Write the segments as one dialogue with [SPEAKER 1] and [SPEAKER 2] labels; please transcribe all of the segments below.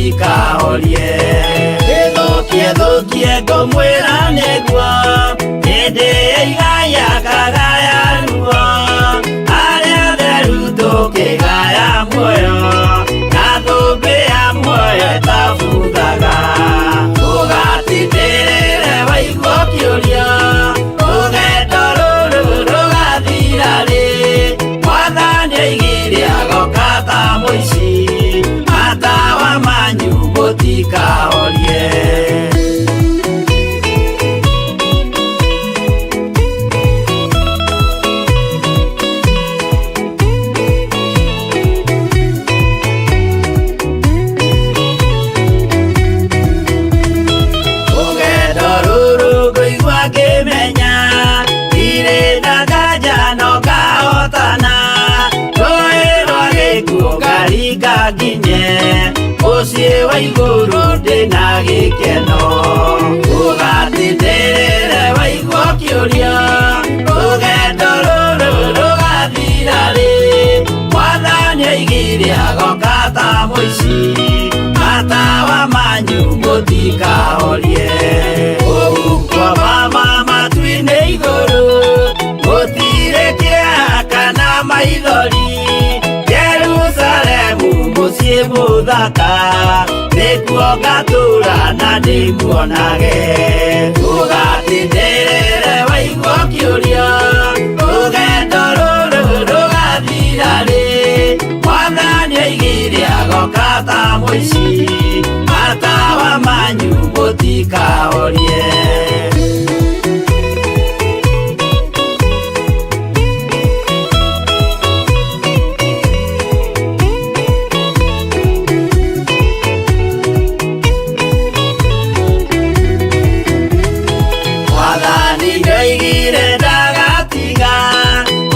[SPEAKER 1] Mũtikahorie. Ĩthũkie thũkie ngũmwĩra nĩguo, hĩndĩ ĩigaya kagaya ruo, arĩa atheru tũkĩgaya muoyo, na thũmbĩ ya muoyo ĩtabuthaga. Ũgatindĩrĩre waigua ũkĩũria, rũgendo rũrũ rũgathira rĩ? Mwathani oigire agoka ta mũici, matawa manyu mũtikahorie. Rũgendo rũrũ ngũigua ngĩmenya, ndirĩ na nganja no ngahotana, rũĩ rwa gĩkuũ ngaringa nginye, mũciĩ wa igũrũ ndĩna gĩkeno. Ũgatindĩrĩre waigua ũkĩũria, rũgendo rũrũ rũgathira rĩ? Mwathani oigire agoka ta mũici, matawa manyu mũtikahorie. Kũu kwa mama matu-inĩ igũrũ, gũtirĩ kĩeha kana maithori, Jerusalemu mũciĩ mũthaka, nĩkuo ngatũũra na ndĩmuonage. Ũgatindĩrĩre waigua ũkĩũria, rũgendo rũrũ rũgathira rĩ? Mwathani oigire agoka ta mũici, matawa manyu mũtikahorie. Mwathani nĩoigire ndagatiga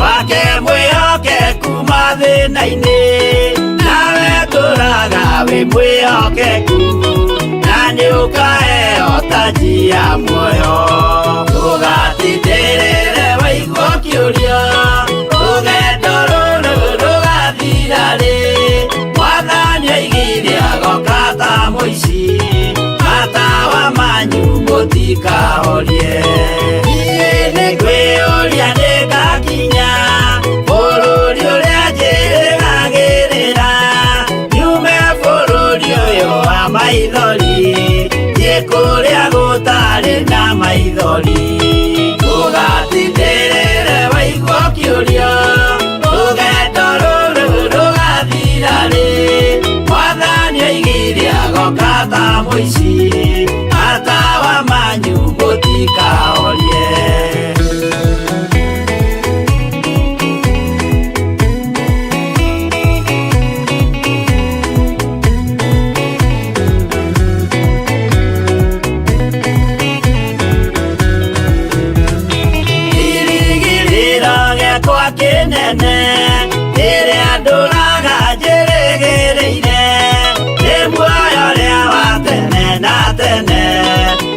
[SPEAKER 1] wake mwĩhokeku mathĩna-inĩ, nawe tũraga wĩ mwĩhokeku, na nĩũkaheo taji ya muoyo. Ũgatindĩrĩre waigua ũkĩũria, rũgendo rũrũ rũgathira rĩ? Mwathani oigire agoka ta mũici, matawa manyu mũtikahorie. Niĩ nĩngwĩyũria nĩngakinya bũrũri ũrĩa njĩrĩgagĩrĩra, nyume bũrũri ũyũ wa maithori, thiĩ kũrĩa gũtarĩ na maithori. Ũgatindĩrĩre waigua ũkĩũria, rũgendo rũrũ rũgathira rĩ? Mwathani oigire agoka ta mũici, matawa manyu mũtikahorie. Kĩrĩgĩrĩro gĩakwa kĩnene, rĩrĩa ndũraga njĩrĩgĩrĩire, nĩ muoyo ũrĩa wa tene na tene,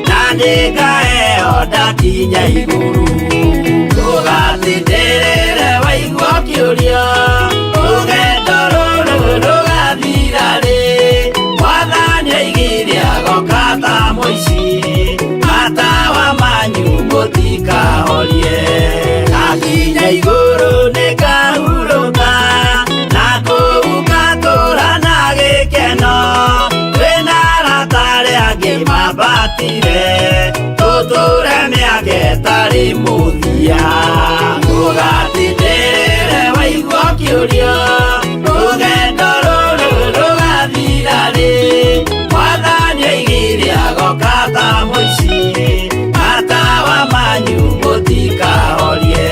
[SPEAKER 1] na nĩngaheo ndakinya igũrũ. Ũgatindĩrĩre waigua ũkĩũria, rũgendo rũrũ rũgathira rĩ? Mwathani oigire agoka ta mũici, matawa manyu mũtikahorie. Ndakinya igũrũ nĩngahurũka, na kũu ngatũũra na gĩkeno, twĩna arata arĩa angĩ mambatire, tũtũũre mĩaka ĩtarĩ mũthia. Ũgatindĩrĩre waigua ũkĩũria, rũgendo rũrũ rũgathira rĩ? Mwathani oigire agoka ta mũici, matawa manyu mũtikahorie.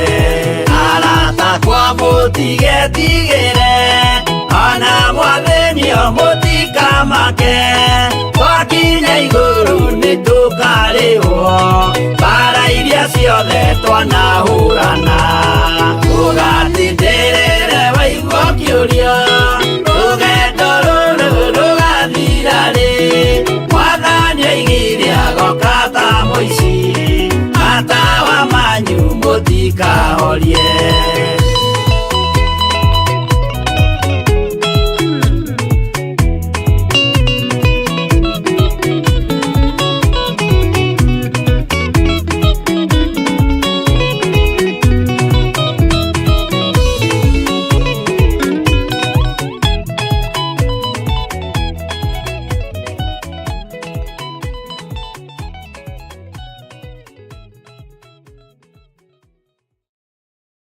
[SPEAKER 1] Arata akwa mũtigetigĩre, ona mwathĩnio mũtikamake, twakinya igũrũ nĩtũkarĩhwo mbara iria ciothe twanahũrana. Ũgatindĩrĩre waigua ũkĩũria, rũgendo rũrũ rũgathira rĩ? Mwathani oigire agoka ta mũici, matawa manyu mũtikahorie.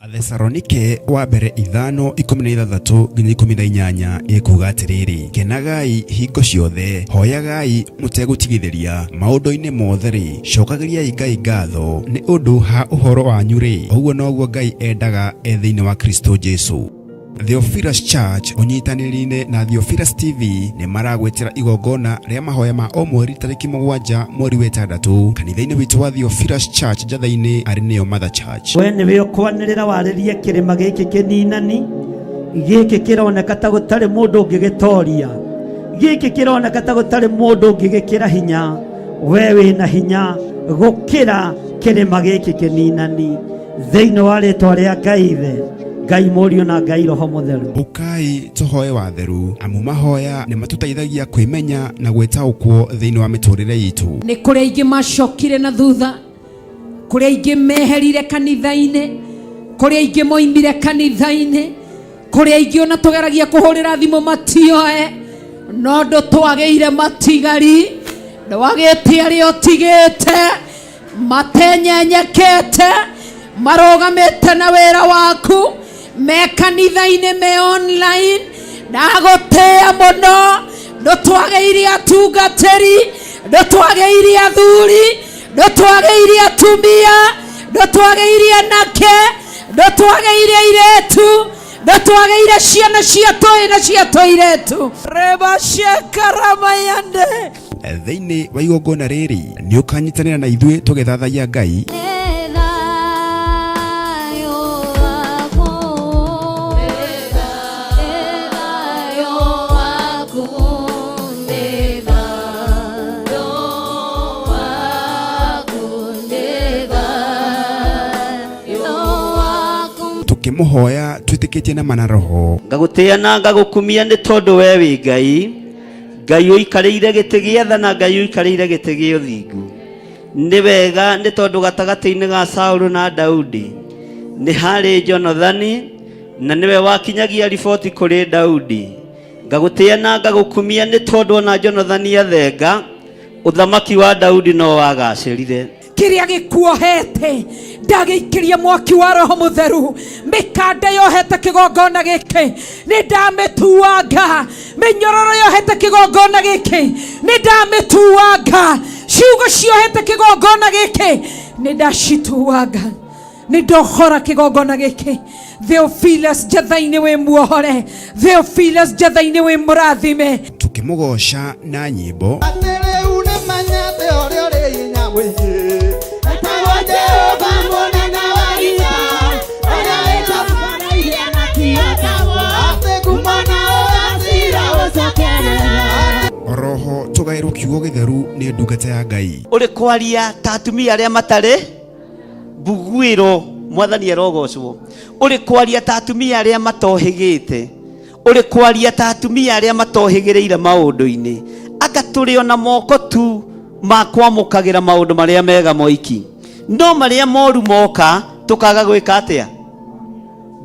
[SPEAKER 2] Athesalonike wa mbere 5:16 nginya 18 ĩkuuga atĩrĩrĩ, kenagai hingo ciothe, hoyagai mũtegũtigithĩria, maũndũ-inĩ mothe-rĩ, cokagĩriai Ngai ngatho nĩ ũndũ ha ũhoro wanyu-rĩ, ũguo noguo Ngai endaga e thĩinĩ wa Kristo Jesu. Theophilus Church ũnyitanĩri-inĩ na Theophilus TV nĩ maragwĩtĩra igongona rĩa mahoya ma o mweri tarĩki 7 mweri wa 6 kanitha-inĩ witũ wa Theophilus Church Njatha-inĩ arĩ nĩyo Mother Church.
[SPEAKER 3] We nĩwe ũkwanĩrĩra warĩrie kĩrĩma gĩkĩ kĩninani, gĩkĩ kĩroneka ta gũtarĩ mũndũ ũngĩgĩtoria, gĩkĩ kĩroneka ta gũtarĩ mũndũ ũngĩgĩkĩra hinya. We wĩna hinya gũkĩra kĩrĩma gĩkĩ kĩninani, thĩinĩ wa rĩtwa rĩa Ngai Ithe, Ngai Mũriũ na Ngai Roho Mũtheru.
[SPEAKER 2] Ũkai tũhoe watheru, amu mahoya nĩ matũteithagia kwĩmenya na gwĩtaũkwo thĩinĩ wa mĩtũrĩre itũ.
[SPEAKER 4] Nĩ kũrĩ aingĩ macokire na thutha, kũrĩ aingĩ meherire kanitha-inĩ, kũrĩ aingĩ moimire kanitha-inĩ, kũrĩ aingĩ ona tũgeragia kũhũrĩra thimũ matioe, no ndũtwagĩire matigari, ndwagĩte arĩa ũtigĩte matenyenyekete, marũgamĩte na wĩra waku, me kanitha-inĩ, me online. Ndagũtĩĩa mũno, ndũtwagĩire atungatĩri, ndũtwagĩire athuri, ndũtwagĩire atumia, ndũtwagĩire anake, ndũtwagĩire airĩtu, ndũtwagĩire ciana cia tũĩ na cia tũirĩtu. Rebashekaramayande.
[SPEAKER 2] Thĩinĩ wa igongona rĩrĩ nĩ ũkanyitanĩra na ithuĩ tũgĩthathaiya Ngai, tũkĩmũhoya twĩtĩkĩtie na mana roho.
[SPEAKER 1] Ngagũtĩĩa na ngagũkumia nĩ tondũ we wĩ Ngai, Ngai ũikarĩire gĩtĩ gĩa tha na Ngai ũikarĩire gĩtĩ gĩa ũthingu. Nĩ wega nĩ tondũ gatagatĩ-inĩ ga Saũlũ na Daudi nĩ harĩ Jonathani, na nĩwe wakinyagia riboti kũrĩ Daudi. Ngagũtĩĩa na ngagũkumia nĩ tondũ ona Jonathani athenga, ũthamaki wa Daudi no wagacĩrire.
[SPEAKER 4] Kĩrĩa gĩkuohete ndagĩikĩria mwaki wa Roho Mũtheru, mĩkanda yohete kĩgongona gĩkĩ nĩ ndamĩtuanga, mĩnyororo yohete kĩgongona gĩkĩ nĩ ndamĩtuanga, ciugo ciohete kĩgongona gĩkĩ nĩ ndacituanga, nĩ ndohora kĩgongona gĩkĩ. Theophilus Njatha-inĩ wĩ muohore, Theophilus Njatha-inĩ wĩ mũrathime.
[SPEAKER 2] Tũkĩmũgoca na nyĩmbo.
[SPEAKER 5] Atĩ rĩu nĩ menyete ũrĩa ũrĩ hinya mũingĩ, etagwo Jehova mũnene wa ita, ũrĩa wĩtambaragia na kĩotagwo, atĩ ngumo na ũgacira ũcokerera.
[SPEAKER 2] Oroho tũgaĩrwo kiugo gĩtheru nĩ ndungata ya Ngai.
[SPEAKER 1] Ũrĩ kwaria ta atumia arĩa matarĩ mbuguĩro, mwathani arogocwo. Ũrĩ kwaria ta atumia arĩa matohĩgĩte, ũrĩ kwaria ta atumia arĩa matohĩgĩrĩire maũndũ-inĩ, anga tũrĩ ona moko tu ma kwamũkagĩra maũndũ marĩa mega moiki, no marĩa moru moka tũkaga gwĩka atĩa?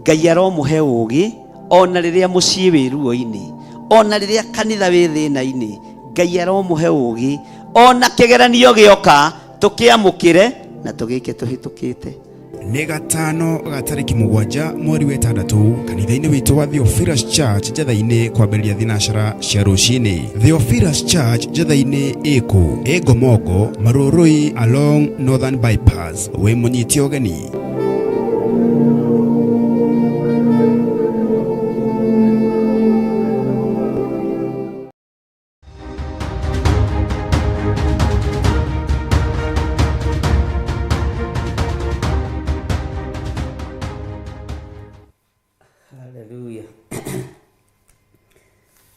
[SPEAKER 1] Ngai aromũhe ũũgĩ ona rĩrĩa mũciĩ wĩ ruo-inĩ, ona rĩrĩa kanitha wĩ thĩna-inĩ. Ngai aromũhe ũũgĩ ona kĩgeranio gĩoka tũkĩamũkĩre na tũgĩke tũhĩtũkĩte.
[SPEAKER 2] Nĩ gatano ga tarĩki 7 mweri wa 6 kanitha-inĩ witũ wa Theophilus Church Njatha-inĩ kwambĩrĩria thinacara cia rũcinĩ. Theophilus Church Njatha-inĩ ĩkũ? Ĩ Ngomongo, Marũrũi along Northern Bypass. Wĩ mũnyite ũgeni.
[SPEAKER 1] Haleluya.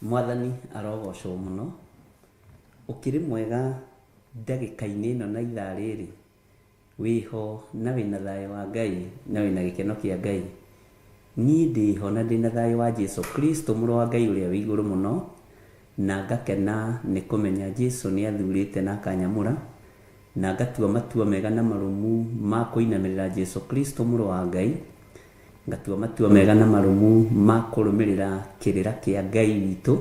[SPEAKER 1] Mwathani arogocwo mũno. Ũkĩrĩ mwega ndagĩka-inĩ ĩno na ithaa rĩrĩ, wĩho na wĩna thayũ wa Ngai na wĩna gĩkeno kĩa Ngai. Niĩ ndĩho na ndĩna thayũ wa Jesu Kristo mũrũ wa Ngai ũrĩa wĩ igũrũ mũno, na ngakena nĩ kũmenya Jesu nĩ athurĩte na akanyamũra, na ngatua matua mega na marũmu ma kũinamĩrĩra Jesu Kristo mũrũ wa Ngai, ngatua matua mega na marũmu ma kũrũmĩrĩra kĩrĩra kĩa Ngai witũ,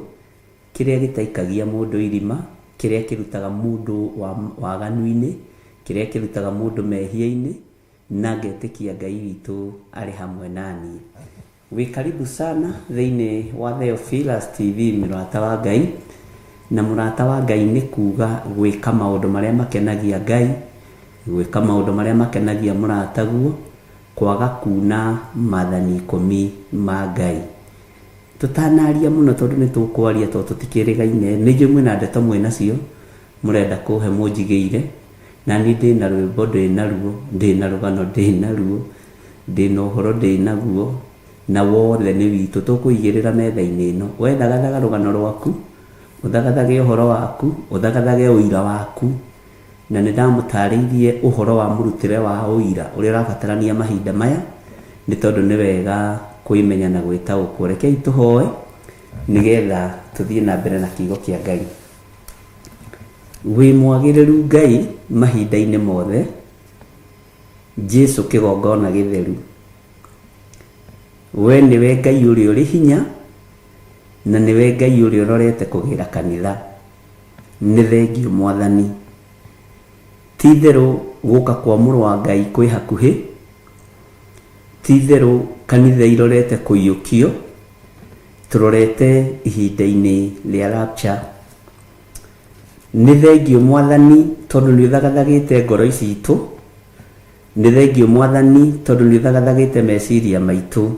[SPEAKER 1] kĩrĩa gĩtaikagia mũndũ irima, kĩrĩa kĩrutaga mũndũ waganu-inĩ, kĩrĩa kĩrutaga mũndũ mehia-inĩ. Na ngetĩkia Ngai witũ arĩ hamwe naniĩ. Wĩ karibu sana thĩinĩ wa Theophilus TV mũrata wa Ngai. Na mũrata wa Ngai nĩ kuga gwĩka maũndũ marĩa makenagia Ngai, gwĩka maũndũ marĩa makenagia mũrataguo, kwaga kuna mathani ikũmi ma Ngai. Tũtanaria mũno tondũ nĩ tũkwaria tondũ tũtikĩrĩgaine, nĩ njũĩ mwĩna ndeto mwĩnacio mũrenda kũhe mũnjigĩire, na niĩ ndĩna rwĩmbo ndĩnaruo, ndĩna rũgano ndĩnaruo, ndĩna ũhoro ndĩnaguo, na wothe nĩ witũ tũkũigĩrĩra metha-inĩ ĩno. We thagathaga rũgano rwaku, ũthagathage ũhoro waku, ũthagathage ũira waku, na nĩ ndamũtarĩirie ũhoro wa mũrutĩre wa ũira ũrĩa ũrabatarania mahinda maya, nĩ tondũ nĩ wega kwĩmenya na gwĩtaũkwo. Rekei tũhoe nĩgetha tũthiĩ na mbere na kiugo kĩa Ngai. Wĩ mwagĩrĩru Ngai mahinda-inĩ mothe, Jesu kĩgongona gĩtheru. We nĩwe Ngai ũrĩa ũrĩ hinya, na nĩwe Ngai ũrĩa ũrorete kũgĩra kanitha. Nĩ thengiũ Mwathani. Ti itherũ gũka kwa mũrũ wa Ngai kwĩ hakuhĩ, ti itherũ kanitha irorete kũiyũkio, tũrorete ihinda-inĩ rĩa rapture. Nĩ thengiũ Mwathani tondũ nĩ ũthagathagĩte ngoro citũ, nĩ thengiũ Mwathani tondũ nĩ ũthagathagĩte meciria maitũ.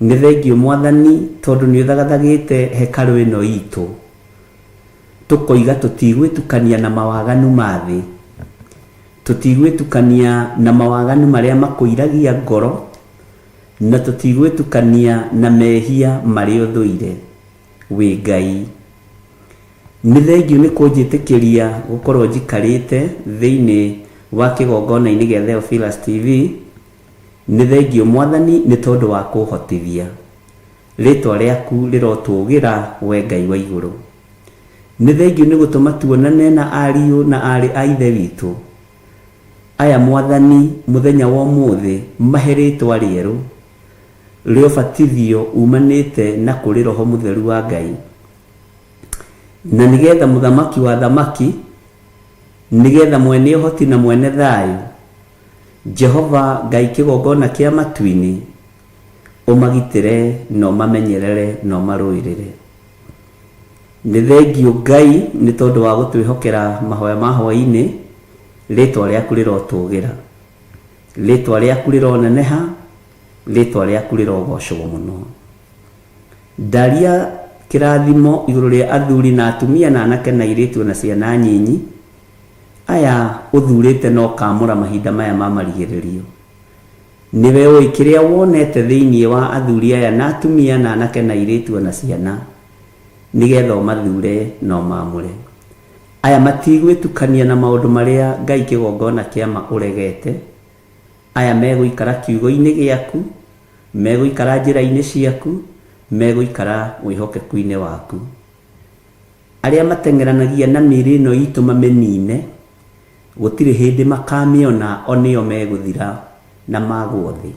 [SPEAKER 1] Nĩ thengiũ Mwathani tondũ nĩ ũthagathagĩte hekarũ ĩno itũ. Tũkoiga tũtigwĩtukania na mawaganu ma thĩ, tũtigwĩtukania na mawaganu marĩa makũiragia ngoro, na tũtigwĩtukania na mehia marĩa ũthũire. Wĩ Ngai. Nĩ thengiũ nĩ kũnjĩtĩkĩria gũkorwo njikarĩte thĩinĩ wa kĩgongona-inĩ gĩa Theophilus TV. Nĩ thengiũ Mwathani nĩ tondũ wa kũhotithia. Rĩtwa rĩaku rĩrotũgĩra we Ngai wa igũrũ. Nĩ thengiũ nĩ gũtũma tuonane na ariũ na aarĩ a Ithe witũ. Aya Mwathani mũthenya wa ũmũthĩ mahe rĩtwa rĩerũ rĩa ũbatithio umanĩte na kũrĩ Roho Mũtheru wa Ngai. Na nĩgetha Mũthamaki wa athamaki, nĩgetha mwene ũhoti na mwene thayũ, Jehova Ngai kĩgongona kĩa matu-inĩ, ũmagitĩre na ũmamenyerere na ũmarũĩrĩre. Nĩ thengiũ Ngai nĩ tondũ wa gũtwĩhokera mahoya ma hwaĩ-inĩ, rĩtwa rĩaku rĩrotũgĩra, rĩtwa rĩaku rĩroneneha, rĩtwa rĩaku rĩrogocwo mũno. Ndaria kĩrathimo igũrũ rĩa athuri na atumia na anake na airĩtu ona ciana nyinyi, aya ũthurĩte na ũkamũra mahinda maya ma marigĩrĩrio. Nĩwe ũĩ kĩrĩa wonete thĩinĩ wa athuri aya na atumia na anake na airĩtu o na ciana, nĩgetha ũmathure na ũmaamũre. Aya matigwĩtukania na maũndũ marĩa Ngai kĩgongona kĩa ma ũregete. Aya megũikara kiugo-inĩ gĩaku, megũikara njĩra-inĩ ciaku, megũikara wĩhokeku-inĩ waku. Arĩa mateng'eranagia na mĩĩrĩ ĩno itũ mamĩnine, gũtirĩ hĩndĩ makamĩona o nĩo megũthira na magwo thĩ.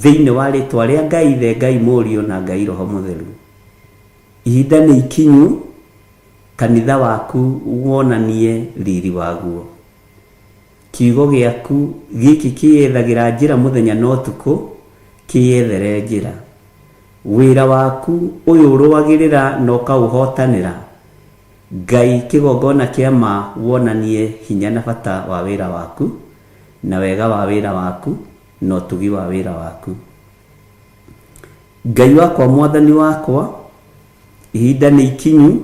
[SPEAKER 1] Thĩinĩ wa rĩtwa rĩa Ngai Ithe, Ngai Mũriũ na Ngai Roho Mũtheru. Ihinda nĩ ikinyu kanitha waku wonanie riri waguo. Kiugo gĩaku gĩkĩ kĩyethagĩra njĩra mũthenya na ũtukũ, kĩyethere njĩra. Wĩra waku ũyũ ũrũagĩrĩra na ũkaũhotanĩra, Ngai kĩgongona kĩa ma wonanie hinya na bata wa wĩra waku, na wega wa wĩra waku, na ũtugi wa wĩra waku. Ngai wakwa Mwathani wakwa, ihinda nĩ ikinyu,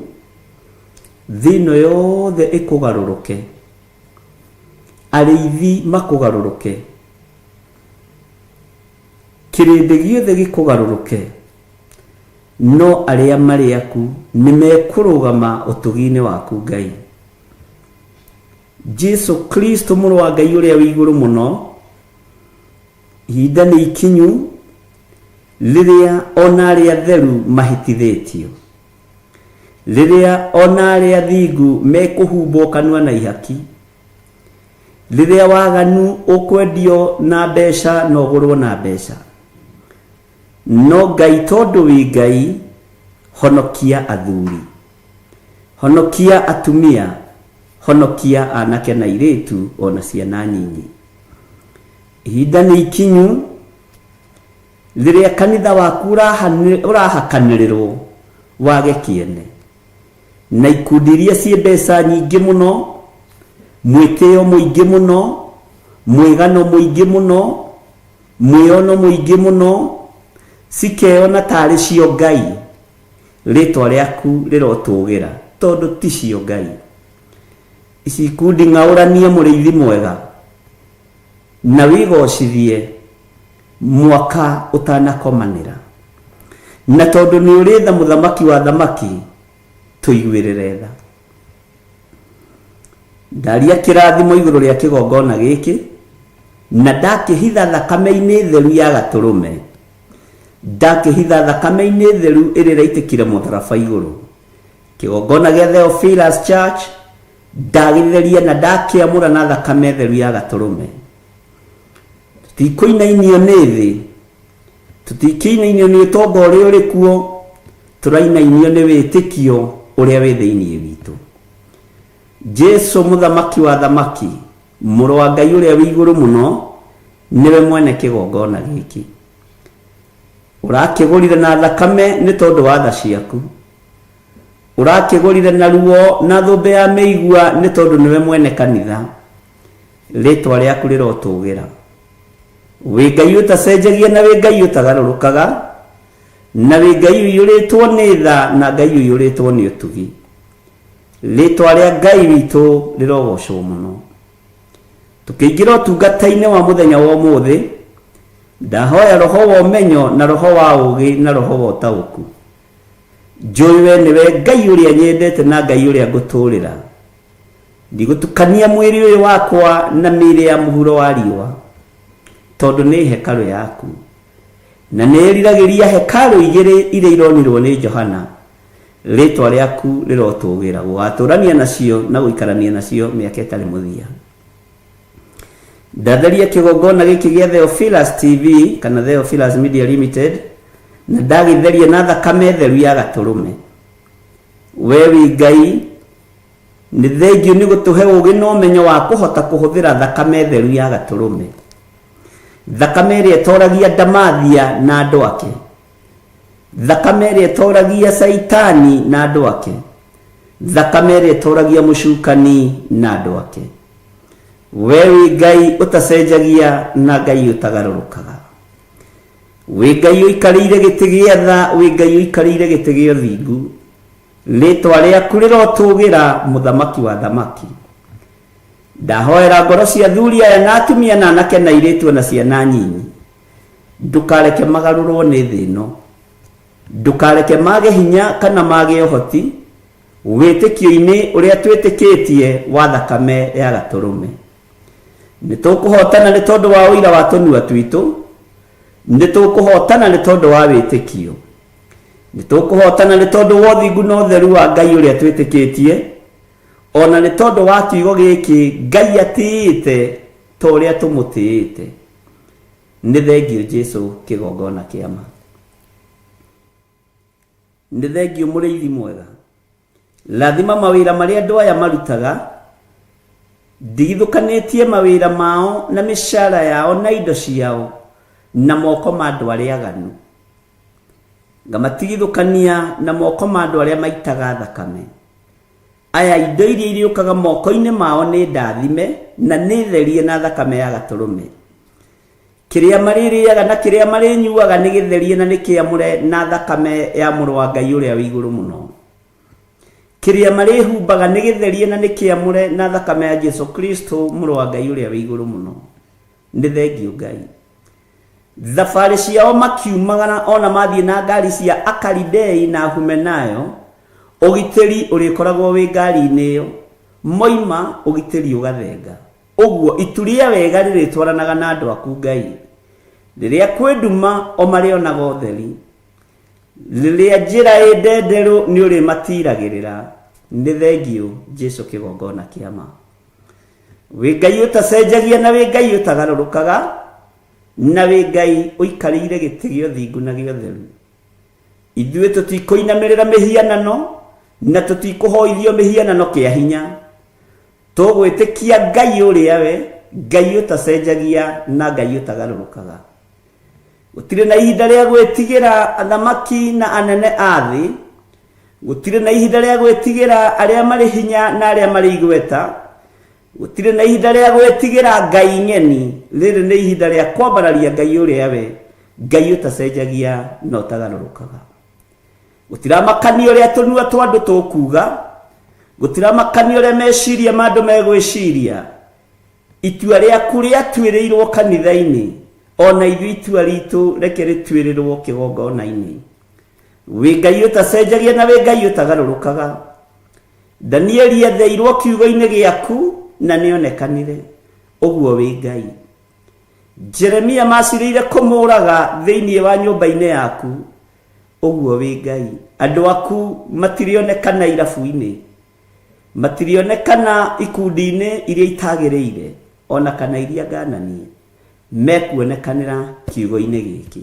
[SPEAKER 1] thĩ ĩno yothe ĩkũgarũrũke, arĩithi makũgarũrũke, kĩrĩndĩ gĩothe gĩkũgarũrũke, no arĩa marĩ aku nĩ mekũrũgama ũtugi-inĩ waku Ngai. Jesu Kristo mũrũ wa Ngai ũrĩa wĩ igũrũ mũno, ihinda nĩ ikinyu rĩrĩa ona arĩa atheru mahĩtithĩtio, rĩrĩa ona arĩa athingu mekũhumbwo kanua na ihaki, rĩrĩa waganu ũkwendio na mbeca na ũgũrwo na mbeca. No Ngai tondũ wĩ Ngai, honokia athuri, honokia atumia, honokia anake na airĩtu ona ciana nyinyi. Ihinda nĩ ikinyu rĩrĩa kanitha waku ũrahakanĩrĩrwo wage kĩene na ikundi iria ciĩ mbeca nyingĩ mũno, mwĩtĩo mũingĩ mũno, mwĩgano mũingĩ mũno, mwĩono mũingĩ mũno, cikeyona tarĩ cio Ngai. Rĩtwa rĩaku rĩrotũgĩra tondũ ti cio Ngai. Ici ikundi ng'aũranie mũrĩithi mwega na wĩgocithie mwaka ũtanakomanĩra. Na tondũ nĩ ũrĩ tha mũthamaki wa thamaki, tũiguĩrĩre tha. Ndaria kĩrathimo igũrũ rĩa kĩgongona gĩkĩ, na ndakĩhitha thakame-inĩ theru ya gatũrũme. Ndakĩhitha thakame-inĩ theru ĩrĩa ĩraitĩkire mũtharaba igũrũ. Kĩgongona gĩa Theophilus Church ndagĩtheria na ndakĩamũra na thakame theru ya gatũrũme. Tũtikũinainio nĩ thĩ, tũtikĩinainio nĩ ũtonga ũrĩa ũrĩ kuo, tũrainainio nĩ wĩtĩkio ũrĩa wĩ thĩinĩ witũ. Jesu mũthamaki wa thamaki, mũrũ wa Ngai ũrĩa wĩ igũrũ mũno, nĩwe mwene kĩgongona gĩkĩ. Ũrakĩgũrire na thakame nĩ tondũ wa tha ciaku. Ũrakĩgũrire na ruo na thũmbĩ ya mĩigua nĩ tondũ nĩwe mwene kanitha. Rĩtwa rĩaku rĩrotũgĩra. Wĩ Ngai ũtacenjagia na wĩ Ngai ũtagarũrũkaga, na wĩ Ngai ũiyũrĩtwo nĩ tha na Ngai ũiyũrĩtwo nĩ ũtugi. Rĩtwa rĩa Ngai witũ rĩrogocwo mũno. Tũkĩingĩra ũtungata-inĩ wa mũthenya wa ũmũthĩ, ndahoya roho wa ũmenyo na roho wa ũũgĩ na roho wa ũtaũku. Njũĩ we nĩwe Ngai ũrĩa nyendete na Ngai ũrĩa ngũtũũrĩra. Ndigũtukania mwĩrĩ ũyũ wakwa na mĩĩrĩ ya mũhuro wa riũa, tondũ nĩ hekarũ yaku. Na nĩĩriragĩria hekarũ igĩrĩ iria ironirwo nĩ Johana. Rĩĩtwa rĩaku rĩrotũũgĩra, gũgatũũrania nacio na gũikarania nacio mĩaka ĩtarĩ mũthia. Ndatheria kĩgongona gĩkĩ gĩa Theophilus TV kana Theophilus Media Limited na ndagĩtheria na thakame theru ya gatũrũme. We wĩ Ngai, nĩ thengiũ nĩ gũtũhe ũũgĩ na ũmenyo wa kũhota kũhũthĩra thakame theru ya gatũrũme. Thakame ĩrĩa ĩtoragia ndamathia na andũ ake. Thakame ĩrĩa ĩtoragia Caitani na andũ ake. Thakame ĩrĩa ĩtoragia mũcukani na andũ ake. We wĩ Ngai ũtacenjagia na Ngai ũtagarũrũkaga. Wĩ Ngai ũikarĩire gĩtĩ gĩa tha, wĩ Ngai ũikarĩire gĩtĩ gĩa ũthingu. Rĩtwa rĩaku rĩrotũgĩra, mũthamaki wa thamaki. Ndahoera ngoro cia athuri aya na atumia na anake na airĩtu na ciana nyinyi. Ndũkareke magarũrwo nĩ thĩ ĩno. Ndũkareke mage hinya kana mage ũhoti wĩtĩkio-inĩ ũrĩa twĩtĩkĩtie wa thakame ya gatũrũme. Nĩ tũkũhotana nĩ tondũ wa ũira wa tũnua twitũ, nĩ tũkũhotana nĩ tondũ wa wĩtĩkio. Nĩ tũkũhotana nĩ tondũ wa ũthingu na ũtheru wa Ngai ũrĩa twĩtĩkĩtie, ona nĩ tondũ wa kiugo gĩkĩ Ngai atĩĩte ta ũrĩa tũmũtĩĩte. Nĩ thengiũ Jesu kĩgongona kĩa ma. Nĩ thengiũ mũrĩithi mwega. Rathima mawĩra marĩa andũ aya marutaga, ndigithũkanĩtie mawĩra mao na mĩcara yao na indo ciao na moko ma andũ arĩa aganu. Ngamatigithũkania na moko ma andũ arĩa maitaga thakame. Aya indo iria irĩũkaga moko-inĩ mao nĩ ndathime na nĩ therie na thakame ya gatũrũme. Kĩrĩa marĩrĩaga na kĩrĩa marĩnyuaga nĩ gĩtherie na nĩ kĩamũre na thakame ya Mũrũ wa Ngai ũrĩa wĩ igũrũ mũno. Kĩrĩa marĩhumbaga nĩ gĩtherie na nĩ kĩamũre na thakame ya Jesu Kristo Mũrũ wa Ngai ũrĩa wĩ igũrũ mũno. Nĩ thengiũ Ngai. Thabarĩ ciao makiumagara ona mathiĩ na ngari cia Akalidei na Humenayo, ũgitĩri ũrĩkoragwo wĩ ngari-inĩ ĩyo. Moima, ũgitĩri ũgathenga. Ũguo, itu rĩa wega rĩrĩtwaranaga na andũ aku Ngai. Rĩrĩa kwĩ nduma, o marĩonaga ũtheri. Rĩrĩa njĩra ĩ ndenderũ, nĩ ũrĩmatiragĩrĩra. Nĩ thengiũ, Jesu kĩgongona kĩa ma. Wĩ Ngai ũtacenjagia na wĩ Ngai ũtagarũrũkaga, na wĩ Ngai ũikarĩire gĩtĩ gĩa ũthingu na gĩa ũtheru. Ithuĩ tũtikũinamĩrĩra mĩhianano na tũtikũhoithio mĩhianano kĩa hinya. Tũgwĩtĩkia Ngai ũrĩa we. Ngai ũtacenjagia na Ngai ũtagarũrũkaga. Gũtirĩ na ihinda rĩa gwĩtigĩra athamaki na anene a thĩ, gũtirĩ na ihinda rĩa gwĩtigĩra arĩa marĩ hinya na arĩa marĩ igweta, gũtirĩ na ihinda rĩa gwĩtigĩra ngai ng'eni. Rĩrĩ nĩ ihinda rĩa kwambararia Ngai ũrĩa we, Ngai ũtacenjagia na ũtagarũrũkaga. Gũtiramakania ũrĩa tũnua twa andũ tũkuuga, gũtiramakania ũrĩa meciria ma andũ megwĩciria. Itua rĩaku rĩatuĩrĩirwo kanitha-inĩ, o na ithuĩ itua ritũ reke rĩtuĩrĩrwo kĩgongona-inĩ. Wĩ Ngai ũtacenjagia na wĩ Ngai ũtagarũrũkaga. Danieli etheirwo kiugo-inĩ gĩaku na nĩonekanire, ũguo wĩ Ngai. Jeremia macirĩire kũmũraga thĩinĩ wa nyũmba-inĩ yaku, ũguo wĩ Ngai. Andũ aku matirĩonekana irabu-inĩ, matirĩonekana ikundi-inĩ iria itagĩrĩire, ona kana iria ngananie, mekuonekanĩra kiugo-inĩ gĩkĩ.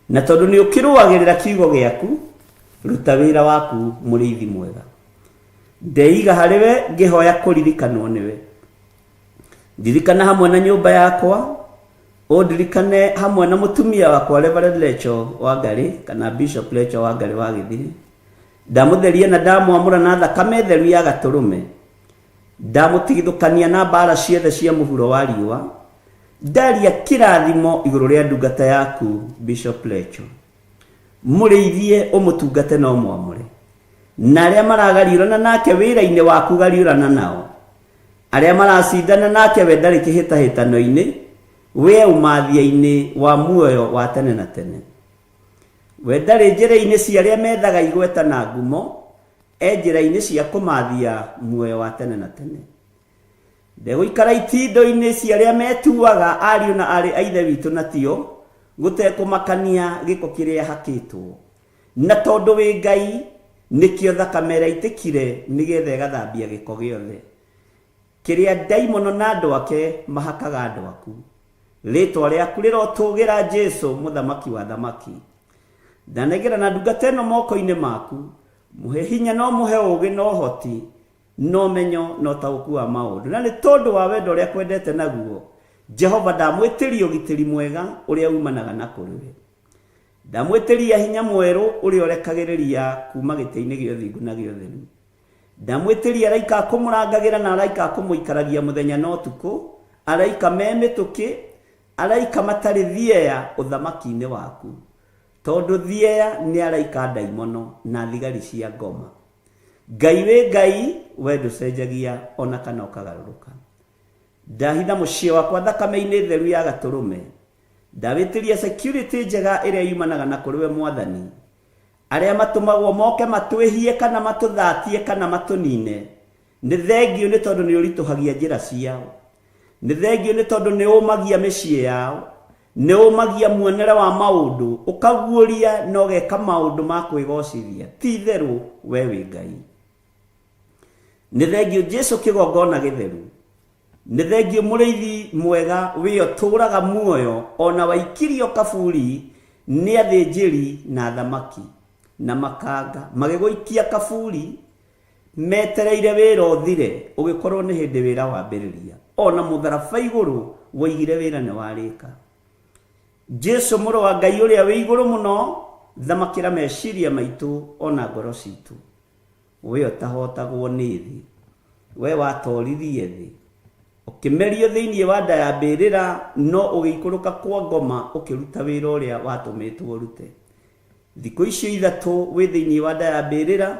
[SPEAKER 1] Na tondũ nĩ ũkĩrũagĩrĩra kiugo gĩaku, ruta wĩra waku mũrĩithi mwega. Ndeiga harĩ we ngĩhoya kũririkanwo nĩwe. Ndirikana hamwe na nyũmba yakwa, ũndirikane hamwe na mũtumia wakwa Reverend Lecho Wangari kana Bishop Lecho Wangari wa Gĩthiri. Ndamũtheria na ndamwamũra na thakame theru ya gatũrũme. Ndamũtigithũkania na mbaara ciothe cia mũhuro wa riũa. Ndaria kĩrathimo igũrũ rĩa ndungata yaku Bishop Lecho. Mũrĩithie ũmũtungate na ũmwamũre. Na arĩa maragariũrana nake wĩra-inĩ waku gariũrana nao. Arĩa maracindana nake we ndarĩ kĩhĩtahĩtano-inĩ, we e ũmathia-inĩ wa muoyo wa tene na tene. We ndarĩ njĩra-inĩ cia arĩa methaga igweta na ngumo, e njĩra-inĩ cia kũmathia muoyo wa tene na tene. Ndegũikara itindo-inĩ cia arĩa metuaga ariũ na aarĩ a Ithe witũ na tio, gũtekũmakania gĩko kĩrĩa hakĩtwo. Na tondũ wĩ Ngai, nĩkĩo thakame ĩraitĩkire nĩgetha ĩgathambia gĩko gĩothe kĩrĩa ndaimono na andũ ake mahakaga andũ aku. Rĩtwa rĩaku rĩrotũgĩra Jesu, Mũthamaki wa athamaki. Ndanengerana ndungata ĩno moko-inĩ maku, mũhe hinya na ũmũhe ũũgĩ na ũhoti na ũmenyo na ũtaũku wa maũndũ. Na nĩ tondũ wa wendo ũrĩa akwendete naguo, Jehova ndamwĩtĩria ũgitĩri mwega ũrĩa umanaga na kũrĩ we. Ndamwĩtĩria hinya mwerũ ũrĩa ũrekagĩrĩria kuuma gĩtĩ-inĩ gĩa ũthingu na gĩa ũtheru. Ndamwĩtĩria araika a kũmũrangagĩra na araika a kũmũikaragia mũthenya na ũtukũ, araika me mĩtũkĩ, araika matarĩ thieya ũthamaki-inĩ waku. Tondũ thieya nĩ araika a ndaimono na thigari cia ngoma. Ngai wĩ Ngai, wee ndũcenjagia o na kana ũkagarũrũka. Ndahitha mũciĩ wakwa thakame-inĩ theru ya Gatũrũme. Ndawĩtĩria security njega ĩrĩa yumanaga na kũrĩ we Mwathani. Arĩa matũmagwo moke matwĩhie kana matũthatie kana matũnine, nĩ thengiũ nĩ tondũ nĩ ũritũhagia njĩra ciao. Nĩ thengiũ nĩ tondũ nĩ ũmagia mĩciĩ yao. Nĩ ũmagia muonere wa maũndũ, ũkaguũria na ũgeka maũndũ ma kwĩgocithia. Ti itherũ we wĩ Ngai. Nĩ thengiũ Jesu kĩgongona gĩtheru. Nĩ thengiũ mũrĩithi mwega wĩ ũtũũraga muoyo o na waikirio kaburi nĩ athĩnjĩri na athamaki na makanga magĩgũikia kaburi metereire wĩra ũthire ũgĩkorwo nĩ hĩndĩ wĩra wambĩrĩria o na mũtharaba igũrũ woigire wĩra nĩ warĩka. Jesu mũrũ wa Ngai ũrĩa wĩ igũrũ mũno thamakĩra meciria maitũ o na ngoro citũ. We ũtahotagwo nĩ thĩ, we watoririe thĩ, ũkĩmerio thĩinĩ wa nda ya mbĩrĩra, no ũgĩikũrũka kwa ngoma ũkĩruta wĩra ũrĩa watũmĩtwo ũrute. Thikũ icio ithatũ wĩ thĩinĩ wa nda ya mbĩrĩra,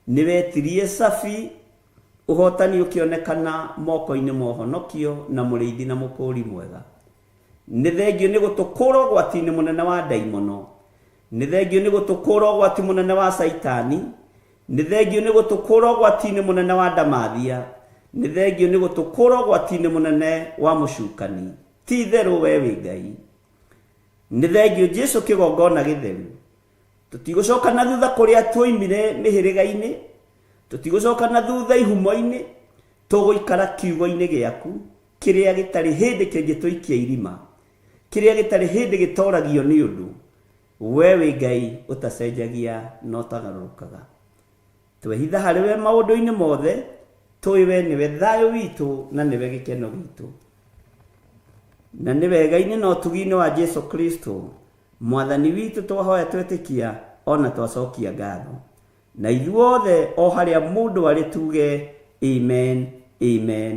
[SPEAKER 1] nĩwetirie cabi, ũhotani ũkĩonekana moko-inĩ ma ũhonokio na mũrĩithi na mũkũũri mwega. Nĩ thengiũ nĩ gũtũkũũra ũgwati-inĩ mũnene wa ndaimono. Nĩ thengiũ nĩ gũtũkũũra ũgwati mũnene wa Caitani. Nĩ thengiũ nĩ gũtũkũũra ũgwati-inĩ mũnene wa ndamathia. Nĩ thengiũ nĩ gũtũkũũra ũgwati-inĩ mũnene wa mũcukani. Ti itherũ we wĩ Ngai. Nĩ thengiũ Jesu kĩgongona gĩtheru. Tũtigũcoka na thutha kũrĩa tuoimire mĩhĩrĩga-inĩ. Tũtigũcoka na thutha ihumo-inĩ. Tũgũikara kiugo-inĩ gĩaku kĩrĩa gĩtarĩ hĩndĩ kĩngĩtũikia irima, kĩrĩa gĩtarĩ hĩndĩ gĩtoragio nĩ ũndũ. We wĩ Ngai ũtacenjagia na ũtagarũrũkaga. Twehitha harĩ we maũndũ-inĩ mothe, tũĩ we nĩwe thayũ witũ na nĩwe gĩkeno gitũ. Na nĩ wega-inĩ na ũtugi-inĩ wa Jesu Kristo mwathani witũ, twahoya twetĩkia ona twacokia ngatho, na ithuothe o harĩa mũndũ arĩ tuge amen, amen.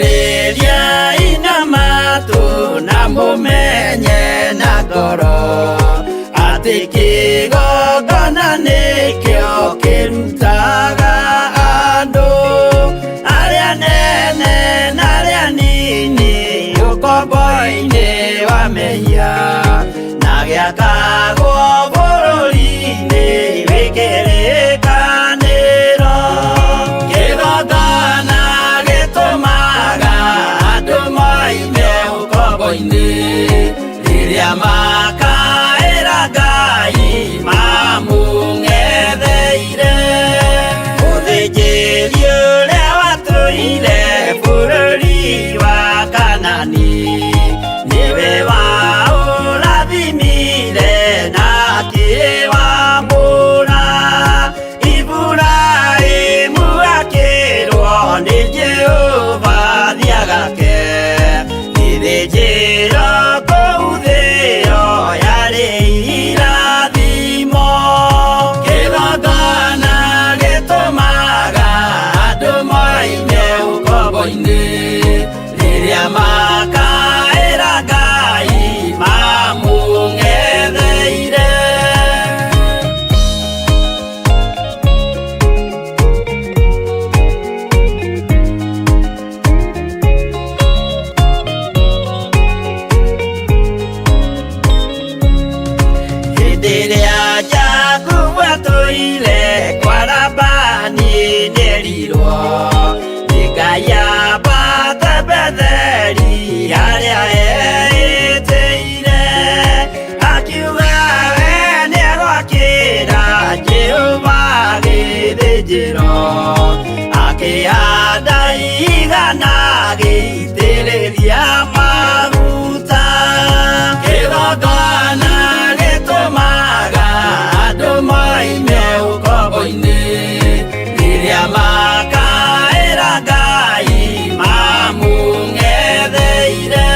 [SPEAKER 6] Thikĩrĩriai na matũ na mũmenye na ngoro atĩ kĩgongona nĩkĩo kĩrutaga andũ arĩa nene na arĩa nini ũkombo-inĩ wa mehia na gĩakagwo bũrũri-inĩ wĩ kĩrĩkanĩro. Kĩgongona gĩtũmaga andũ moime ũkombo-inĩ rĩrĩa makaĩra Ngai mamũng'etheire. Mũthĩnjĩri ũrĩa watũire bũrũri wa Kanani nĩwe waũrathimire na akĩwamũra. Iburahĩmu akĩrwo nĩ Jehova thiagake gĩthĩnjĩro kũu thĩo yarĩ irathimo. Kĩgongona gĩtũmaga andũ moime ũkombo-inĩ rĩrĩa makaĩra Ngai mamũng'etheire. Hĩndĩ ĩrĩa Jakubu atũire kwa Labani nĩerirwo nĩ Ngai ambate Betheli harĩa eĩtĩire, akiuga we nĩegwakĩra Jehova gĩthĩnjĩro, akĩhanda igana agĩitĩrĩria maguta. Kĩgongona gĩtũmaga andũ moime ũkombo-inĩ rĩrĩa makaĩra Ngai mamũng'etheire.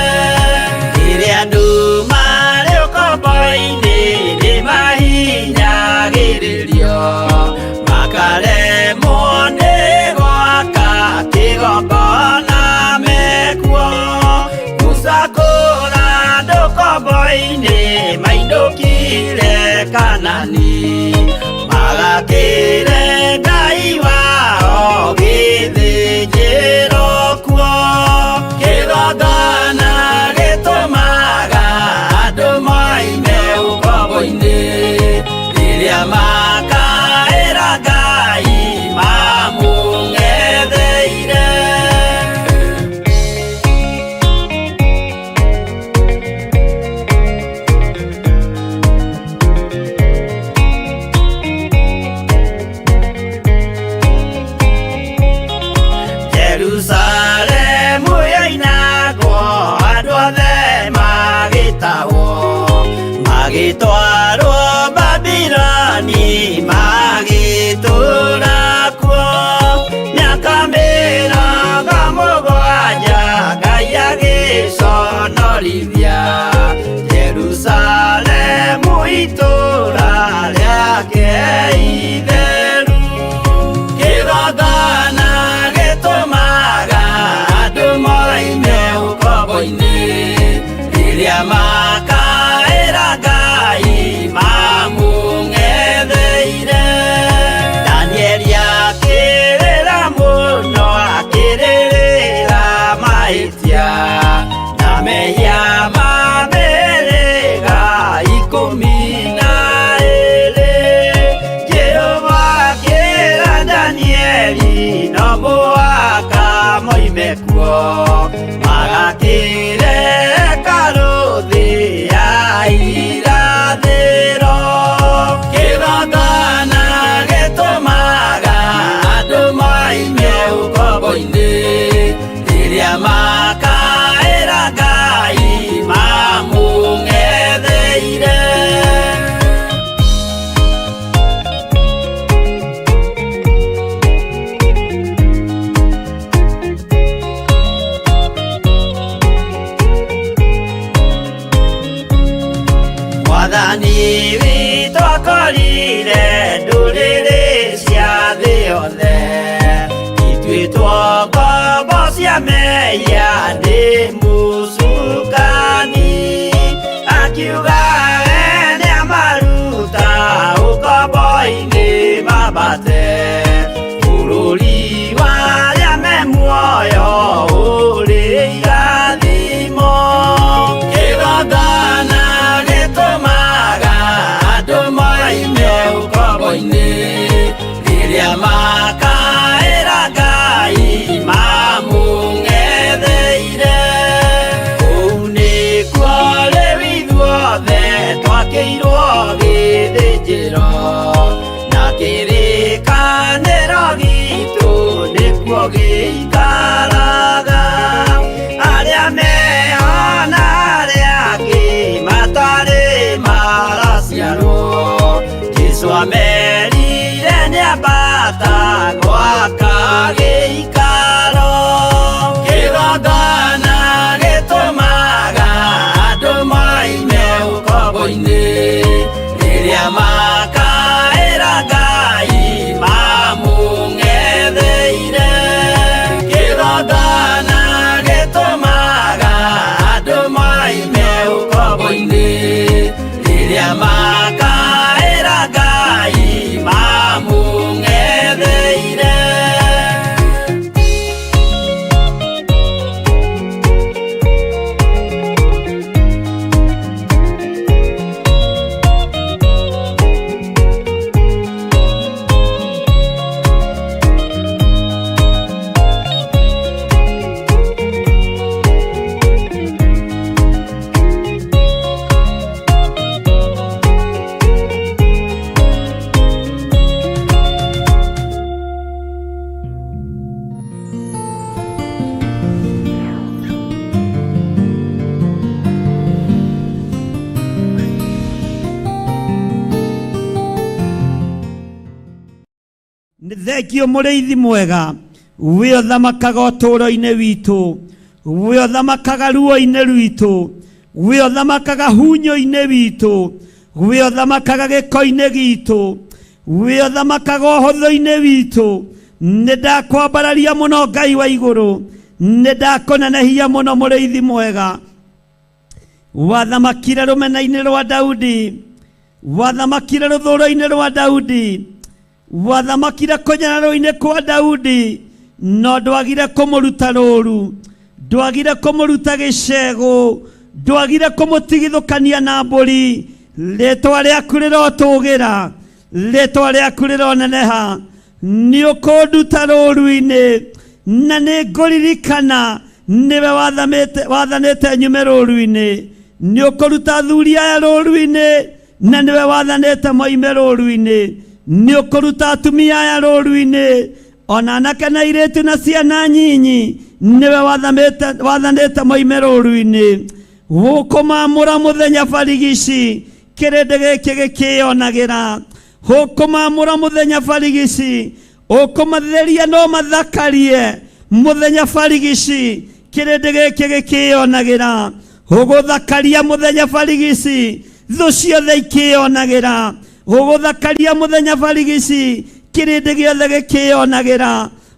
[SPEAKER 6] Rĩrĩa andũ marĩ ũkombo-inĩ nĩmahinyagĩrĩrio makaremwo nĩ gwaka kĩgongona mekuo. Musa kũra andũ ũkombo-inĩ mainũkire Kanani magakĩre Ngai wao gĩthĩnjĩro kuo. Kĩgongona gĩtũmaga andũ moime ũkombo-inĩ rĩrĩa makaĩra Ngai mamũng'etheire. Jerusalemu yoinagwo andũ othe magĩtahwo magĩtwarwo Babiloni magĩtũũra kuo mĩaka 70 Ngai agĩconorithia Jerusalemu itũũra rĩake itheru. Kĩgongona gĩtũmaga andũ moime ũkombo-inĩ rĩrĩa makaĩra Ngai mamũng'etheire. Danieli akĩrĩra mũno akĩrĩrĩra mahĩtia na mehia. Magakĩre karũthĩ ya irathĩro. Kĩgongona gĩtũmaga andũ moime ũkombo-inĩ, rĩrĩa makaĩra Ngai mamũng'etheire. Mwathani witũ akorire ndũrĩrĩ cia thĩ yothe, ituĩtwo ngombo cia mehia nĩ mũcukani. Akiuga we nĩamaruta ũkombo-inĩ mambate, bũrũri wa arĩa me muoyo ũrĩ irathimo. Kĩgongona gĩtũmaga andũ moime ũkombo-inĩ, rĩrĩa makaĩra Ngai mamũng'etheire. Kũu nĩkuo rĩu ithuothe twakĩirwo gĩthĩnjĩro, na kĩrĩkanĩro gitũ nĩkuo gĩikaraga. Arĩa meho na arĩa angĩ matarĩ maraciarwo, Jesũ amerire nĩambata gwaka gĩikaro. Kĩgongona gĩtũmaga andũ moime ũkombo-inĩ, rĩrĩa makaĩra Ngai mamũng'etheire. Kĩgongona gĩtũmaga andũ moime ũkombo-inĩ, rĩrĩa makaĩra Ngai mamũng'etheire.
[SPEAKER 3] Nĩ thengio mũrĩithi mwega, wĩ ũthamakaga ũtũũro-inĩ witũ, wĩ ũthamakaga ruo-inĩ rwitũ, wĩ ũthamakaga hunyo-inĩ witũ, wĩ ũthamakaga gĩko-inĩ gitũ, wĩ ũthamakaga ũhũthũ-inĩ witũ. Nĩ ndakwambararia mũno Ngai wa igũrũ, nĩ ndakũnenehia mũno mũrĩithi mwega. Wathamakire rũmena-inĩ rwa Daudi, wathamakire rũthũũro-inĩ rwa Daudi, wathamakire kũnyararwo-inĩ kwa Daudi, no ndwagire kũmũruta rũũru, ndwagire kũmũruta gĩcegũ, ndwagire kũmũtigithũkania na mbũri. Rĩtwa rĩaku rĩrotũgĩra, rĩtwa rĩaku rĩroneneha. Nĩ ũkũnduta rũũru-inĩ, na nĩ ngũririkana nĩwe wathanĩte nyume rũũru-inĩ. Nĩ ũkũruta athuri aya rũũru-inĩ, na nĩwe wathanĩte moime rũũru-inĩ. Nĩ ũkũruta atumia aya rũũru-inĩ, ona anake na airĩtu na ciana nyinyi, nĩwe wathanĩte moime rũũru-inĩ. Gũkũmamũra mũthenya barigici, kĩrĩndĩ gĩkĩ gĩkĩyonagĩra. Gũkũmamũra mũthenya barigici, ũkũmatheria no mathakarie mũthenya barigici, kĩrĩndĩ gĩkĩ gĩkĩyonagĩra. Ũgũthakaria mũthenya barigici, thũ ciothe ikĩyonagĩra. Ũgũthakaria mũthenya barigici, kĩrĩndĩ gĩothe gĩkĩyonagĩra.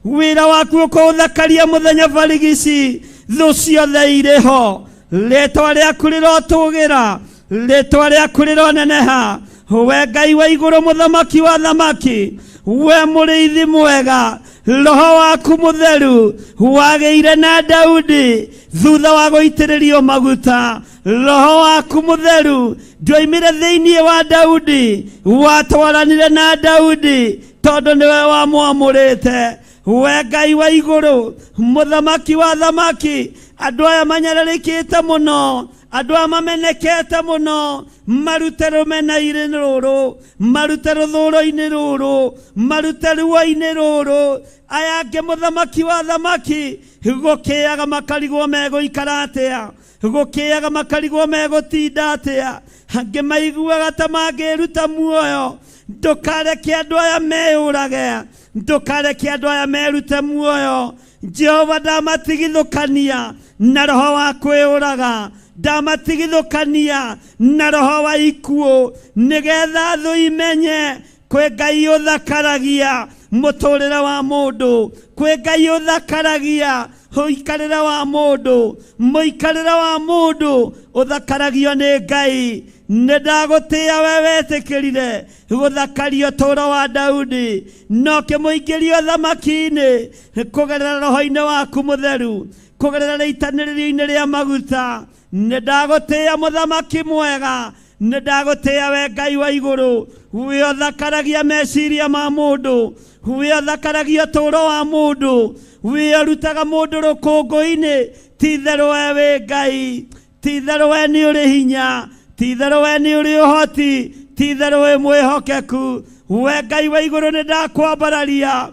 [SPEAKER 3] Wĩra waku ũkũũthakaria mũthenya barigici, thũ ciothe irĩ ho. Rĩtwa rĩaku rĩrotũgĩra, rĩtwa rĩaku rĩroneneha. We Ngai wa igũrũ, mũthamaki wa thamaki, we mũrĩithi mwega, roho waku mũtheru wagĩire na Daudi thutha wa gũitĩrĩrio maguta. Roho waku mũtheru ndwoimire thĩinĩ wa Daudi, watwaranire na Daudi tondũ nĩwe wamwamũrĩte. We Ngai wa igũrũ, mũthamaki wa thamaki, andũ aya manyararĩkĩte mũno, andũ aya mamenekete mũno, marute rũmena-inĩ rũrũ, marute rũthũro-inĩ rũrũ, marute ruo-inĩ rũrũ. Aya angĩ mũthamaki wa thamaki, gũkĩaga makarigwo megũikara atĩa, gũkĩaga makarigwo megũtinda atĩa, angĩ maiguaga ta mangĩruta muoyo. Ndũkareke andũ aya meyũrage, ndũkareke andũ aya merute muoyo. Jehova, ndamatigithũkania na roho wa kwĩyũraga, ndamatigithũkania na roho wa ikuũ, nĩgetha thũ imenye kwĩ Ngai ũthakaragia mũtũrĩre wa mũndũ, kwĩ Ngai ũthakaragia ũikarĩre wa mũndũ, mũikarĩre wa mũndũ ũthakaragio nĩ Ngai. Nĩ ndagũtĩĩa we wetĩkĩrire gũthakaria ũtũũro wa Daudi, na ũkĩmũingĩria ũthamaki-inĩ kũgerera roho-inĩ waku mũtheru, kũgerera rĩitanĩrĩrio-inĩ rĩa maguta. Nĩ ndagũtĩĩa mũthamaki mwega, nĩ ndagũtĩĩa we Ngai wa igũrũ, we ũthakaragia meciria ma mũndũ, we ũthakaragia ũtũũro wa mũndũ, we ũrutaga mũndũ rũkũngũ-inĩ. Ti itherũ we wĩ Ngai, ti itherũ we nĩ ũrĩ hinya, ti itherũ we nĩ ũrĩ ũhoti, ti itherũ wĩ mwĩhokeku. We Ngai wa igũrũ, nĩ ndakwambararia.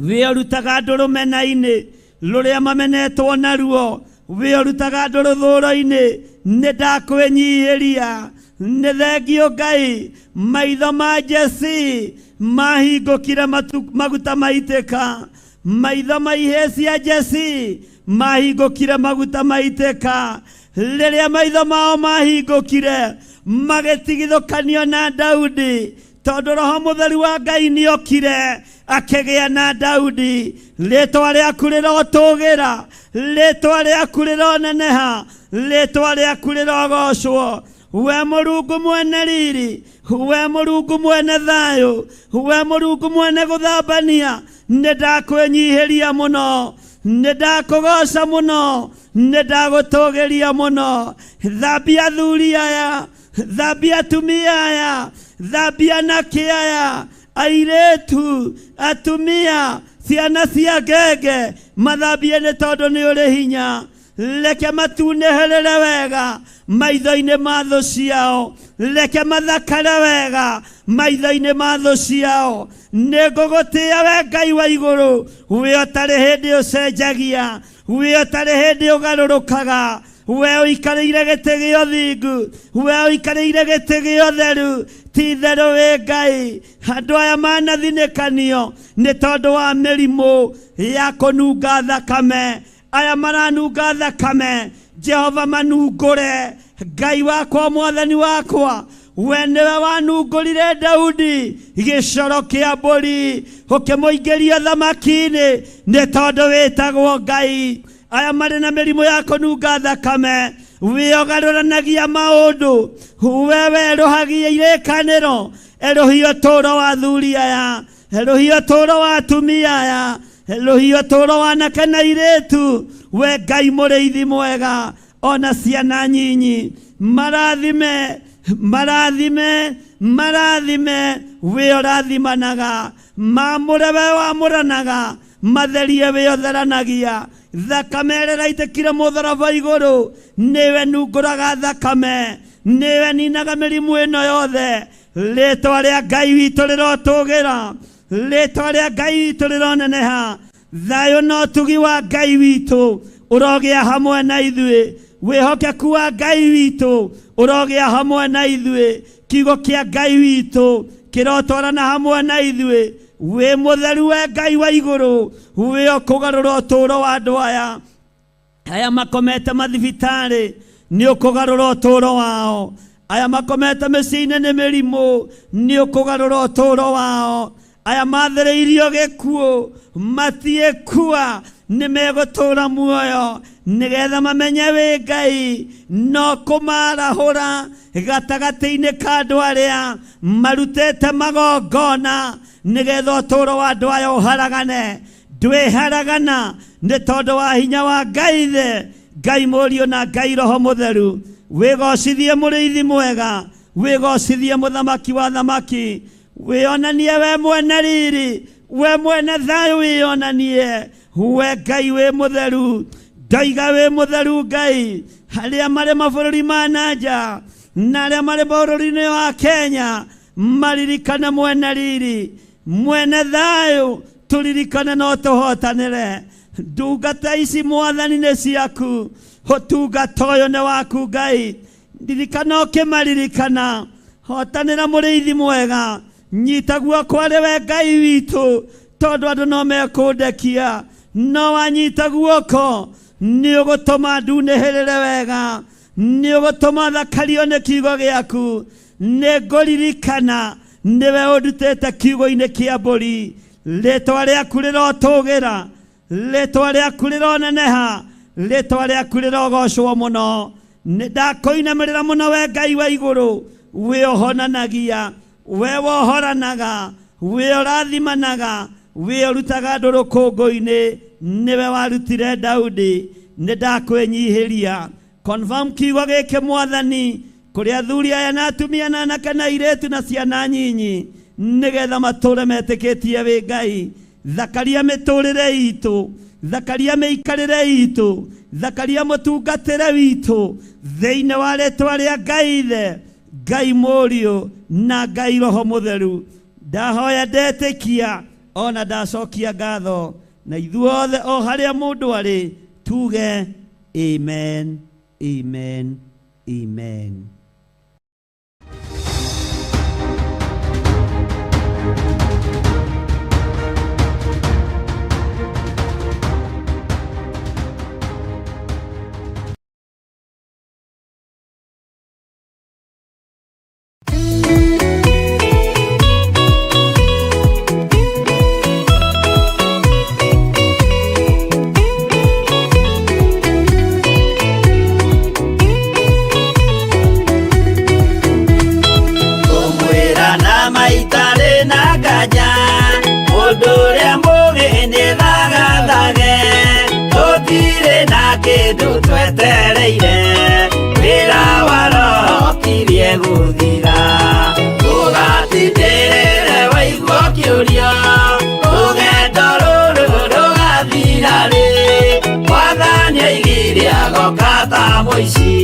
[SPEAKER 3] We ũrutaga andũ rũmena-inĩ rũrĩa mamenetwo naruo, we ũrutaga andũ rũthũro-inĩ, nĩ ndakwĩnyihĩria. Nĩ thengio Ngai, maitho ma Jesi mahingũkire maguta maitĩka, maitho ma ihĩĩ cia Jesi mahingũkire maguta maitĩka. Rĩrĩa maitho mao mahingũkire, magĩtigithũkanio na Daudi, tondũ roho mũtheru wa Ngai nĩokire akĩgĩa na Daudi. Rĩtwa rĩaku rĩrotũgĩra, rĩtwa rĩaku rĩroneneha, rĩtwa rĩaku rĩrogocwo. We Mũrungu mwene riri, we Mũrungu mwene thayũ, we Mũrungu mwene gũthambania, nĩ ndakwĩnyihĩria mũno, nĩ ndakũgoca mũno, nĩ ndagũtũgĩria mũno. Thambia athuri aya, thambia atumia aya, thambia anake aya, airĩtu, atumia, ciana cia ngenge, mathambie nĩ tondũ nĩ ũrĩ hinya. Reke matunĩhĩrĩre wega maitho-inĩ ma thũ ciao, reke mathakare wega maitho-inĩ ma thũ ciao. Nĩ ngũgũtĩĩa we Ngai wa igũrũ, we ũtarĩ hĩndĩ ũcenjagia, we ũtarĩ hĩndĩ ũgarũrũkaga, we ũikarĩire gĩtĩ gĩa ũthingu, we ũikarĩire gĩtĩ gĩa ũtheru. Ti itherũ wĩ Ngai. Andũ aya manathinĩkanio nĩ tondũ wa mĩrimũ ya kũnunga thakame, aya maranunga thakame, Jehova manungũre. Ngai wakwa, mwathani wakwa, we nĩwe wanungũrire Daudi gĩcoro kĩa mbũri, ũkĩmũingĩria thamaki-inĩ, nĩ tondũ wĩtagwo Ngai. Aya marĩ na mĩrimũ ya kũnunga thakame, we ũgarũranagia maũndũ, we werũhagia irĩkanĩro, erũhia ũtũũro wa athuri aya, erũhia ũtũũro wa atumia aya, erũhia ũtũũro wa anake na airĩtu. We Ngai mũrĩithi mwega, ona ciana nyinyi, marathime, marathime, marathime. We ũrathimanaga, mamũre we wamũranaga, matherie we ũtheranagia. Thakame ĩrĩa ĩraitĩkire mũtharaba igũrũ, nĩwe nungũraga thakame, nĩwe ninaga mĩrimũ ĩno yothe. Rĩtwa rĩa Ngai witũ rĩrotũgĩra, rĩtwa rĩa Ngai witũ rĩroneneha. Thayũ na ũtugi wa Ngai witũ ũrogĩa hamwe na ithuĩ, wĩhokeku wa Ngai witũ ũrogĩa hamwe na ithuĩ, kiugo kĩa Ngai witũ kĩrotwarana hamwe na ithuĩ. Wĩ mũtheru we Ngai wa igũrũ, wĩ ũkũgarũra ũtũũro wa andũ aya. Aya makomete mathibitarĩ, nĩ ũkũgarũra ũtũũro wao. Aya makomete mĩciĩ-inĩ nĩ mĩrimũ, nĩ ũkũgarũra ũtũũro wao. Aya mathĩrĩirio gĩkuũ, matiĩkua, nĩ megũtũũra muoyo, nĩgetha mamenye wĩ Ngai, no kũmarahũra gatagatĩ-inĩ ka andũ arĩa marutĩte magongona, nĩgetha ũtũũro wa andũ aya ũharagane. Ndwĩharagana nĩ tondũ wa hinya wa Ngai Ithe, Ngai Mũriũ na Ngai Roho Mũtheru. Wĩgocithie mũrĩithi mwega, wĩgocithie mũthamaki wa thamaki, wĩonanie we mwene riri, We mwene thayũ wĩyonanie. We Ngai wĩ mũtheru, ndoiga wĩ mũtheru Ngai. Arĩa marĩ mabũrũri ma nanja na arĩa marĩ bũrũri-inĩ wa Kenya maririkane mwene riri, mwene thayũ, tũririkane no tũhotanĩre. Ndungata ici Mwathani nĩ ciaku, ũtungata ũyũ nĩ waku Ngai. Ndirikana ũkĩmaririkana, hotanĩra mũrĩithi mwega, nyita guoko arĩ we Ngai witũ, tondũ andũ no mekũndekia, no wanyita guoko nĩ ũgũtũma ndunĩhĩrĩre wega, nĩ ũgũtũma thakario nĩ kiugo gĩaku. Nĩ ngũririkana nĩwe ũndutĩte kiugo-inĩ kĩa mbũri. Rĩtwa rĩaku rĩrotũgĩra, rĩtwa rĩaku rĩroneneha, rĩtwa rĩaku rĩrogocwo mũno. Nĩ ndakũinamĩrĩra mũno we Ngai wa igũrũ, wĩ ũhonanagia, we wohoranaga, wĩ ũrathimanaga, wĩ ũrutaga andũ rũkũngũ-inĩ, nĩwe warutire Daudi. Nĩ ndakwĩnyihĩria. Confirm kiugo gĩkĩ Mwathani kũrĩ athuri aya na atumia na anake na airĩtu na ciana nyinyi, nĩgetha matũre metĩkĩtie wĩ Ngai. Thakaria mĩtũrĩre itũ, thakaria mĩikarĩre itũ, thakaria mũtungatĩre witũ, thĩinĩ wa rĩtwa rĩa Ngai Ithe, Ngai Mũriũ na Ngai Roho Mũtheru. Ndahoya ndetĩkia ona ndacokia ngatho, na ithuothe o harĩa mũndũ arĩ tuge amen, amen, amen.
[SPEAKER 6] Kũmwĩra na maitarĩ na nganja, mũndũ ũrĩa mũũgĩ nĩ thagathage, tũtirĩ na kĩndũ twetereire, wĩra wa Roho ũkirie gũthira. Ũgatindĩrĩre waigua ũkĩũrio, rũgendo rũrũ rũgathira rĩ? Mwathani oigire agoka ta mũici,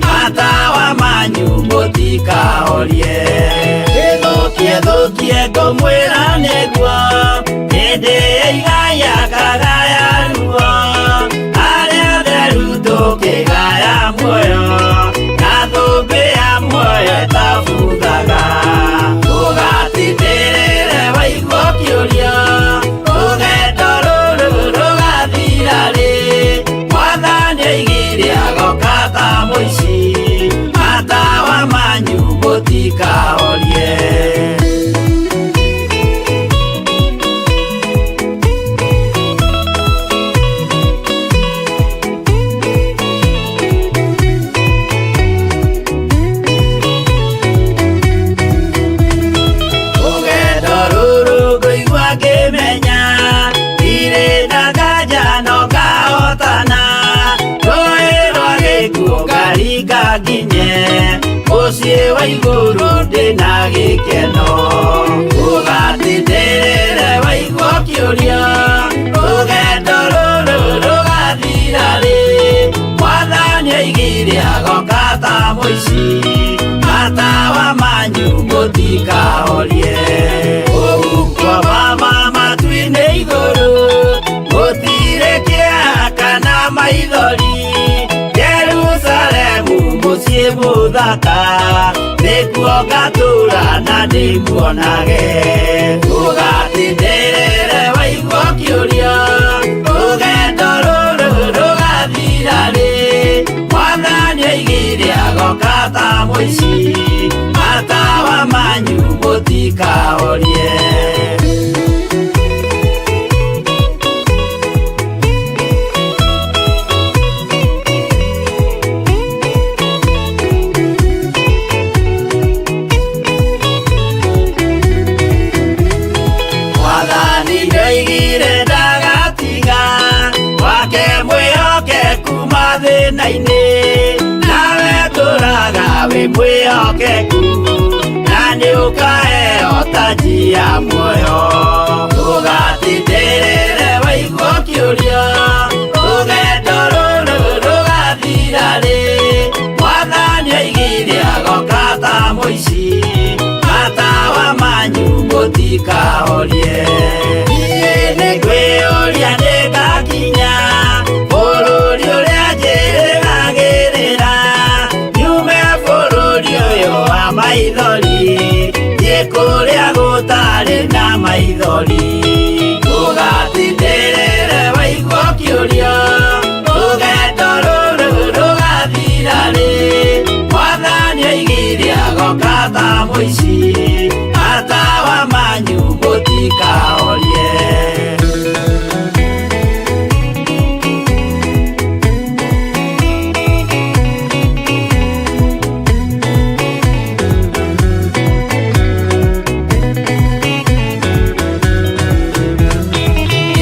[SPEAKER 6] matawa manyu mũtikahorie. Ĩthũkie thũkie ngũmwĩra nĩguo, hĩndĩ ĩigaya kagaya ruo, arĩa atheru tũkĩgaya muoyo, na thũmbĩ ya muoyo ĩtabuthaga. Ũgatindĩrĩre waigua ũkĩũrio, rũgendo rũrũ rũgathira rĩ? Mwathani oigire agoka ta mũici, matawa manyu mũtikahorie. Rũgendo rũrũ ngũigua ngĩmenya, ndirĩ na nganja no ngahotana, rũĩ rwa gĩkuũ ngaringa nginye, mũciĩ wa igũrũ ndĩna gĩkeno. Ũgatindĩrĩre waigua ũkĩũrio, rũgendo rũrũ rũgathira rĩ? Mwathani oigire agoka ta mũici, matawa manyu mũtikahorie. Ũhuko mama matu-inĩ igũrũ, gũtirĩ kĩeha kana maithori, Jerusalemu mũciĩ mũthaka, nĩkuo ngatũũra na ndĩmuonage. Ũgatindĩrĩre waigua ũkĩũrio, rũgendo rũrũ rũgathira rĩ? Mwathani oigire agoka ta mũici, matawa manyu mũtikahorie. Mwathani nĩoigire ndagatiga, wake mwĩhokeku mathĩna-inĩ, nawe tũraga wĩ mwĩhokeku, na nĩũkaheo taji ya muoyo. maithori thiĩ kũrĩa gũtarĩ na maithori ũgatindĩrĩre waigua ũkĩũrio rũgendo rũrũ rũgathira rĩ mwathani oigire agoka ta mũici matawa manyu mũtikahorie.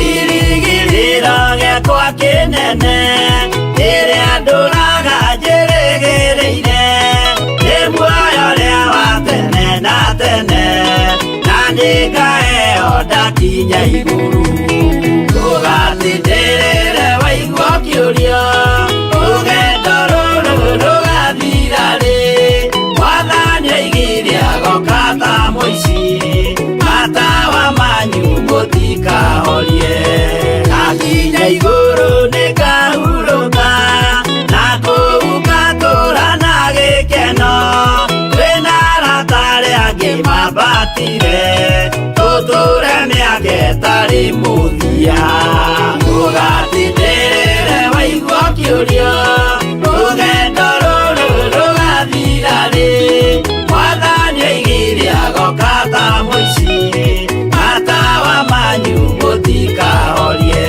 [SPEAKER 6] Kĩrĩgĩrĩro gĩakwa kĩnene kĩrĩa ndũraga njĩrĩgĩrĩire nĩ muoyo ũrĩa wa tene na tene na nĩngaheo ndakinya igũrũ ndũgatindĩrĩre waigua ũkĩũrio rũgendo rũrũ rũgathira rĩ mwathani oigire agoka ta mũici matawa manyu mũtikahorie ndakinya igũrũ nĩngahurũka na kũu ngatũũra na gĩkeno twĩna arata arĩa angĩ mambatire tũtũre mĩaka ĩtarĩ mũthia ndũgatindĩrĩre waigua ũkĩũrio rũgendo rũrũ rũgathira rĩ mwathani oigire agoka ta mũici matawa manyu mũtikahorie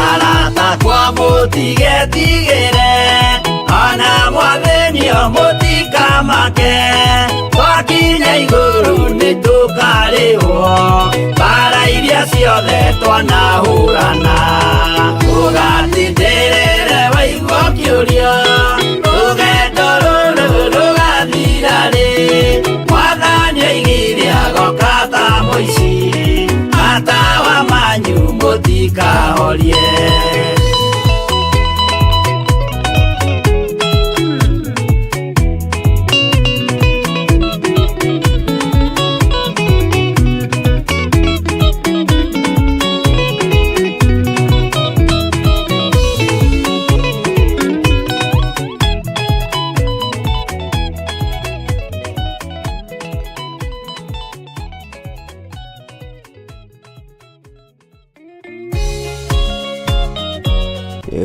[SPEAKER 6] arata kwa mũtigetigĩre ona mwathĩnio mũtikamake twakinya igũrũ nĩtũkarĩhwo mbara iria ciothe twanahũrana ndũgatindĩrĩre waigua ũkĩũrio rũgendo rũrũ rũgathira rĩ mwathani oigire agoka ta mũici matawa manyu mũtikahorie.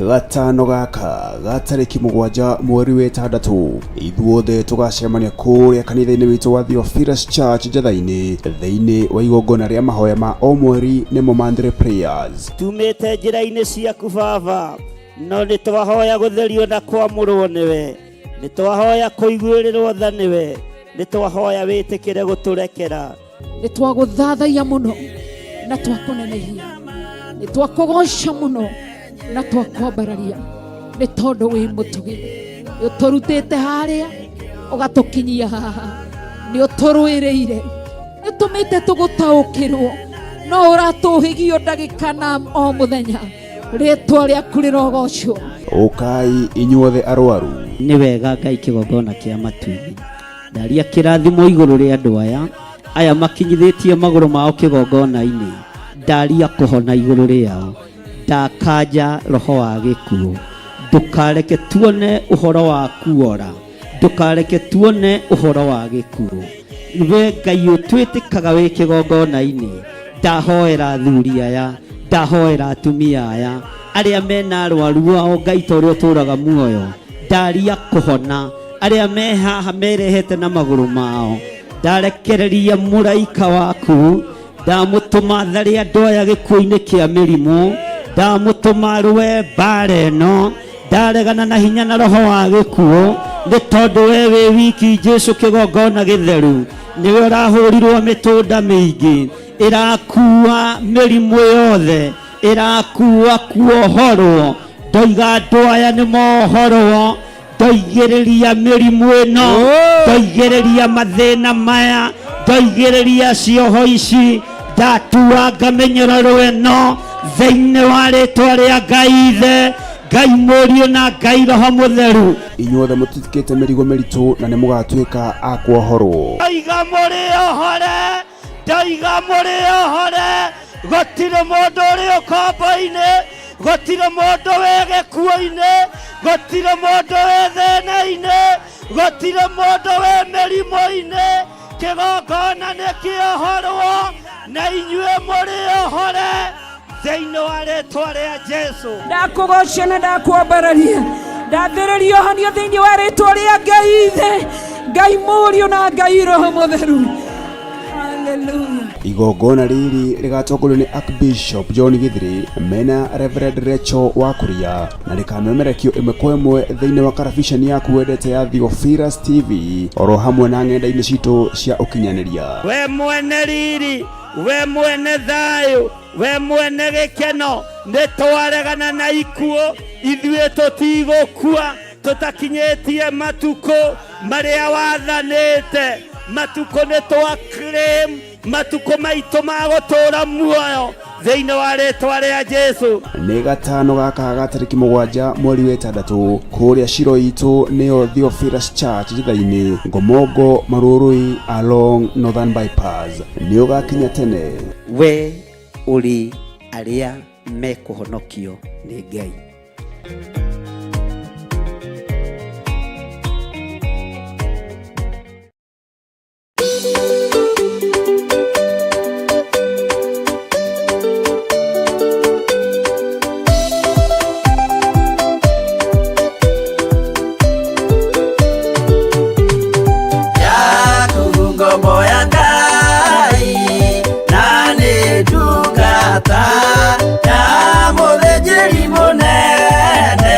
[SPEAKER 2] Gatano gaka ga tarĩki 7 mweri wa 6 ithuothe tũgacemania kũrĩa kanitha-inĩ witũ wa Theophilus Church Njatha-inĩ thĩinĩ wa igongona rĩa mahoya ma o mweri nĩmo Monthly Prayers.
[SPEAKER 3] Tumĩte njĩra-inĩ ciaku baba no nĩ twahoya gũtherio na kwamũrwo nĩwe nĩ twahoya kũiguĩrĩrwo tha nĩwe nĩ twahoya wĩtĩkĩre gũtũrekera
[SPEAKER 4] nĩ twagũthathaiya mũno na twakũnenehia nĩ twakũgoca mũno na twakwambararia nĩ tondũ wĩ mũtugi nĩ ũtũrutĩte harĩa ũgatũkinyia haha nĩ ũtũrũĩrĩire nĩ ũtũmĩte tũgũtaũkĩrwo no ũratũhĩgio ndagĩka na o mũthenya rĩtwa rĩaku rĩrogocwo.
[SPEAKER 2] Ũkai inyuothe arwaru.
[SPEAKER 3] Nĩ wega Ngai kĩgongona kĩa matu-inĩ ndaria kĩrathimo igũrũ rĩa andũ aya aya makinyithĩtie magũrũ mao kĩgongona-inĩ ndaria kũhona igũrũ rĩao ndakanja roho wa gĩkuũ ndũkareke tuone ũhoro wa kuora ndũkareke tuone ũhoro wa gĩkuũ we Ngai ũtwĩtĩkaga wĩ kĩgongona-inĩ ndahoera athuri aya ndahoera atumia aya arĩa mena arwaru ao Ngai ta ũrĩa ũtũũraga muoyo ndaria kũhona arĩa me haha merehete na magũrũ mao ndarekereria mũraika waku ndamũtũma tharĩ andũ aya gĩkuũ-inĩ kĩa mĩrimũ ndamũtũma rũe mbara ĩno ndaregana na hinya na roho wa gĩkuũ nĩ tondũ we wĩ wiki Jesũ kĩgongona gĩtheru nĩwe ũrahũrirwo mĩtũnda mĩingĩ ĩrakua mĩrimũ yothe ĩrakua kuohorwo ndoiga andũ aya nĩ mohorwo ndoigĩrĩria mĩrimũ ĩno ndoigĩrĩria mathĩna maya ndoigĩrĩria cioho ici ndatuanga mĩnyororo ĩno thĩinĩ wa rĩtwa rĩa Ngai Ithe Ngai Mũriũ na Ngai Roho Mũtheru.
[SPEAKER 2] Inyuothe mũtitikĩte mĩrigo mĩritũ na nĩ mũgatuĩka a kuohorwo.
[SPEAKER 3] Ndoiga mũrĩ ohore ndoiga mũrĩ ohore gũtirĩ mũndũ ũrĩ ũkombo-inĩ Gũtirĩ mũndũ wĩ gĩkuũ-inĩ, gũtirĩ mũndũ wĩ thĩna-inĩ, gũtirĩ mũndũ wĩ mĩrimũ-inĩ. Kĩgongona nĩ kĩohorwo na inyuĩ mũrĩ ohore thĩinĩ wa rĩtwa rĩa Jesu.
[SPEAKER 4] Ndakũgocia na ndakwambararia, ndathĩrĩria ũhonio thĩinĩ wa rĩtwa rĩa Ngai Ithe, Ngai Mũriũ na Ngai Roho Mũtheru. Hallelujah.
[SPEAKER 2] Igongona rĩrĩ rĩgatongorio nĩ Archbishop John Githiri mena Reverend Rachel Wakuria na rĩkamemerekio ĩmwe kwa ĩmwe thĩinĩ wa karabiceni yaku wendete ya Theophilus TV oro hamwe na ng'enda-inĩ citũ cia ũkinyanĩria.
[SPEAKER 3] We mwene riri, we mwene thayũ, we mwene gĩkeno, nĩ twaregana na ikuũ, ithuĩ tũtigũkua tũtakinyĩtie matukũ marĩa wathanĩte. Matukũ nĩ twa claim matukũ maitũ ma gũtũũra muoyo thĩinĩ wa rĩtwa rĩa Jesu.
[SPEAKER 2] Nĩ gatano gaka ga tarĩki 7 mweri wa 6 kũrĩa Shiro itũ nĩyo Theophilus Church Njitha-inĩ, Ngomongo Marurui along Northern Bypass. Nĩ ũgakinya tene.
[SPEAKER 1] We ũrĩ arĩa mekũhonokio nĩ Ngai.
[SPEAKER 6] Yaku ngombo ya Ngai na nĩ ndungata ya mũthĩnjĩri mũnene.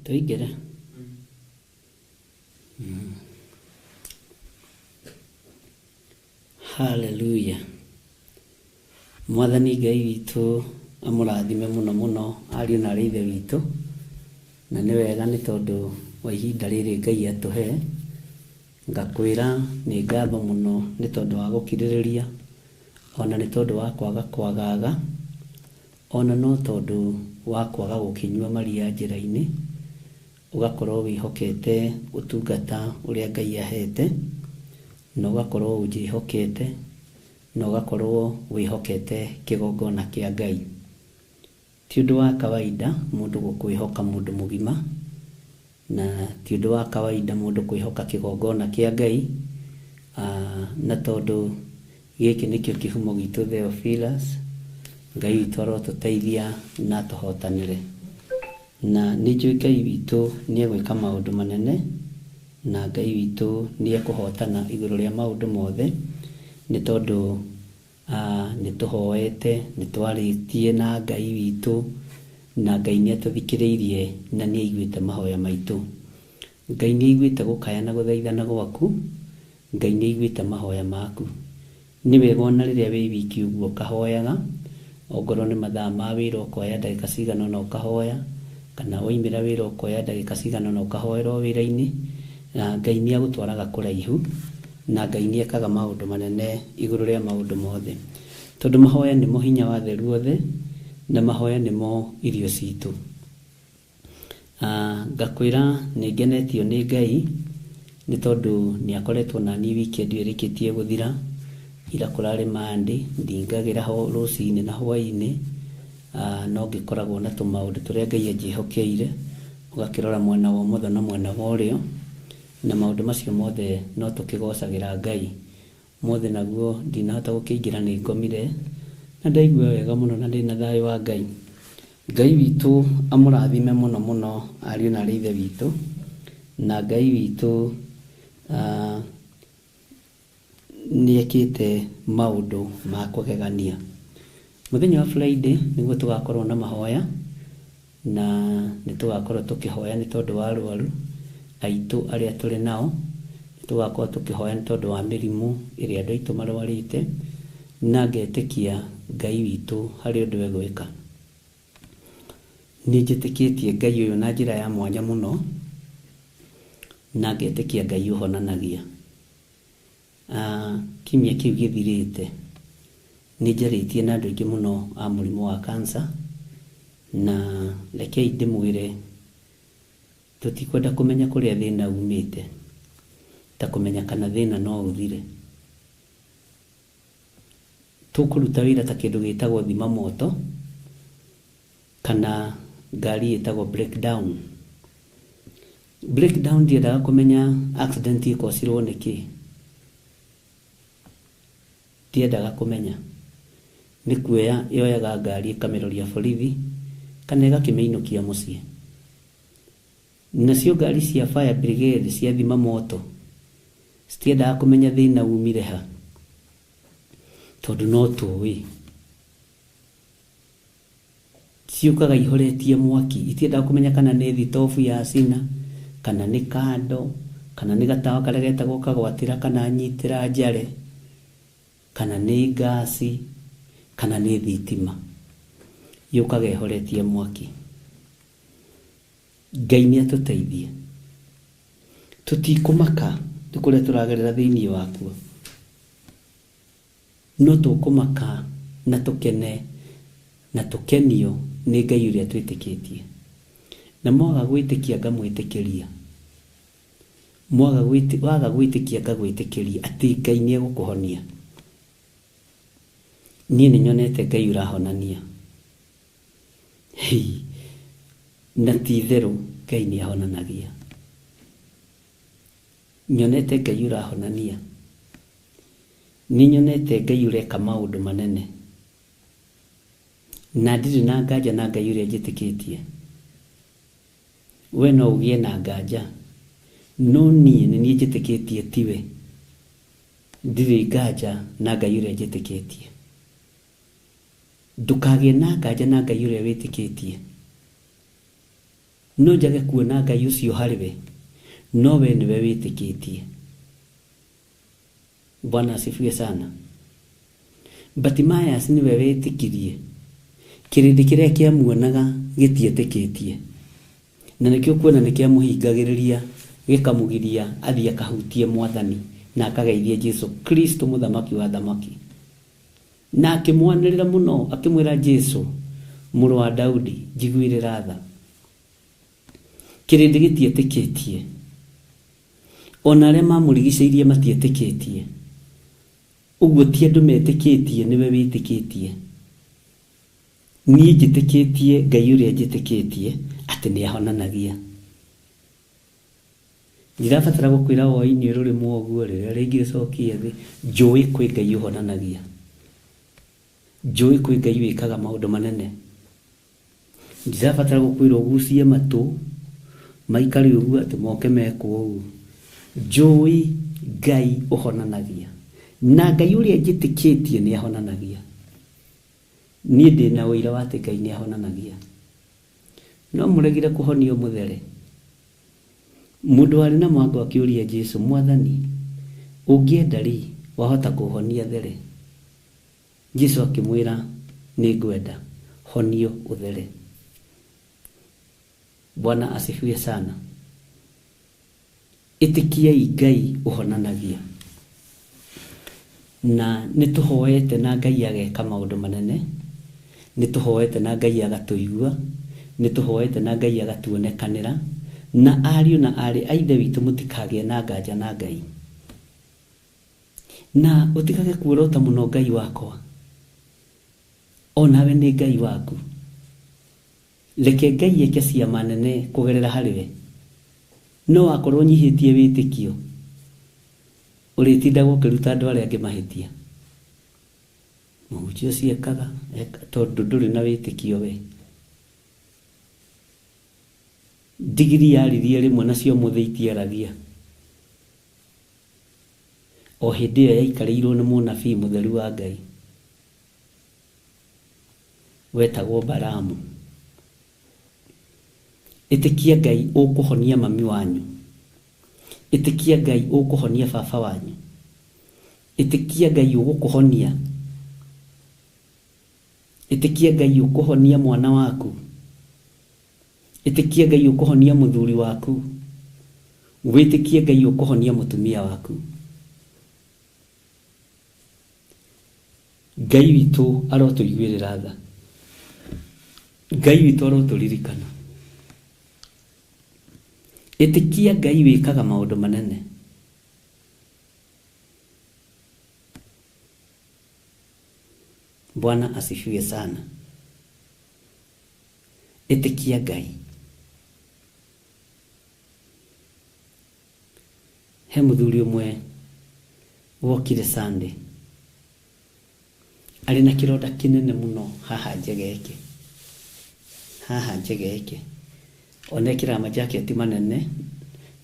[SPEAKER 7] Tũingĩre. Haleluya. Mwathani Ngai witũ amũrathime mũno mũno ariũ na arĩ ithe witũ, na nĩ wega nĩ tondũ wa ihinda rĩrĩ Ngai atũhe. Ngakwĩra nĩ ngatho mũno nĩ tondũ wa gũkirĩrĩria, ona nĩ tondũ wa kwaga kwagaga, ona no tondũ wa kwaga gũkĩnyua maria njĩra-inĩ, ũgakorwo wĩhokete ũtungata ũrĩa Ngai ahete, na ũgakorwo ũnjĩhokete, na ũgakorwo wĩhokete kĩgongona kĩa Ngai. Ti ũndũ wa kawaida mũndũ gũkwĩhoka mũndũ mũgima, na ti ũndũ wa kawaida mũndũ kwĩhoka kĩgongona kĩa Ngai, na tondũ gĩkĩ nĩkĩo kĩhumo gitũ Theophilus, Ngai witũ arotũteithia na atũhotanĩre. Na nĩ njũĩ Ngai witũ nĩ egwĩka maũndũ manene, na Ngai witũ nĩ ekũhotana igũrũ rĩa maũndũ mothe, nĩ tondũ nĩ tũhoete, nĩ twarĩtie na Ngai witũ, na Ngai nĩ atũthikĩrĩirie na nĩ aiguĩte mahoya maitũ. Ngai nĩ aiguĩte gũkaya na gũthaithana gwaku, Ngai nĩ aiguĩte mahoya maku. Nĩ wega ona rĩrĩa wĩ wiki ũguo ũkahoyaga, ongorwo nĩ mathaa ma wĩra ũkoya ndagĩka cigana ũna ũkahoya, kana waimĩra wĩra ũkoya ndagĩka cigana ũna ũkahoera o wĩra-inĩ, na Ngai nĩ agũtwaraga kũraihu, na Ngai nĩ ekaga maũndũ manene igũrũ rĩa maũndũ mothe. Tondũ mahoya nĩmo hinya wa theru othe, na mahoya nĩmo irio citũ. Ngakwĩra nĩ ngenetio nĩ Ngai, nĩ tondũ nĩ akoretwo na niĩ weekend ĩyo ĩrĩkĩtie gũthira. Ira kũrarĩ Monday, ndingagĩra ho rũcinĩ na hwainĩ, no ngĩkoragwo na tũmaũndũ tũrĩa Ngai anjĩhokeire, ũgakĩrora mwena wa ũmotho na mwena wa ũrĩo, na maũndũ macio mothe no tũkĩgocagĩra Ngai. Ũmũthĩ naguo ndinahota gũkĩingĩra nĩ ngomire, na ndaigua wega mũno na ndĩna thayũ wa Ngai. Ngai witũ amũrathime mũno mũno ariũ na arĩ ithe witũ, na Ngai witũ nĩ ekĩte maũndũ ma kũgegania. Mũthenya wa Friday nĩguo tũgakorwo na mahoya, na nĩ tũgakorwo tũkĩhoya nĩ tondũ wa arwaru aitũ arĩa tũrĩ nao, nĩ tũgakorwo tũkĩhoya nĩ tondũ wa mĩrimũ ĩrĩa andũ aitũ marwarĩte, na ngetĩkia Ngai witũ harĩ ũndũ egwĩka. Nĩ njĩtĩkĩtie Ngai ũyũ na njĩra ya mwanya mũno, na ngetĩkia Ngai ũhonanagia. Kiumia kĩu gĩthirĩte nĩ njarĩtie na andũ aingĩ mũno a mũrimũ wa cancer, na rekei ndĩmwĩre tũtikwenda kũmenya kũrĩa thĩna umĩte, ta kũmenya kana thĩna no ũthire. Tũkũruta wĩra ta kĩndũ gĩtagwo thima moto, kana ngari ĩtagwo breakdown. Breakdown ndiendaga kũmenya accident ĩkocirwo nĩkĩ, ndiendaga kũmenya. Nĩ kuoya yoyaga ngari ĩkamĩroria borithi, kana ĩgakĩmĩinũkia mũciĩ. Nacio ngari cia fire brigade cia thima moto citiendaga kũmenya thĩna umire ha, tondũ no tũĩ. Ciũkaga ihoretie mwaki, itiendaga kũmenya kana nĩ thitobu ya cina, kana nĩ kando, kana nĩ gatawa karĩa getagwo kagwatĩra kana nyitĩra njare, kana nĩ ngasi, kana nĩ thitima. Yũkaga ĩhoretie mwaki. Ngai nĩ atũteithie. Tũtikũmaka nĩ kũrĩa tũragerera thĩinĩ wakuo, no tũkũmaka na tũkene na tũkenio nĩ Ngai ũrĩa twĩtĩkĩtie. Na mwaga gwĩtĩkia ngamwĩtĩkĩria. Mwaga waga gwĩtĩkia ngagwĩtĩkĩria atĩ Ngai nĩ egũkũhonia. Niĩ nĩ nyonete Ngai ũrahonania. Hei, na ti itherũ Ngai nĩ ahonanagia. Nyonete Ngai ũrahonania. Nĩ nyonete Ngai ũreka maũndũ manene. Na ndirĩ na nganja na Ngai ũrĩa njĩtĩkĩtie. We no ũgĩe na nganja, no niĩ nĩ niĩ njĩtĩkĩtie tiwe. Ndirĩ nganja na Ngai ũrĩa njĩtĩkĩtie. Ndũkagĩe na nganja na Ngai ũrĩa wĩtĩkĩtie. No njage kuona Ngai ũcio harĩ we, no we nĩwe wĩtĩkĩtie. Bwana asifiwe sana. Bartimaeus nĩwe wĩtĩkirie, kĩrĩndĩ kĩrĩa kĩamuonaga gĩtietĩkĩtie, na nĩkĩo kuona nĩ kĩamũhingagĩrĩria gĩkamũgiria athiĩ akahutie Mwathani na akageithie Jesu Kristo mũthamaki wa athamaki. Na akĩmwanĩrĩra mũno akĩmwĩra, Jesu mũrũ wa Daudi, njiguĩrĩra tha. Kĩrĩndĩ gĩtietĩkĩtie, ona arĩa mamũrigicĩirie matietĩkĩtie. Ũguo ti andũ metĩkĩtie, nĩwe wĩtĩkĩtie. Niĩ njĩtĩkĩtie Ngai ũrĩa njĩtĩkĩtie atĩ nĩ ahonanagia. Ndirabatara gũkwĩra woi iniũrũ rĩmwe ũguo rĩrĩa rĩngĩ ũcokie thĩ. Njũĩ kwĩ Ngai ũhonanagia. Njũĩ kwĩ Ngai wĩkaga maũndũ manene. Ndirabatara gũkwĩra ũgucie matũ maikare ũguo atĩ moke mekwo ũguo. Njũĩ Ngai ũhonanagia. Na Ngai ũrĩa njĩtĩkĩtie nĩ ahonanagia. Niĩ ndĩna ũira wa atĩ Ngai nĩ ahonanagia. No mũregire kũhonio mũthere. Mũndũ warĩ na mangũ akĩũria Jesu, Mwathani, ũngĩenda rĩ, wahota kũhonia there. Jesu akĩmwĩra, nĩ ngwenda, honio ũthere. Bwana asifiwe sana. Ĩtĩkiai Ngai ũhonanagia. Na nĩ tũhoete na Ngai ageka maũndũ manene, nĩ tũhoete na Ngai agatũigua, nĩ tũhoete na Ngai agatuonekanĩra, na ariũ na aarĩ a Ithe witũ mũtikagĩe na nganja na Ngai. Na ũtigage kuorota mũno Ngai wakwa, onawe nĩ Ngai waku. Reke Ngai eke ciama nene kũgerera harĩ we. No wakorwo ũnyihĩtie wĩtĩkio, ũrĩtindaga ũkĩruta andũ arĩa angĩ mahĩtia. Mũhunjia ũcio ekaga tondũ ndũrĩ na wĩtĩkio we. Ndigiri yaririe rĩmwe nacio ũmũthĩ itiaragia. O hĩndĩ ĩyo yaikarĩirwo nĩ mũnabii mũtheru wa Ngai wetagwo Balaamu. Ĩtĩkia Ngai ũkũhonia mami wanyu. Ĩtĩkia Ngai ũkũhonia baba wanyu. Ĩtĩkia Ngai ũgũkũhonia. Ĩtĩkia Ngai ũkũhonia mwana waku. Ĩtĩkia Ngai ũkũhonia mũthuri waku. Wĩtĩkie Ngai ũkũhonia mũtumia waku. Ngai witũ arotũiguĩrĩra tha. Ngai witũ arotũririkana. Ĩtĩkia Ngai wĩkaga maũndũ manene. Bwana asifiwe sana. Ĩtĩkia Ngai. He mũthuri ũmwe wokire Sunday arĩ na kĩronda kĩnene mũno haha njegeke. Haha njegeke. Ona ekĩraga majaketi manene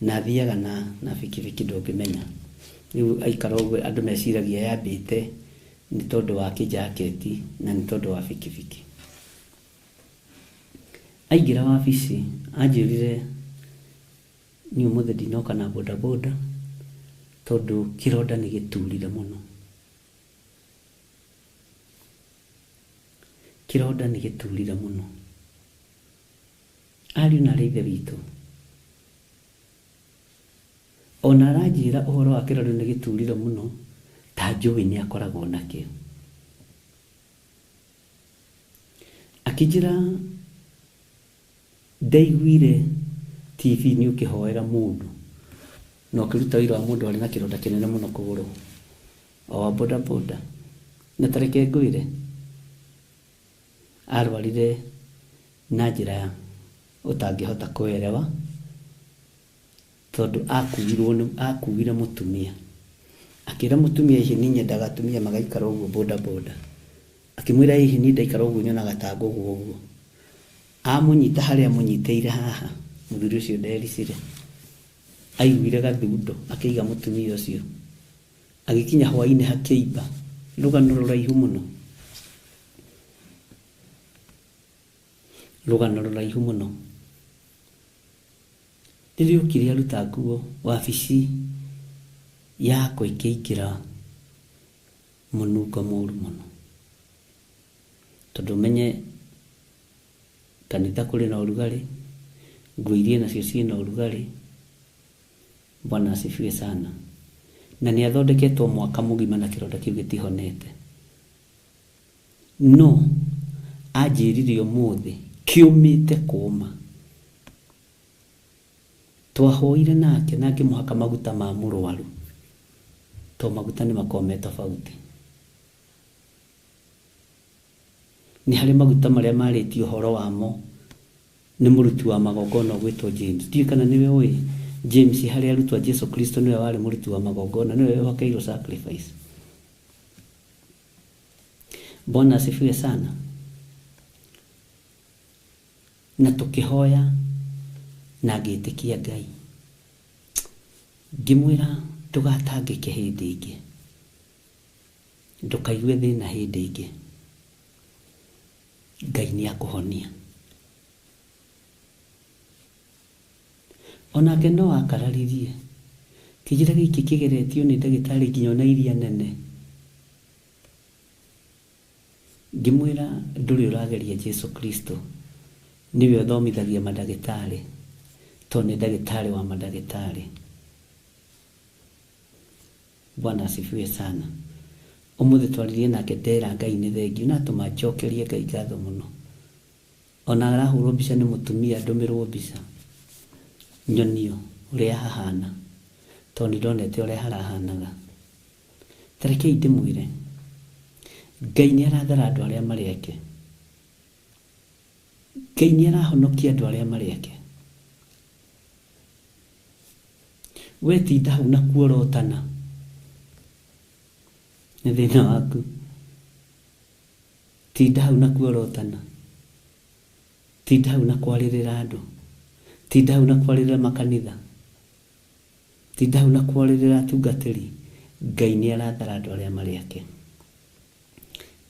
[SPEAKER 7] na athiaga na bikibiki ndũngĩmenya. Rĩu aikara ũguo andũ meciragia yambĩte nĩ tondũ wa kĩjaketi na nĩ tondũ wa bikibiki. Aingĩra wabici anjĩrire niĩ ũmũthĩ ndinoka na bodaboda tondũ kĩronda nĩ gĩturire mũno. Kĩronda nĩ gĩturire mũno. Ariũ na arĩ ithe witũ, ona aranjĩra ũhoro wa kĩronda nĩ gĩturire mũno, ta njũĩ nĩ akoragwo nakĩo. Akĩnjĩra ndaiguire TV nĩ ũkĩhoera mũndũ na ũkĩruta wĩra wa mũndũ arĩ na kĩronda kĩnene mũno kũgũrũ o wa bodaboda. Na ta reke ngwĩre, arwarire na njĩra ũtangĩhota kũerewa tondũ akuire mũtumia. Akĩra mũtumia hihi niĩ nyendaga atumia magaikara ũguo bodaboda. Akĩmwĩra hihi niĩ ndaikara ũguo nyonaga ta ngũgũa ũguo. Amũnyita harĩa amũnyitĩire haha, mũthuri ũcio ndericire. Aiguire gathundo akĩiga mũtumia ũcio. Agĩkinya hwainĩ hakĩimba. Rũgano rũraihu mũno. Rũgano rũraihu mũno. Rĩrĩa okire aruta nguo, wabici yakwa ĩkĩingĩra mũnungo mũru mũno. Tondũ ũmenye kanitha kũrĩ na ũrugarĩ, nguo iria nacio ciĩna ũrugarĩ. Bwana asifiwe sana. Na nĩ athondeketwo mwaka mũgima na kĩronda kĩu gĩtihonete. No anjĩrire ũmũthĩ kĩũmĩte kũma. Twahoire nake na ngĩmũhaka maguta ma mũrwaru, to maguta nĩ makoragwo me tofauti. Nĩ harĩ maguta marĩa marĩtie ũhoro wamo nĩ mũruti wa magongona ũgwĩtwo James. Ndiũĩ kana nĩwe ũĩ James harĩ arutwo a Jesu Kristo nĩwe warĩ mũruti wa magongona, nĩwe wehokeirwo sacrifice. Bwana asifiwe sana. Na tũkĩhoya na ngĩtĩkia Ngai. Ngĩmwĩra ndũgatangĩke hĩndĩ ĩngĩ, ndũkaigue thĩna hĩndĩ ĩngĩ, Ngai nĩ akũhonia. Onake no akararirie, kĩnjĩra gĩkĩ kĩgeretio nĩ ndagĩtarĩ nginya ona iria nene. Ngĩmwĩra ndũrĩ ũrageria Jesu Kristo, nĩwe ũthomithagia mandagĩtarĩ, tondũ nĩ ndagĩtarĩ wa mandagĩtarĩ. Bwana asifiwe sana. Ũmũthĩ twaririe nake ndera Ngai nĩ thengiũ na atũma njokerie Ngai ngatho mũno. Ona arahũrwo mbica nĩ mũtumia ndũmĩrwo mbica nyonio ũrĩa hahana, tondũ nĩ ndonete ũrĩa harahanaga. Ta rekei ndĩmwĩre, Ngai nĩ arathara andũ arĩa marĩ ake. Ngai nĩ arahonokia andũ arĩa marĩ ake. We tinda hau na kuorotana nĩ thĩna waku. Tinda hau na kuorotana, tinda hau na kwarĩrĩra andũ, tinda hau na kwarĩrĩra makanitha, tinda hau na kwarĩrĩra atungatĩri. Ngai nĩ arathara andũ arĩa marĩ ake.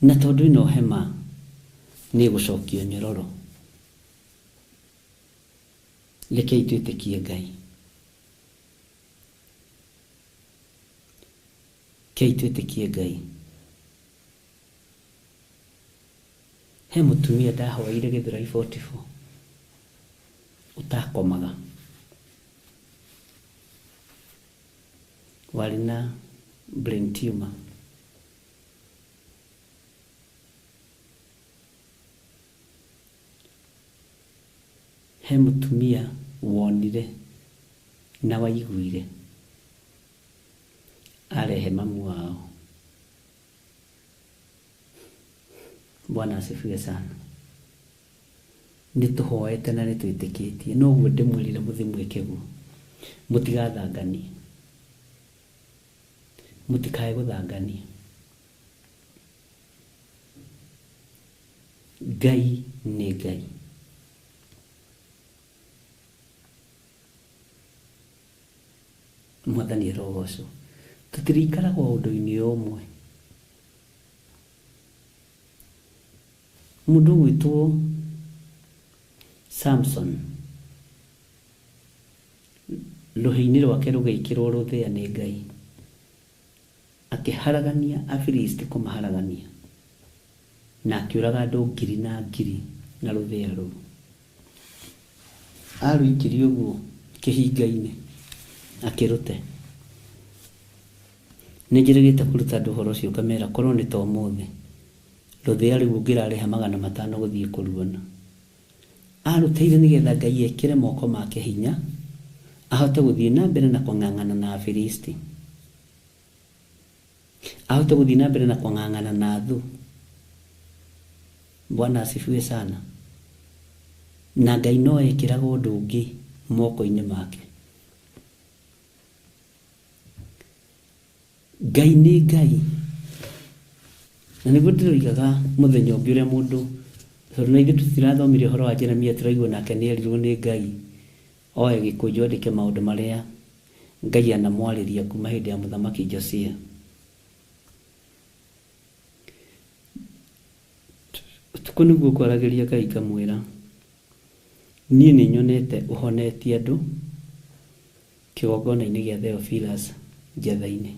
[SPEAKER 7] Na tondũ ĩno hema nĩ ĩgũcokio nyororo, rekei twĩtĩkie Ngai. Rekei twĩtĩkie Ngai. He mũtumia ndahoeire Gĩthũrai 44 ũtakomaga, warĩ na brain tumor. He mũtumia wonire na waiguire arehe mamu wao. Bwana asifiwe sana. Nĩ tũhoete na nĩ twĩtĩkĩtie, noguo ndĩmwĩrire mũthiĩ mwĩke guo. Mũtigathanganie, mũtikae gũthangania. Ngai nĩ Ngai. Mwathani arogocwo. Tũtirĩikaraga o ũndũ-inĩ o ũmwe. Mũndũ ũgwĩtwo Samson rũhĩ-inĩ rwake rũgĩkĩrwo rũthĩa nĩ Ngai, akĩharagania Afilisti kũmaharagania, na akĩũraga andũ ngiri na ngiri na rũthĩa rũu. Arũikirie ũguo kĩhinga-inĩ akĩrũte. Nĩ njĩrĩgĩte kũruta andũ ũhoro ũcio ngamera korwo nĩ ta ũmũthĩ, rũthĩa rũu ũngĩrarĩha 500 gũthiĩ kũruona. Arũteire nĩgetha Ngai ekĩre moko make hinya ahote gũthiĩ na mbere na kũng'ang'ana na Afilisti, ahote gũthiĩ na mbere na kũng'ang'ana na thũ. Bwana asifiwe sana. Na Ngai no ekĩraga ũndũ ũngĩ moko-inĩ make. Ngai nĩ Ngai. Na nĩguo ndĩroigaga mũthenya ũngĩ ũrĩa mũndũ, tondũ na ithuĩ tũtirathomire ũhoro wa Jeremia, tũraigua nake nĩ erirwo nĩ Ngai oe gĩkũnjo andĩke maũndũ marĩa Ngai anamwarĩria kuma hĩndĩ ya mũthamaki Josia. Ũtukũ nĩguo ngwaragĩria Ngai ngamwĩra, niĩ nĩ nyonete ũhonetie andũ, Kĩgongona-inĩ gĩa Theophilus Njetha-inĩ.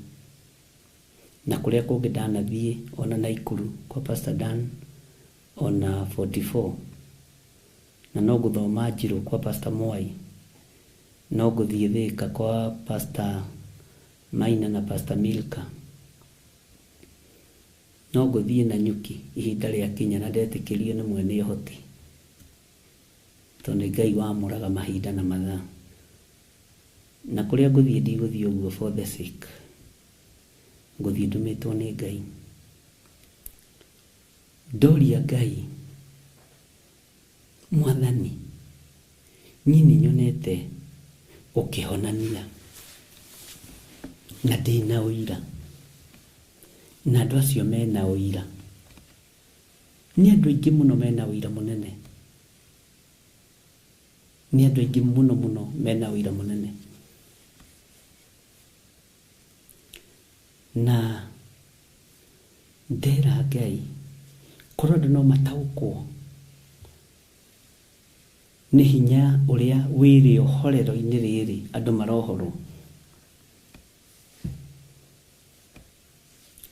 [SPEAKER 7] Na kũrĩa kũngĩ ndanathiĩ ona Naikuru kwa Pastor Dan ona 44. Na no ngũthoma Njirũ kwa Pastor Mwai. No ngũthiĩ Thĩka kwa Pastor Maina na Pastor Milka. No ngũthiĩ Nanyuki ihinda rĩakinya na ndetĩkĩrio nĩ mwene ũhoti. Tondũ nĩ Ngai wamũraga mahinda na mathaa. Na kũrĩa ngũthiĩ ndigũthiĩ ũguo for the sake. Ngũthiĩ ndũmĩtwo nĩ Ngai. Ndoria Ngai, Mwathani, niĩ nĩ nyonete ũkĩhonania na ndĩna ũira, na andũ acio mena ũira. Nĩ andũ aingĩ mũno mena ũira mũnene. Nĩ andũ aingĩ mũno mũno mena ũira mũnene. Na ndera Ngai, korwo andũ no mataũkwo nĩ hinya ũrĩa wĩ rĩohorero-inĩ rĩrĩ andũ marohorwo.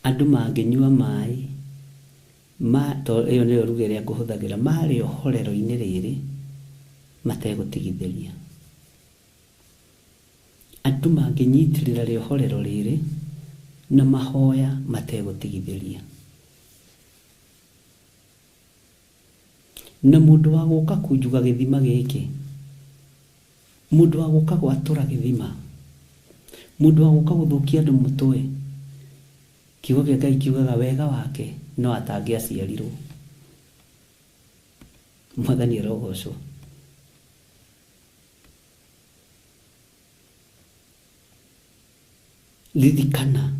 [SPEAKER 7] Andũ mangĩnyua maĩ ma, to ĩyo nĩyo ruga ĩrĩa ngũhũthagĩra, ma rĩohorero-inĩ rĩrĩ mategũtigithĩria. Andũ mangĩnyitĩrĩra rĩohorero rĩrĩ na mahoya mategũtigithĩria. Na mũndũ wa gũka kunjuga gĩthima gĩkĩ, mũndũ wa gũka gwatũra gĩthima, mũndũ wa gũka gũthũkia andũ mũtwe, kiugo kĩa Ngai kiugaga wega wake no atangĩaciarirwo. Mwathani arogocwo. Ririkana,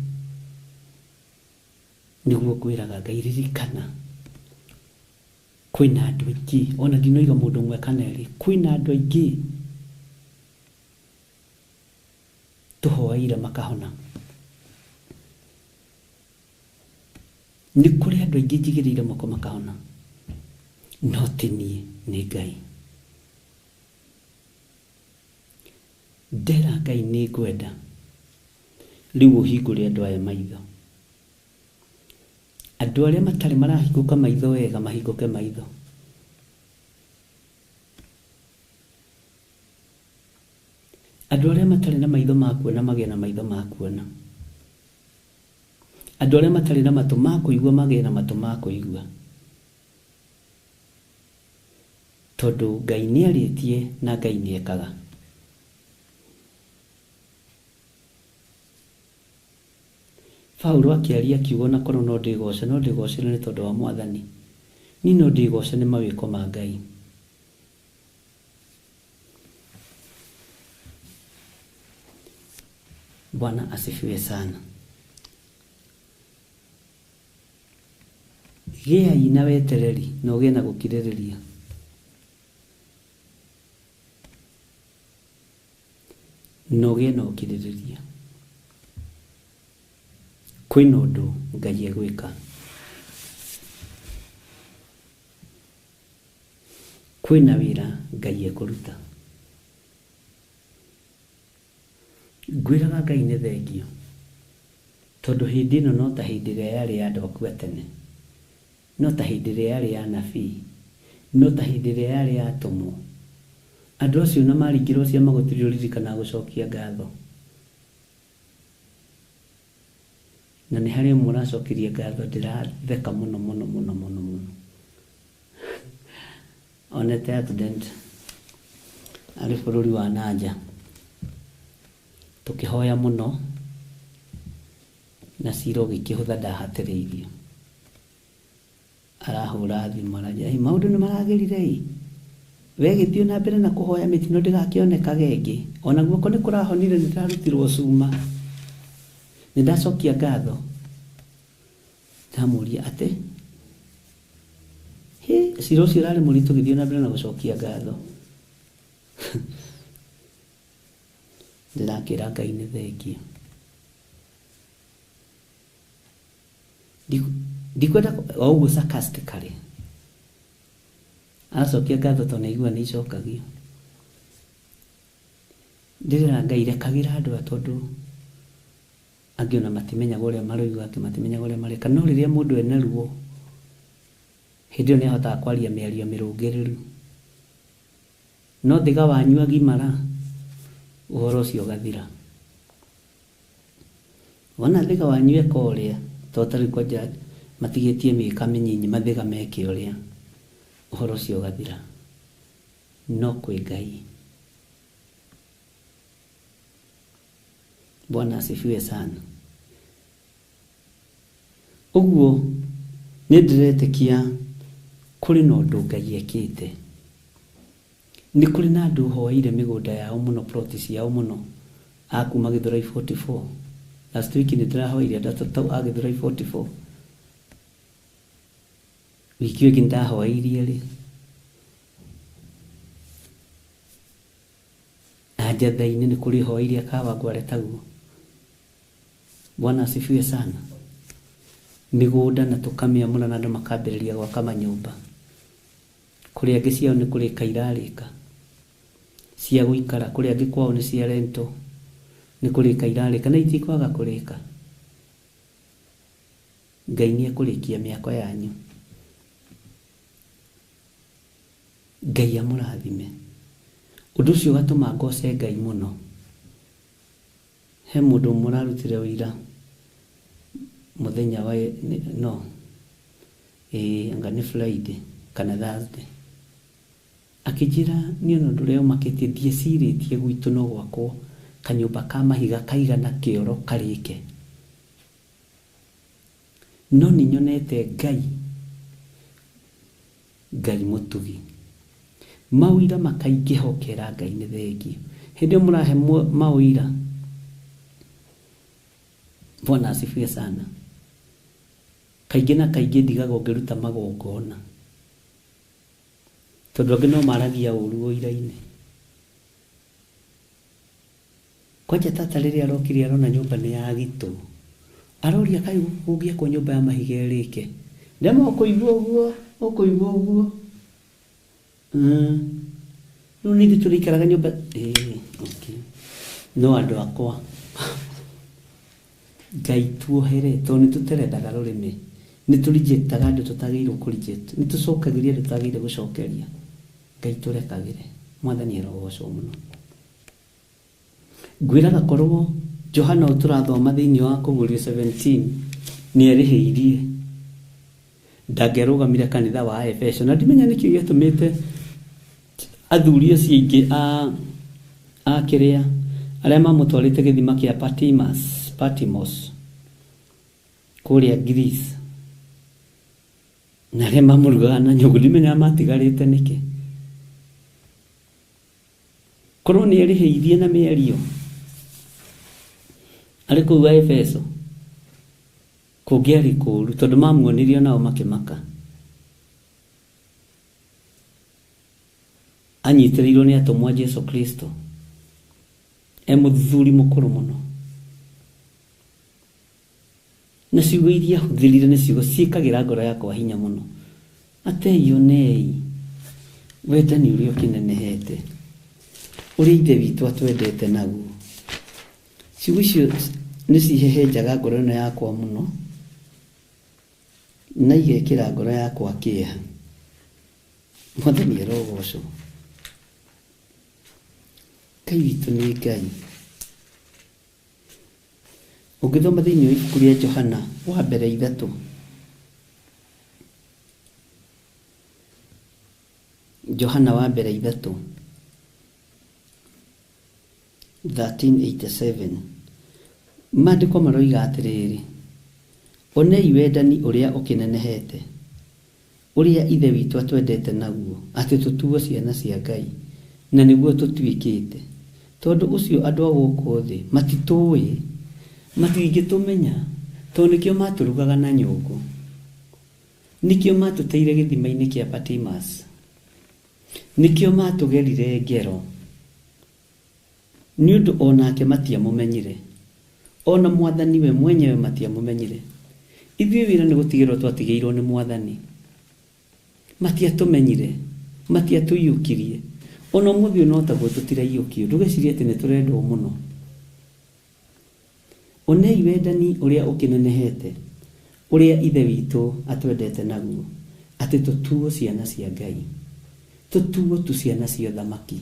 [SPEAKER 7] nĩguo ngwĩraga Ngai, ririkana kwĩna andũ aingĩ, ona ndinoiga mũndũ ũmwe kana erĩ, kwĩna andũ aingĩ tũhoeire makahona. Nĩ kũrĩ andũ aingĩ njigĩrĩire moko makahona, no ti niĩ, nĩ Ngai. Ndera Ngai nĩ ngwenda rĩu ũhingũre andũ aya maitho. Andũ arĩa matarĩ marahingũka maitho wega mahingũke maitho. Andũ arĩa matarĩ na maitho ma kuona magĩe na maitho ma kuona. Andũ arĩa matarĩ na matũ ma kũigua magĩe na matũ ma kũigua. Tondũ Ngai nĩ arĩtie na Ngai nĩ ekaga. Paulo akĩaria akiuga ona korwo no ndĩgoce, no ndĩgocere nĩ tondũ wa Mwathani. Niĩ no ndĩgoce nĩ mawĩko ma Ngai. Bwana asifiwe sana. Gĩai na wetereri na ũgĩe na gũkirĩrĩria. Na ũgĩe na ũkirĩrĩria. Kwĩna ũndũ Ngai egwĩka. Kwĩna wĩra Ngai ekũruta. Ngwĩraga Ngai nĩ thengio, tondũ hĩndĩ ĩno no ta hĩndĩ ĩrĩa yarĩ ya andũ aku a tene, no ta hĩndĩ ĩrĩa yarĩ ya anabii, no ta hĩndĩ ĩrĩa yarĩ ya atũmwo. Andũ acio ona maringĩrwo ciama gũtirĩ ũririkanaga gũcokia ngatho. Na nĩ harĩ ũmwe ũracokirie ngatho ndĩratheka mũno mũno mũno mũno mũno. Onete accident arĩ bũrũri wa nanja. Tũkĩhoya mũno na cira ũgĩkĩhũtha ndahatĩrĩirio. Arahũra thimũ aranjĩra, "Ĩ maũndũ nĩ maragĩrire ĩ? We gĩthiĩ na mbere na kũhoya mĩtino ndĩgakĩonekage ĩngĩ. Ona guoko nĩ kũrahonire nĩ ndĩrarutirwo cuma. Nĩ ndacokia ngatho." Ndamũria atĩ, "Hĩ, cira ũcio ũrarĩ mũritũ gĩthiĩ na mbere na gũcokia ngatho." Ndĩrakĩra Ngai nĩ thengio. Ndikwenda o ũguo sarcastically. Aracokia ngatho tondũ nĩ aigua nĩ icokagio. Ndĩrera Ngai rekagĩra andũ aya tondũ angĩ ona matimenyaga ũrĩa maroiga, angĩ matimenyaga ũrĩa mareka. No rĩrĩa mũndũ ena ruo, hĩndĩ ĩyo nĩ ahotaga kwaria mĩario mĩrũngĩrĩru. No thiga wanyu agimara, ũhoro ũcio ũgathira. Wona thiga wanyu eka ũrĩa, tondũ ta rĩu kwanja matigĩtie mĩaka mĩnyinyi mathiga meke ũrĩa, ũhoro ũcio ũgathira. No kwĩ Ngai. Bwana asifiwe sana. Ũguo nĩ ndĩretĩkia kũrĩ na ũndũ Ngai ekĩte. Nĩ kũrĩ na andũ hoeire mĩgũnda yao mũno, plot ciao mũno, a kuma Gĩthũrai 44. Last week nĩ ndĩrahoeire andũ atatũ a Gĩthũrai 44. Wiki ĩyo ĩngĩ nĩ ndahoeirie rĩ, na Njatha-inĩ nĩ kũrĩ hoeire a Kawangware taguo. Bwana asifiwe sana. Mĩgũnda na tũkamĩamũra na andũ makambĩrĩria gwaka manyũmba. Kũrĩ angĩ ciao nĩ kũrĩka irarĩka cia gũikara, kũrĩ angĩ kwao nĩ cia rental, nĩ kũrĩka irarĩka na itikwaga kũrĩka. Ngai nĩ ekũrĩkia mĩako yanyu. Ngai amũrathime. Ũndũ ũcio ũgatũma ngoce Ngai mũno. He mũndũ ũmwe ũrarutire ũira mũthenya wa no ĩĩ anga nĩ Friday kana Thursday. Akĩnjĩra niĩ ona ũndũ ũrĩa ũmakĩtie ndiecirĩtie gwitũ no gwakwo kanyũmba ka mahiga kaigana kĩoro karĩke. No nĩ nyonete Ngai, Ngai mũtugi. Maũira makaingĩha ũkera Ngai nĩ thengiũ. Hĩndĩ ĩyo mũrahe maũira. Bwana asifiwe sana. Kaingĩ na kaingĩ ndigagwo ngĩruta magongona. Tondũ angĩ no maragia ũru ũira-inĩ. Kwanja tata rĩrĩa arokire arona nyũmba nĩ yagitwo. Aroria kaĩ gũkũ kũngĩakwo nyũmba ya mahiga ĩrĩke. Ndema ũkũigua ũguo, ũkũigua ũguo. Rĩu nĩ ithuĩ tũrĩikaraga nyũmba ĩĩ, okay. No andũ akwa Ngai tuohere tondũ nĩ tũterethaga rũrĩmĩ, nĩ tũ rejectaga andũ tũtagĩrĩirwo kũ reject, nĩ tũcokagĩria andũ tũtagĩrĩire gũcokeria. Ngai tũrekagĩre. Mwathani arogocwo mũno. Ngwĩraga korwo Johana ũyũ tũrathoma thĩinĩ wa Kũguũrio 17 nĩ erĩhĩirie, ndangĩarũgamire kanitha wa Efeso. Na ndimenya nĩkĩ gĩatũmĩte athuri acio aingĩ a a kĩrĩa arĩa mamũtwarĩte gĩthima kĩa Patimas, Patmos kũrĩa Greece na arĩa mamũrugaga na nyũngũ, ndimenyaga matigarĩte nĩkĩ. Korwo nĩ erĩhĩirie na mĩario arĩ kũu Efeso, kũngĩarĩ kũũru tondũ mamuonirie o nao makĩmaka. Anyitĩrĩirwo nĩ atũmwo a Jesu Kristo e mũthuri mũkũrũ mũno. Na ciugo iria ahũthĩrire nĩ ciugo ciĩkagĩra ngoro yakwa hinya mũno. Atei onei wendani ũrĩa ũkĩnenehete, ũrĩa Ithe witũ atwendete naguo. Ciugo icio nĩ cihehenjaga ngoro ĩno yakwa mũno na igekĩra ngoro yakwa kĩeha. Mwathani arogocwo. Ngai witũ nĩ Ngai. Ũngĩthoma thĩinĩ wa ibuku rĩa Johana wa mbere ithatũ, Johana wa mbere ithatũ 1387 maandĩko maroiga atĩrĩrĩ, onei wendani ũrĩa ũkĩnenehete, Ũrĩa Ithe witũ atwendete naguo, atĩ tũtuo ciana cia Ngai, na nĩguo tũtuĩkĩte. Tondũ ũcio andũ a gũkũ thĩ matitũũĩ, matingĩtũmenya, tondũ nĩkĩo maatũrugaga na nyũngũ, nĩkĩo maatũteire gĩthima-inĩ kĩa Patimas, nĩkĩo maatũgerire ngero, nĩ ũndũ o nake matiamũmenyire, o na Mwathani we mwenyewe matiamũmenyire. Ithuĩ wĩra nĩ gũtigĩrũo twatigĩirũo nĩ Mwathani. Matiatũmenyire, matiatũiyũkirie. Ona ũmũthĩ ũyũ no taguo tũtiraiyũkio. Ndũgecirie atĩ nĩ tũrendwo mũno. Onei wendani ũrĩa ũkĩnenehete, ũrĩa Ithe witũ atwendete naguo, atĩ tũtuo ciana cia Ngai. Tũtuo tu ciana cia ũthamaki.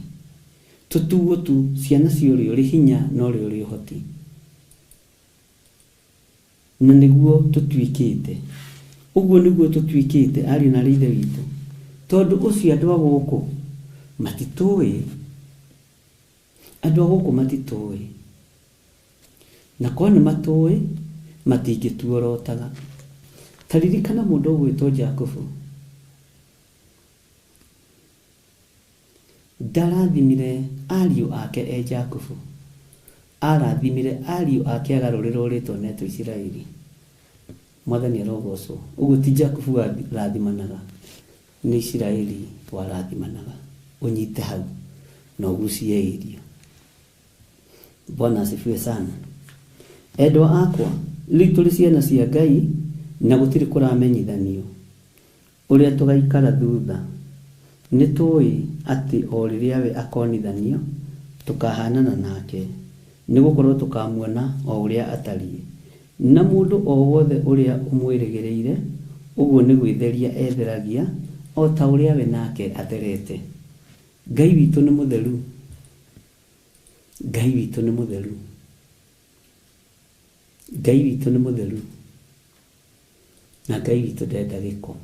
[SPEAKER 7] Tũtuo tu ciana cia ũrĩa ũrĩ hinya na ũrĩa ũrĩ ũhoti. Na nĩguo tũtuĩkĩte. Ũguo nĩguo tũtuĩkĩte ariũ na aarĩ a Ithe witũ. Tondũ ũcio andũ a gũkũ matitũĩ. Andũ a gũkũ matitũĩ. Na korwo nĩ matũĩ, matingĩtuorotaga. Ta ririkana mũndũ ũgwĩtwo Jakubu. Ndarathimire ariũ ake e Jakubu. Arathimire ariũ ake agarũrĩrwo rĩtwa metwo Isiraeli. Mwathani arogocwo. Ũguo ti Jakubu warathimanaga, nĩ Isiraeli warathimanaga. Ũnyite hau na ũgucie irio. Bwana asifiwe sana. Endwa akwa, rĩu tũrĩ ciana cia Ngai na gũtirĩ kũramenyithanio ũrĩa tũgaikara thutha. Nĩ tũĩ atĩ o rĩrĩa we akonithanio, tũkahanana nake, nĩ gũkorwo tũkamuona o ũrĩa atariĩ. Na mũndũ o wothe ũrĩa ũmwĩrĩgĩrĩire, ũguo nĩ gwĩtheria etheragia, o ta ũrĩa we nake atherete. Ngai witũ nĩ mũtheru. Ngai witũ nĩ mũtheru. Ngai witũ nĩ mũtheru. Na Ngai witũ ndenda gĩko.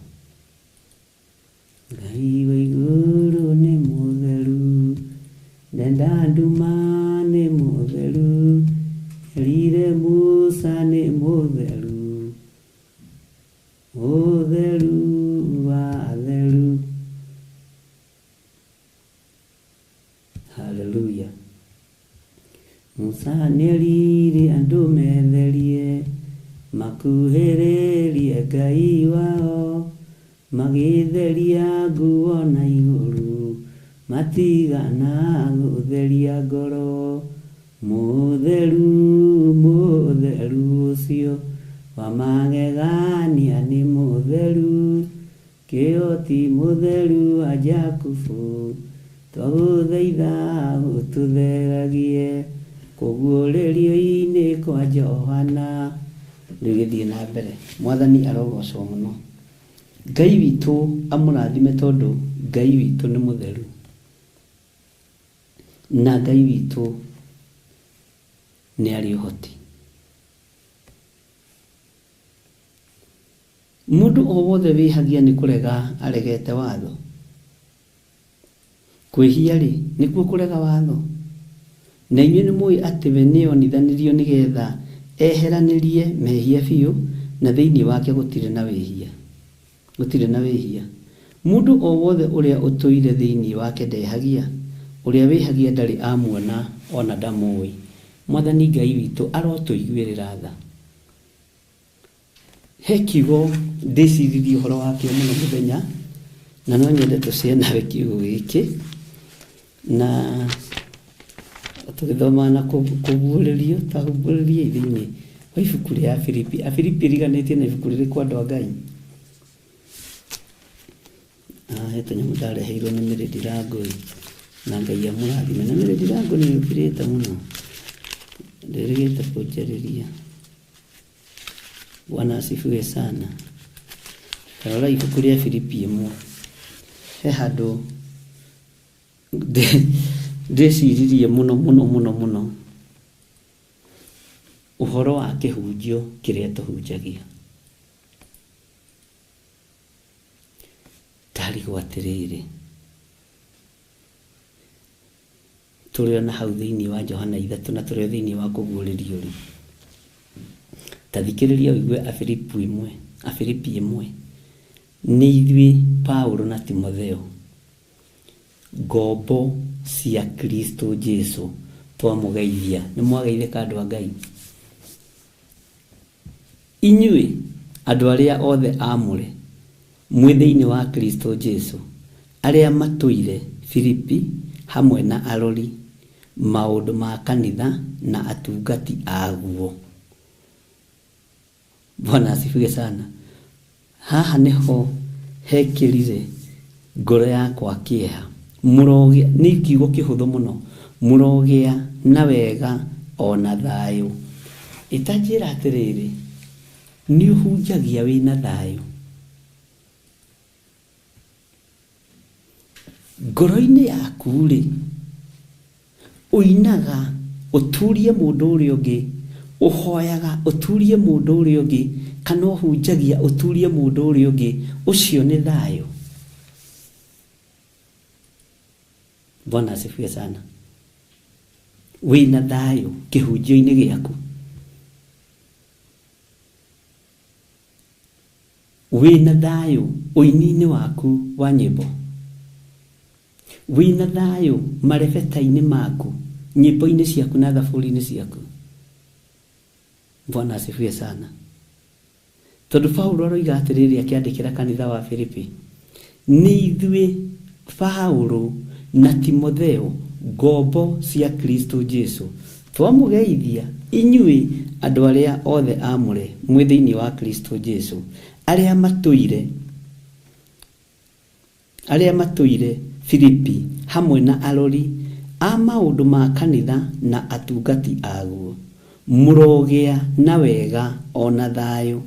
[SPEAKER 7] Ngai wa igũrũ nĩ mũtheru, ndenda nduma nĩ mũtheru, erire Musa nĩ mũtheru, mũtheru wa atheru. Haleluya. Musa nĩerire andũ metherie, makuhĩrĩrie Ngai wao, magĩtheria nguo na igũrũ, matigana gũtheria ngoro. Mũtheru, mũtheru ũcio wa magegania nĩ mũtheru, kĩhoti mũtheru wa Jakubu, twagũthaitha ũtũtheragie kũguũrĩrio-inĩ kwa Johana. Rĩu gĩthiĩ na mbere. Mwathani arogocwo mũno. Ngai witũ amũrathime tondũ Ngai witũ nĩ mũtheru. Na Ngai witũ nĩ arĩ ũhoti. Mũndũ o wothe wĩhagia nĩ kũrega aregete watho. Kwĩhia rĩ, nĩkuo kũrega watho. Na inyuĩ nĩ mũĩ atĩ we nĩonithanirio nĩgetha eheranĩrie mehia biũ, na thĩinĩ wake gũtirĩ na wĩhia. Gũtirĩ na wĩhia. Mũndũ o wothe ũrĩa ũtũire thĩinĩ wake ndehagia. Ũrĩa wĩhagia ndarĩ amuona ona ndamũĩ. Mwathani Ngai witũ arotũiguĩrĩra tha. He kiugo ndĩciririe ũhoro wakĩo mũno mũthenya, na no nyende tũcĩe nawe kiugo gĩkĩ, na tũgĩthomaga na kũguũrĩrio, taguũrĩriei thĩinĩ wa ibuku rĩa Afilipi. Afilipi ĩriganĩtie na ibuku rĩrĩkũ andũ a Ngai? He tũnyamũ ndareheirwo nĩ Mary Ndirango na Ngai amũrathime. Na Mary Ndirango nĩ yũkĩrĩte mũno, ndĩrĩgĩte kũnjarĩria. Bwana asifiwe sana. Tarora ibuku rĩa Filipi 1. He handũ ndĩciririe mũno mũno mũno mũno ũhoro wa kĩhunjio kĩrĩa tũhunjagia. Ndarigwo atĩrĩrĩ, tũrĩ ona hau thĩinĩ wa Johana 3 na tũrĩ o thĩinĩ wa kũguũrĩrio rĩ, ta thikĩrĩria ũigue Afilipi 1, Afilipi 1. Nĩ ithuĩ Paulo na Timotheo, ngombo cia Kristo Jesu, twamũgeithia. Nĩ mwageithĩka andũ a Ngai? Inyuĩ andũ arĩa othe aamũre mwĩ thĩinĩ wa Kristo Jesu, arĩa matũire Filipi hamwe na arori maũndũ ma kanitha na atungati aguo. Bwana asifiwe sana. Haha nĩho hekĩrire ngoro yakwa kĩeha Mũrogĩa nĩ kiugo kĩhũthũ mũno, mũrogĩa na wega ona thayũ. Ĩtanjĩra atĩrĩrĩ, nĩ ũhunjagia wĩna thayũ? Ngoro-inĩ yaku rĩ, ũinaga ũturie mũndũ ũrĩa ũngĩ, ũhoyaga ũturie mũndũ ũrĩa ũngĩ, kana ũhunjagia ũturie mũndũ ũrĩa ũngĩ, ũcio nĩ thayũ? Bwana asifiwe sana. Wĩna thayũ kĩhunjio-inĩ gĩaku? Wĩna thayũ ũini-inĩ waku wa nyĩmbo? Wĩna thayũ marebeta-inĩ maku, nyĩmbo-inĩ ciaku na thaburi-inĩ ciaku? Bwana asifiwe sana. Tondũ Paulo aroiga atĩrĩrĩ akĩandĩkĩra kanitha wa Filipi, nĩ ithuĩ Paulo na Timotheo ngombo cia Kristo Jesu, twamũgeithia inyuĩ andũ arĩa othe aamũre mwĩ thĩinĩ wa Kristo Jesu, arĩa matũire Filipi hamwe na arori a maũndũ ma kanitha na atungati aguo, mũrogĩa na wega ona thayũ,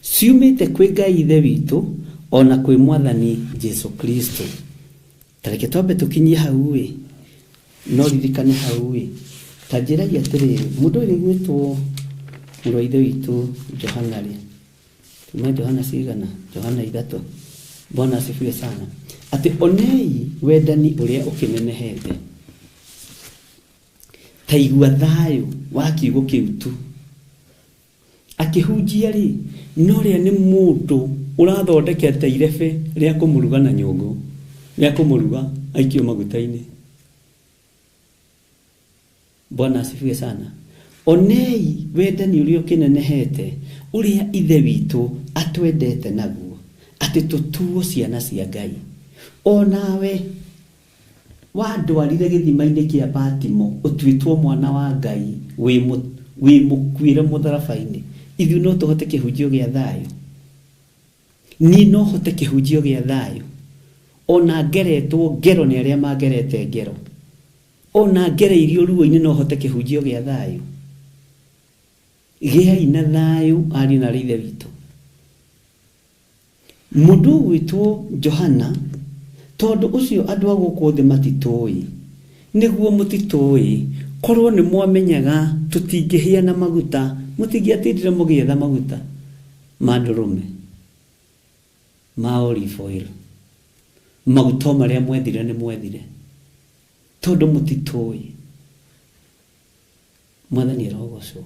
[SPEAKER 7] ciumĩte kwĩ Ngai Ithe witũ ona kwĩ Mwathani Jesu Kristo. Ta reke twambe tũkinyie hau ĩ, no ririkane hau ĩ, ta njĩrai atĩrĩrĩ, mũndũ ũyũ ũgwĩtwo mũrũ wa Ithe witũ Johana rĩ, tuma Johana cigana? Johana 3. Bwana asifiwe sana. Atĩ onei wendani ũrĩa ũkĩnenehete, ta igua thayũ wa kiugo kĩu tu. Akĩhunjia rĩ, no rĩa nĩ mũndũ ũrathondekete irebe rĩa kũmũruga na nyũngũ, rĩa kũmũruga aikio maguta-inĩ. Bwana asifiwe sana. Onei wendani ũrĩa ũkĩnenehete, ũrĩa Ithe witũ atwendete naguo, atĩ tũtuo ciana cia Ngai. Onawe wandwarire gĩthima-inĩ kĩa Patimo, ũtuĩtwo mwana wa Ngai, wĩ mũkuĩre mũtharaba-inĩ. Ithuĩ no tũhote kĩhunjio gĩa thayũ? Niĩ no hote kĩhunjio gĩa thayũ? Ona ngeretwo ngero nĩ arĩa mangerete ngero, ona ngereirio ruo-inĩ no hote kĩhunjio gĩa thayũ? Gĩai na thayũ ariũ na Ithe witũ. Mũndũ ũgwĩtwo Johana, tondũ ũcio andũ a gũkũ thĩ matitũĩ, nĩguo mũtitũĩ, korwo nĩ mwamenyaga tũtingĩhĩa na maguta, mũtingĩatindire mũgĩetha maguta ma ndũrũme, ma olive oil, maguta marĩa mwethire nĩ mwethire, tondũ mũtitũĩ. Mwathani arogocwo.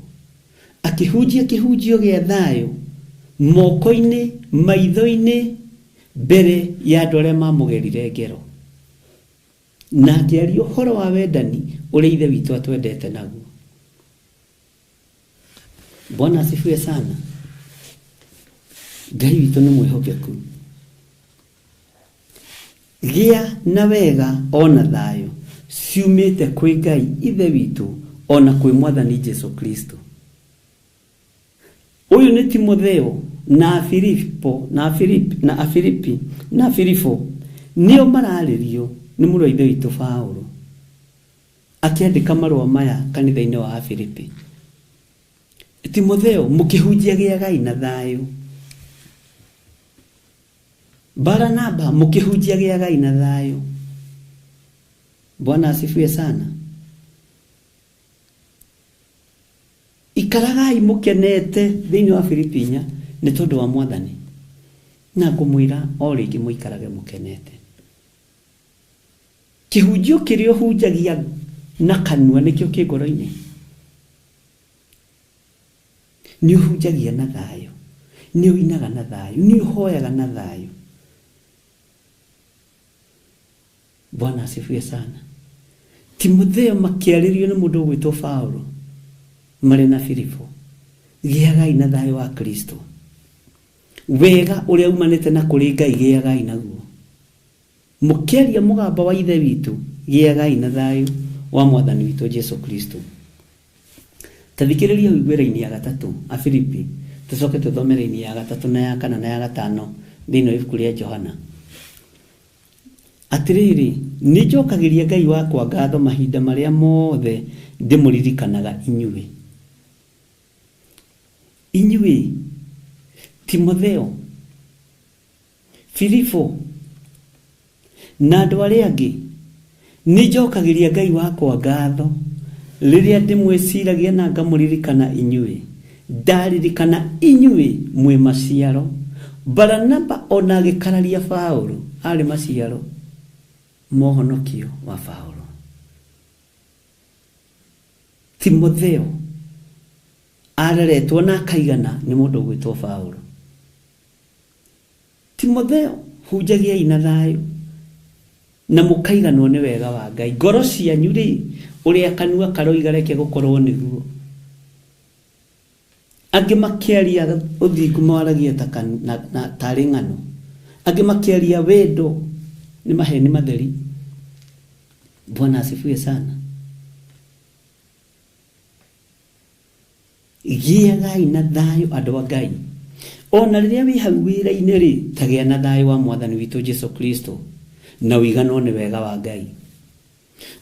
[SPEAKER 7] Akĩhunjia kĩhunjio gĩa thayũ moko-inĩ, maitho-inĩ, mbere ya andũ arĩa mamũgerire ngero, na akĩaria ũhoro wa wendani ũrĩa Ithe witũ atwendete naguo. Bwana asifiwe sana. Ngai witũ nĩ mwĩhokeku. Gĩa na wega ona thayũ ciumĩte kwĩ Ngai Ithe witũ ona kwĩ Mwathani Jesu Kristo. Ũyũ nĩ Timotheo na Filipo na Filipi na Afilipi na Filipo nĩo mararĩrio nĩ mũrũ wa Ithe witũ Paulo akĩandĩka marũa maya kanitha-inĩ wa Afilipi. Timotheo, mũkĩhunjia gĩagai na thayũ. Baranaba, mũkĩhunjia gĩagai na thayũ. Bwana asifiwe sana. Ikaragai mũkenete thĩinĩ wa Filipi 4 nĩ tondũ wa Mwathani. Na ngũmwĩra o rĩngĩ mũikarage mũkenete. Kĩhunjio kĩrĩa ũhunjagia na kanua nĩkĩo kĩ ngoro-inĩ. Nĩ ũhunjagia na thayũ, nĩ ũinaga na thayũ, nĩ ũhoyaga na thayũ. Bwana asifiwe sana. Timotheo makĩarĩrio nĩ mũndũ ũgwĩtwo Paulo marĩ na Filipo, gĩagai na thayũ wa Kristo. Wega ũrĩa umanĩte na kũrĩ Ngai gĩagai naguo. Mũkĩaria mũgambo wa Ithe witũ, gĩagai na thayũ wa Mwathani witũ Jesu Kristo. Ta thikĩrĩria ũigue raini ya gatatũ Afilipi, tũcoke tũthome raini ya gatatũ na ya kana na ya gatano thĩinĩ wa ibuku rĩa Johana. Atĩrĩrĩ, nĩ njokagĩria Ngai wakwa ngatho mahinda marĩa mothe ndĩmũririkanaga inyuĩ. Inyuĩ, Timotheo, Filipo, na andũ arĩa angĩ, nĩ njokagĩria Ngai wakwa ngatho rĩrĩa ndĩmwĩciragia na ngamũririkana inyuĩ. Ndaririkana inyuĩ mwĩ maciaro. Baranaba ona agĩkararia Paũlũ arĩ maciaro ma ũhonokio wa Paũlũ. Timotheo areretwo na akaigana nĩ mũndũ ũgwĩtwo Paũlũ. Timotheo, hunjagiai na thayũ na mũkaiganwo nĩ wega wa Ngai. Ngoro cianyu-rĩ, ũrĩa kanua karoiga reke gũkorwo nĩguo. Angĩ makĩaria ũthingu mawaragia ta na, na, tarĩ ng'ano. Angĩ makĩaria wendo nĩ maheni matheri. Bwana asifiwe sana. Gĩagai na thayũ andũ a Ngai. Ona rĩrĩa wĩ hau wĩra-inĩ rĩ, ta gĩa na thayũ wa Mwathani witũ Jesu Kristo na ũiganwo nĩ wega wa Ngai.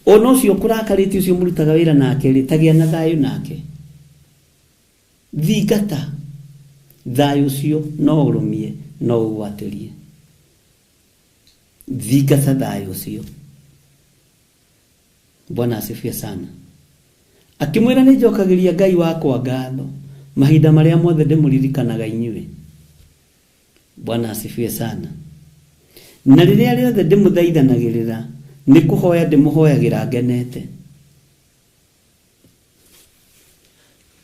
[SPEAKER 7] Ona ũcio ũkũrakarĩtie ũcio mũrutaga wĩra nake rĩ, ta gĩa na thayũ nake. Thingata thayũ ũcio, no ũrũmie, no ũgwatĩrie. Thingata thayũ ũcio. Bwana asifiwe sana. Akĩmwĩra nĩ njokagĩria Ngai wakwa ngatho mahinda marĩa mothe ndĩmũririkanaga inyuĩ. Bwana asifiwe sana. Na rĩrĩa rĩothe ndĩmũthaithanagĩrĩra nĩ kũhoya ndĩmũhoyagĩra ngenete.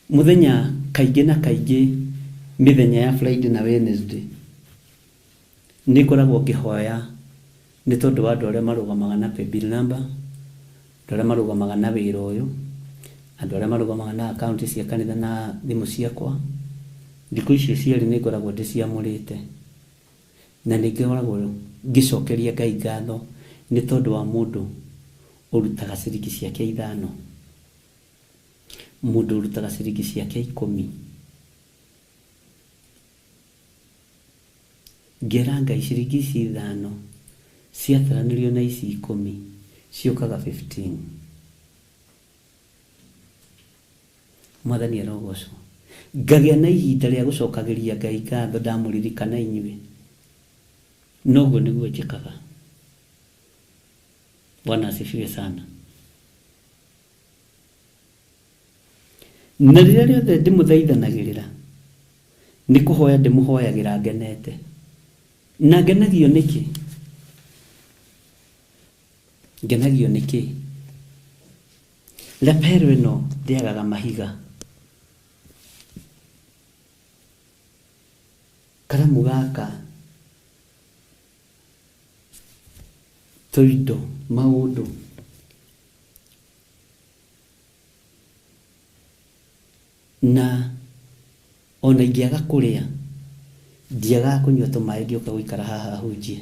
[SPEAKER 7] Mũthenya kaingĩ na kaingĩ mĩthenya ya Friday na Wednesday nĩ ngoragwo ngĩhoya nĩ tondũ wa andũ arĩa marũgamaga na paybill number, andũ arĩa marũgamaga na wĩra ũyũ, andũ arĩa marũgamaga na account cia kanitha na thimũ ciakwa. Thikũ icio cierĩ nĩ ngoragwo ndĩciamũrĩte na nĩ ngoragwo ngĩcokeria Ngai ngatho nĩ tondũ wa mũndũ ũrutaga ciringi ciake 5, mũndũ ũrutaga ciringi ciake 10. Ngera Ngai ciringi ici 5 ciataranĩrio na ici 10 ciũkaga 15. Mwathani arogocwo. Ngagĩa na ihinda rĩa gũcokagĩria Ngai ngatho ndamũririkana inyuĩ. Noguo nĩguo njĩkaga. Bwana asifiwe sana. Na rĩrĩa rĩothe ndĩmũthaithanagĩrĩra nĩ kũhoya ndĩmũhoyagĩra ngenete. Na ngenagio nĩkĩ? Ngenagio nĩkĩ? Lapero ĩno ndĩagaga mahiga. Karamu gaka tũindo maũndũ na ona ingĩaga kũrĩa ndiagaga kũnyua tũmaĩ ngĩũka gũikara haha hunjie.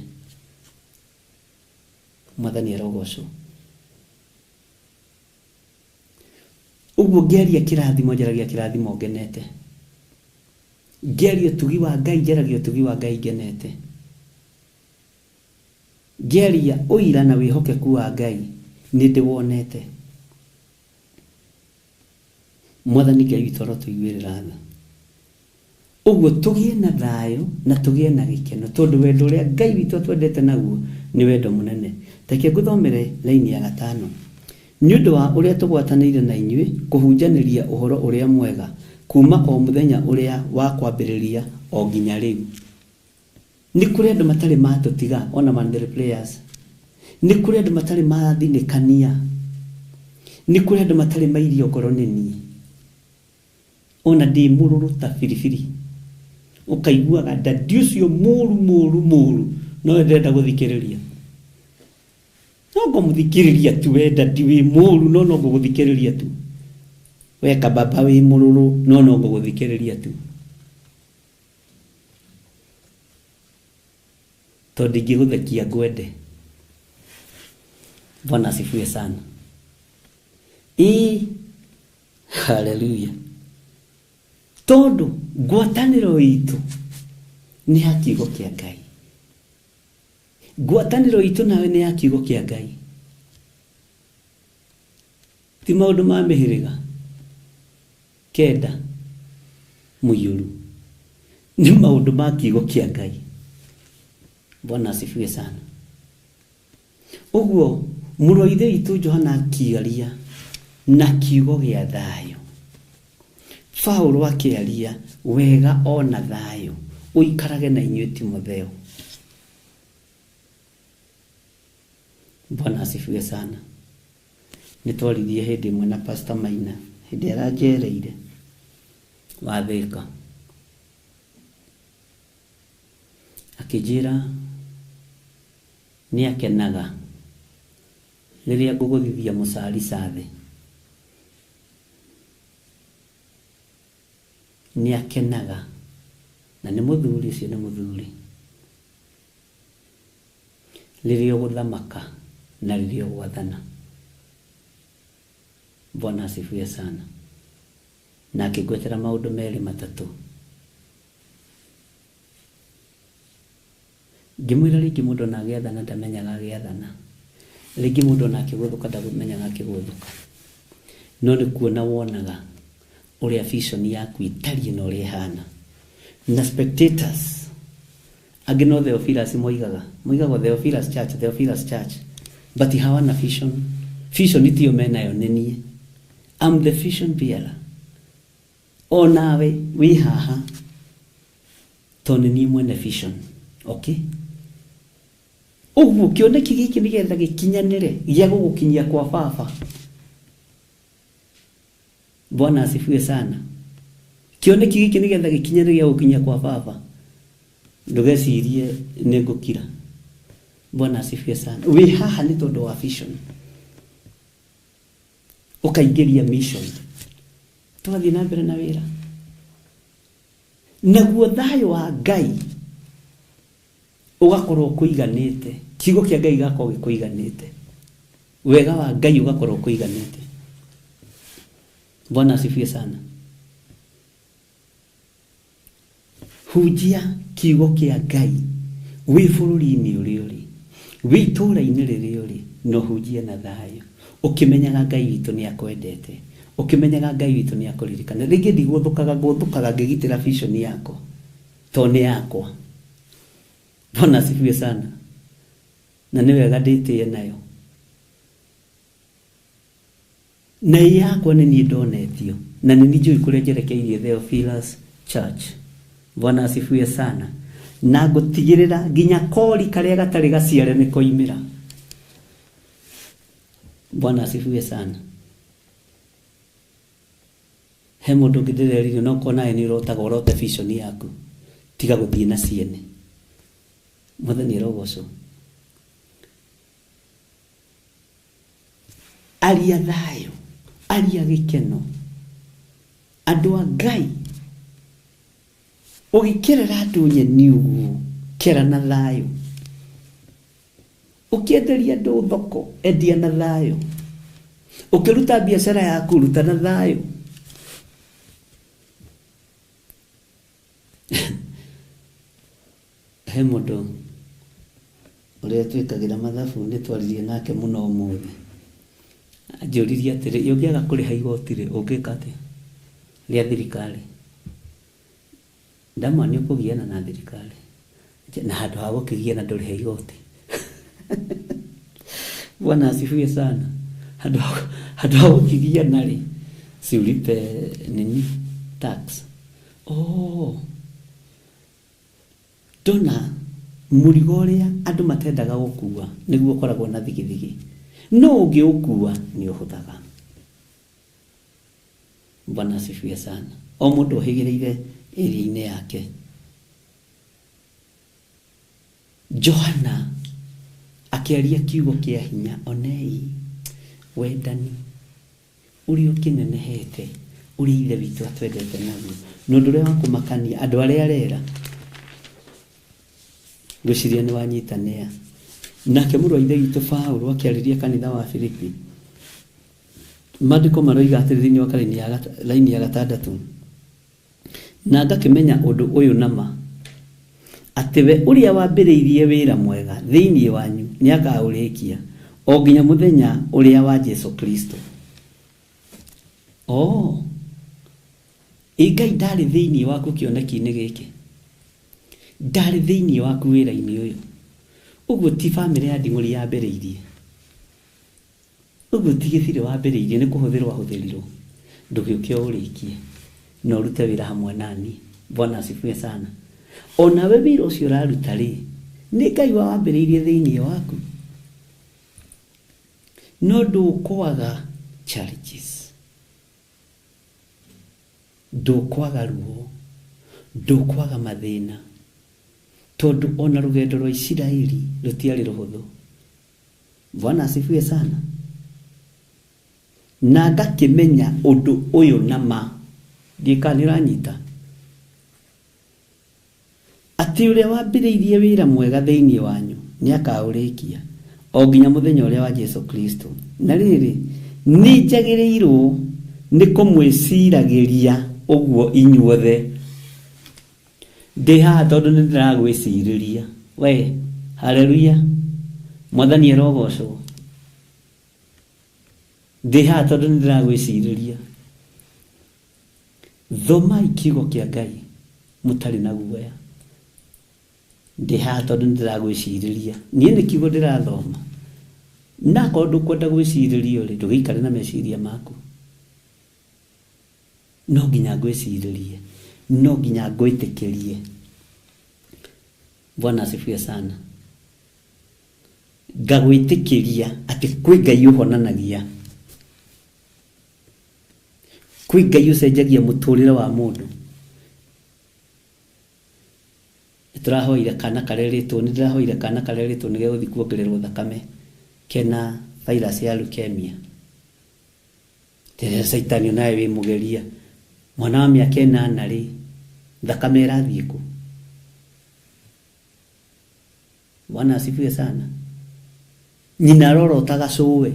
[SPEAKER 7] Mwathani arogocwo. Ũguo ngĩaria kĩrathimo njaragia kĩrathimo ngenete. Ngĩaria ũtugi wa Ngai njaragia ũtugi wa Ngai ngenete. Ngĩaria ũira na wĩhokeku wa Ngai nĩ ndĩwonete. Mwathani Ngai witũ arotũiguĩrĩra tha. Ũguo tũgĩe na thayũ na tũgĩe na gĩkeno tondũ wendo ũrĩa Ngai witũ atwendete naguo nĩ wendo mũnene. Reke ngũthomere laini ya 5. Nĩ ũndũ wa ũrĩa tũgwatanĩire na inyuĩ kũhunjanĩria ũhoro ũrĩa mwega kuma o mũthenya ũrĩa wa kwambĩrĩria o nginya rĩu. Nĩ kũrĩ andũ matarĩ matũtiga ona Mandela Players. Nĩ kũrĩ andũ matarĩ mathinĩkania. Nĩ kũrĩ andũ matarĩ mairio ngoro nĩ niĩ. Ona ndĩ mũrũrũ ta biribiri. Ũkaiguaga dadi ũcio mũru mũru mũru no ndĩrenda gũthikĩrĩria. No ngũmũthikĩrĩria tu we dadi wĩ mũru no no ngũgũthikĩrĩria tu. We kababa wĩ mũrũrũ no no ngũgũthikĩrĩria tu. Tondũ ingĩgũthekia ngwende. Bwana asifiwe sana. Ĩĩ, haleluya. Tondũ ngwatanĩro itũ nĩ ya kiugo kĩa Ngai. Ngwatanĩro itũ nawe nĩ ya kiugo kĩa Ngai, ti maũndũ ma mĩhĩrĩga kenda mũiyũru, nĩ maũndũ ma kiugo kĩa Ngai. Bwana asifiwe sana. Ũguo mũrũ wa ithe witũ Johana akĩaria na kiugo gĩa thayũ, Paulo akĩaria wega o na thayũ ũikarage na inyuĩ Timotheo. Bwana asifiwe sana. Nĩ twaririe hĩndĩ ĩmwe na Pastor Maina hĩndĩ aranjereire wa Thĩka, akĩnjĩra nĩ akenaga rĩrĩa ngũgũthithia mũcarica thĩ. Nĩ akenaga na nĩ mũthuri ũcio, nĩ mũthuri rĩrĩa ũgũthamaka na rĩrĩa ũgwathana. Bwana asifiwe sana. Na akĩngwetera maũndũ merĩ matatũ. Ngĩmwĩra rĩngĩ mũndũ ona agĩathana ndamenyaga agĩathana, rĩngĩ mũndũ ona akĩgũthũka ndamenyaga akĩgũthũka, no nĩ kuona wonaga ũrĩa vision yaku ĩtariĩ na ũrĩa ĩhana. Na spectators angĩ no Theophilus moigaga, moigaga Theophilus Church, Theophilus Church, but hawana vision. Vision tiyo menayo, nĩ niĩ. I'm the vision bearer. O nawe wĩ haha tondũ nĩ niĩ mwene vision. Okay? Ũguo kĩoneki gĩkĩ nĩgetha gĩkinyanĩre gĩa gũgũkinyia kwa baba. Bwana asifiwe sana. Kĩoneki gĩkĩ nĩgetha gĩkinyanĩre gĩa gũkinyia kwa baba, ndũgecirie nĩ ngũkira. Bwana asifiwe sana. Wĩ haha nĩ tondũ wa vision, ũkaingĩria mission, tũgathiĩ na mbere na wĩra, naguo thayũ wa Ngai ũgakorwo kũiganĩte, kiugo kĩa Ngai gĩgakorwo gĩkũiganĩte, wega wa Ngai ũgakorwo kũiganĩte. Bwana asifiwe sana. Hunjia kiugo kĩa Ngai wĩ bũrũri-inĩ ũrĩa ũrĩ, wĩ itũũra-inĩ rĩrĩa ũrĩ, na ũhunjie na thayũ, ũkĩmenyaga Ngai witũ nĩ akwendete, ũkĩmenyaga Ngai witũ nĩ akũririkana. Rĩngĩ ndigũthũkaga, ngũthũkaga ngĩgitĩra vision yakwa tondũ nĩ yakwa. Bwana asifiwe sana. Na nĩ wega ndĩtĩe nayo, na ĩ yakwa nĩ niĩ ndonetio na nĩ niĩ njũĩ kũrĩa njerekeirie Theophilus Church. Bwana asifiwe sana. Na ngũtigĩrĩra nginya kori karĩa gatarĩ gaciare nĩ koimĩra. Bwana asifiwe sana. He mũndũ ũngĩ ndĩrerire, no korwo nawe nĩ ũrotaga ũrote vision yaku, tiga gũthiĩ na ciene. Mwathani arogocwo. Aria thayũ, aria gĩkeno, andũ a Ngai. Ũgĩkerera andũ nyeni ũguo, kera na thayũ. Ũkĩenderia andũ thoko, endia na thayũ. Ũkĩruta biacara yaku, ruta na thayũ. He mũndũ ũrĩa twĩkagĩra mathabu nĩ twaririe nake mũno ũmũthĩ, anjũririe atĩrĩ, ũngĩaga kũrĩha igoti rĩ, ũngĩka atĩa rĩa thirikari? Ndamwĩra nĩ ũkũgiana na thirikari, na handũ ha gũkĩgiana ndũrĩhe igoti. Bwana asifiwe sana. Handũ ha gũkĩgiana rĩ, si ulipe nini tax. Oh, ndona mũrigo ũrĩa andũ matendaga gũkua nĩguo ũkoragwo na thigithigi, no ũngĩũkua nĩ ũhũthaga. Bwana asifiwe sana. O mũndũ ohĩgĩrĩire ĩria-inĩ yake. Johana akĩaria kiugo kĩa hinya, onei wendani ũrĩa ũkĩnenehete, ũrĩa Ithe witũ atwendete naguo. Na ũndũ ũrĩa wa kũmakania andũ arĩa arera, ngwĩciria nĩ wanyitanĩa. Nake mũrũ wa Ithe witũ Paulo akĩarĩria kanitha wa Filipi, maandĩko maroiga atĩrĩ thĩinĩ wa karine ya raini ya gatandatũ, na ngakĩmenya ũndũ ũyũ nama, Atĩ we ũrĩa wambĩrĩirie wĩra mwega thĩinĩ wanyu nĩakaũrĩkia o nginya mũthenya ũrĩa wa Jesu Kristo. Oh, ĩ Ngai ndarĩ thĩinĩ waku kĩoneki-inĩ gĩkĩ, ndarĩ thĩinĩ waku wĩra-inĩ ũyũ. Ũguo ti bamĩrĩ ya Nding'ũri yambĩrĩirie, ũguo ti gĩbirĩ wambĩrĩirie, nĩ kũhũthĩrwo ahũthĩrirwo. Ndũgĩũke ũrĩkie na ũrute wĩra hamwe nani. Bwana asifiwe sana. Onawe wĩra ũcio ũraruta rĩ, nĩ Ngai wawambĩrĩirie thĩinĩ waku, no ndũkwaga challenges, ndũkwaga ruo, ndũkwaga mathĩna, tondũ ona rũgendo rwa Isiraeli rũtiarĩ rũhũthũ. Bwana asifiwe sana. Na ngakĩmenya ũndũ ũyũ na ma, ndiĩ kana nĩũranyita, atĩ ũrĩa wambĩrĩirie wĩra mwega thĩinĩ wanyu nĩakaũrĩkia o nginya mũthenya ũrĩa wa Jesu Kristo. Na rĩrĩ, nĩ njagĩrĩirwo nĩ kũmwĩciragĩria ũguo inyuothe. Ndĩ haha tondũ nĩ ndĩragwĩcirĩria we. Haleluya, Mwathani arogocwo. Ndĩ haha tondũ nĩ ndĩragwĩcirĩria. Thomai kiugo kĩa Ngai mũtarĩ na guoya. Ndĩ haha tondũ nĩ ndĩragwĩcirĩria. Niĩ nĩ kiugo ndĩrathoma. Na akorwo ndũkwenda gwĩcirĩrio rĩ, ndũgĩikare na meciria maku. No nginya ngwĩcirĩrie, no nginya ngwĩtĩkĩrie. Bwana asifiwe sana. Ngagwĩtĩkĩria atĩ kwĩ Ngai ũhonanagia, kwĩ Ngai ũcenjagia mũtũrĩre wa mũndũ. Nĩtũrahoire kana karerĩtwo, nĩndĩrahoire kana karerĩtwo nĩ gegũthiĩ kuongererwo thakame kena virus ya leukemia. Ndĩrera Caitani onawe wĩ mũgeria. Mwana wa mĩaka 8 rĩ, thakame ĩrathiĩ kũ? Bwana asifiwe sana. Nyina arorotaga cũwe.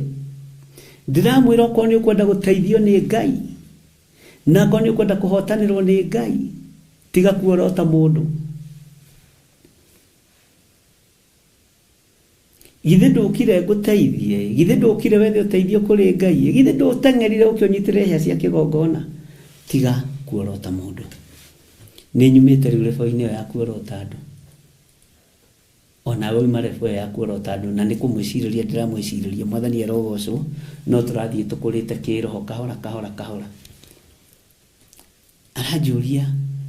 [SPEAKER 7] Ndĩramwĩra okorwo nĩ ũkwenda gũteithio nĩ Ngai, na okorwo nĩ ũkwenda kũhotanĩrwo nĩ Ngai, tiga kuorota mũndũ. Githĩ ndũkire ngũteithie? Githĩ ndũkire wethe ũteithio kũrĩ Ngai? Githĩ ndũteng'erire ũke ũnyitĩrĩre hĩa cia kĩgongona? Tiga kuorota mũndũ. Nĩ nyumĩte rĩu rebo-inĩ ĩyo ya kuorota andũ. Onawe uma rebo ĩyo ya kuorota andũ, na nĩ kũmwĩcirĩria ndĩramwĩcirĩria. Mwathani arogocwo, no tũrathiĩ tũkũrĩte kĩroho kahora kahora kahora. Aranjũria,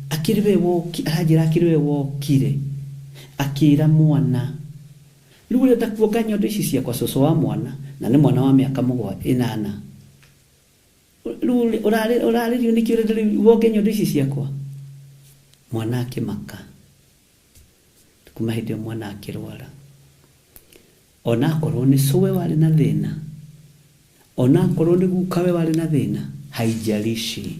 [SPEAKER 7] akĩrĩ we woki, aranjĩra akĩrĩ we wokire, akĩra mwana, rĩu ũrenda kuonga nyondo ici ciakwa, cũcũ wa mwana, na nĩ mwana wa mĩaka 8. Rĩu ũrarĩrio nĩkĩ ũrenda rĩu wonge nyondo ici ciakwa? Mwana akĩmaka. Kuma hĩndĩ ĩyo mwana akĩrwara. Onakorwo nĩ cũwe warĩ na thĩna, onakorwo nĩ gukawe warĩ na thĩna, haijalishi.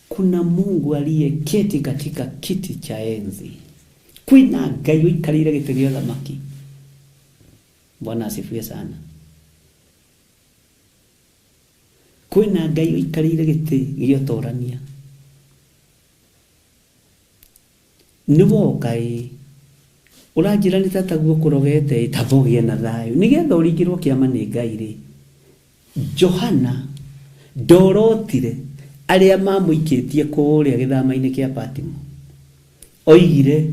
[SPEAKER 7] Kuna Mungu aliyeketi katika kiti cha enzi. Kwĩna Ngai ũikarĩire gĩtĩ gĩa ũthamaki. Bwana asifiwe sana. Kwĩna Ngai ũikarĩire gĩtĩ gĩa ũtorania. Nĩ woka ĩ, ũranjĩra nĩ tataguo kũrogete ĩ, tamba ũgĩe na thayũ. Nĩgetha ũringĩrwo kĩama nĩ Ngai rĩ, Johana ndorotire arĩa mamũikĩtie kũrĩa gĩthama-inĩ kĩa Patimo. Oigire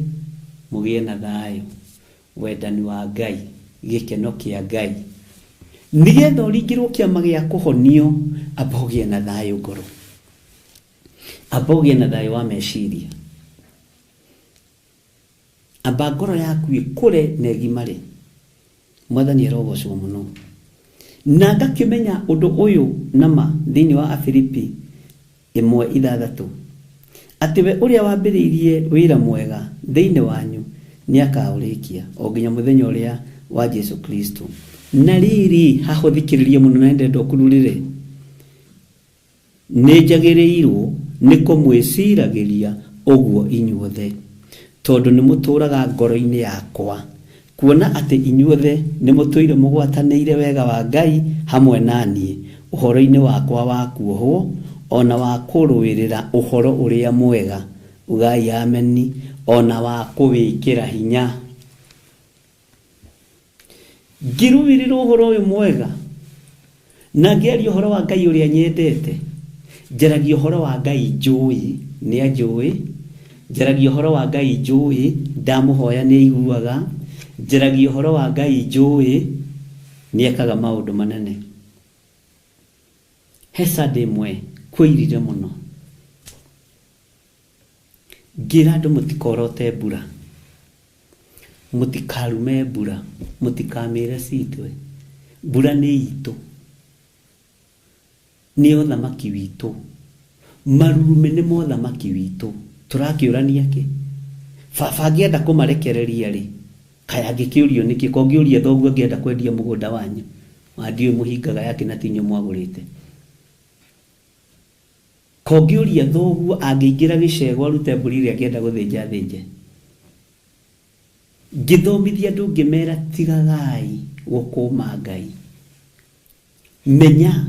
[SPEAKER 7] mũgĩe na thayũ, wendani wa Ngai, gĩkeno kĩa Ngai. Nĩgetha ũringĩrwo kĩama gĩa kũhonio, amba ũgĩe na thayũ ngoro. Amba ũgĩe na thayũ wa meciria. Amba ngoro yaku ĩkũre na ĩgimare. Mwathani arogocwo mũno. Na ngakĩmenya ũndũ ũyũ na ma thĩinĩ wa Afilipi 1:6, atĩ we ũrĩa wambĩrĩirie wĩra mwega thĩinĩ wanyu nĩakaũrĩkia o nginya mũthenya ũrĩa wa Jesu Kristo. Na rĩrĩ, haha ũthikĩrĩrie mũno na nĩndĩrenda ũkururĩre. Nĩ njagĩrĩirwo nĩ kũmwĩciragĩria ũguo inyuothe, tondũ nĩ mũtũũraga ngoro-inĩ yakwa, kuona atĩ inyuothe nĩ mũtũire mũgwatanĩire wega wa Ngai hamwe na niĩ ũhoro-inĩ wakwa wa kuohwo, ona wa kũrũĩrĩra ũhoro ũrĩa mwega. Ugai ameni ona wa kũwĩkĩra hinya. Ngĩrũĩrĩra ũhoro ũyũ mwega na ngĩaria ũhoro wa Ngai ũrĩa nyendete, njaragia ũhoro wa Ngai njũĩ, nĩ anjũĩ, njaragia ũhoro wa Ngai njũĩ, ndamũhoya nĩ aiguaga, njaragia ũhoro wa Ngai njũĩ, nĩ ekaga maũndũ manene. He Sunday ĩmwe kwairire mũno, ngĩra andũ mũtikorote mbura, mũtikarume mbura, mũtikamĩre citwe, mbura nĩ itũ, nĩ ũthamaki witũ, marurume nĩ mothamaki witũ, tũrakĩũrania kĩ? Baba angĩenda kũmarekereria rĩ, kaĩ angĩkĩũrio nĩkĩ? Ko ũngĩũria thoguo angĩenda kwendia mũgũnda wanyu, wa ndiũĩ mũhingaga yake na ti inyuĩ mwagũrĩte. Ko ũngĩũria thoguo angĩingĩra gĩcego arute mbũri ĩrĩa angĩenda gũthĩnja athĩnje. Ngĩthomithia andũ ngĩmera tigagai gũkũma Ngai. Menya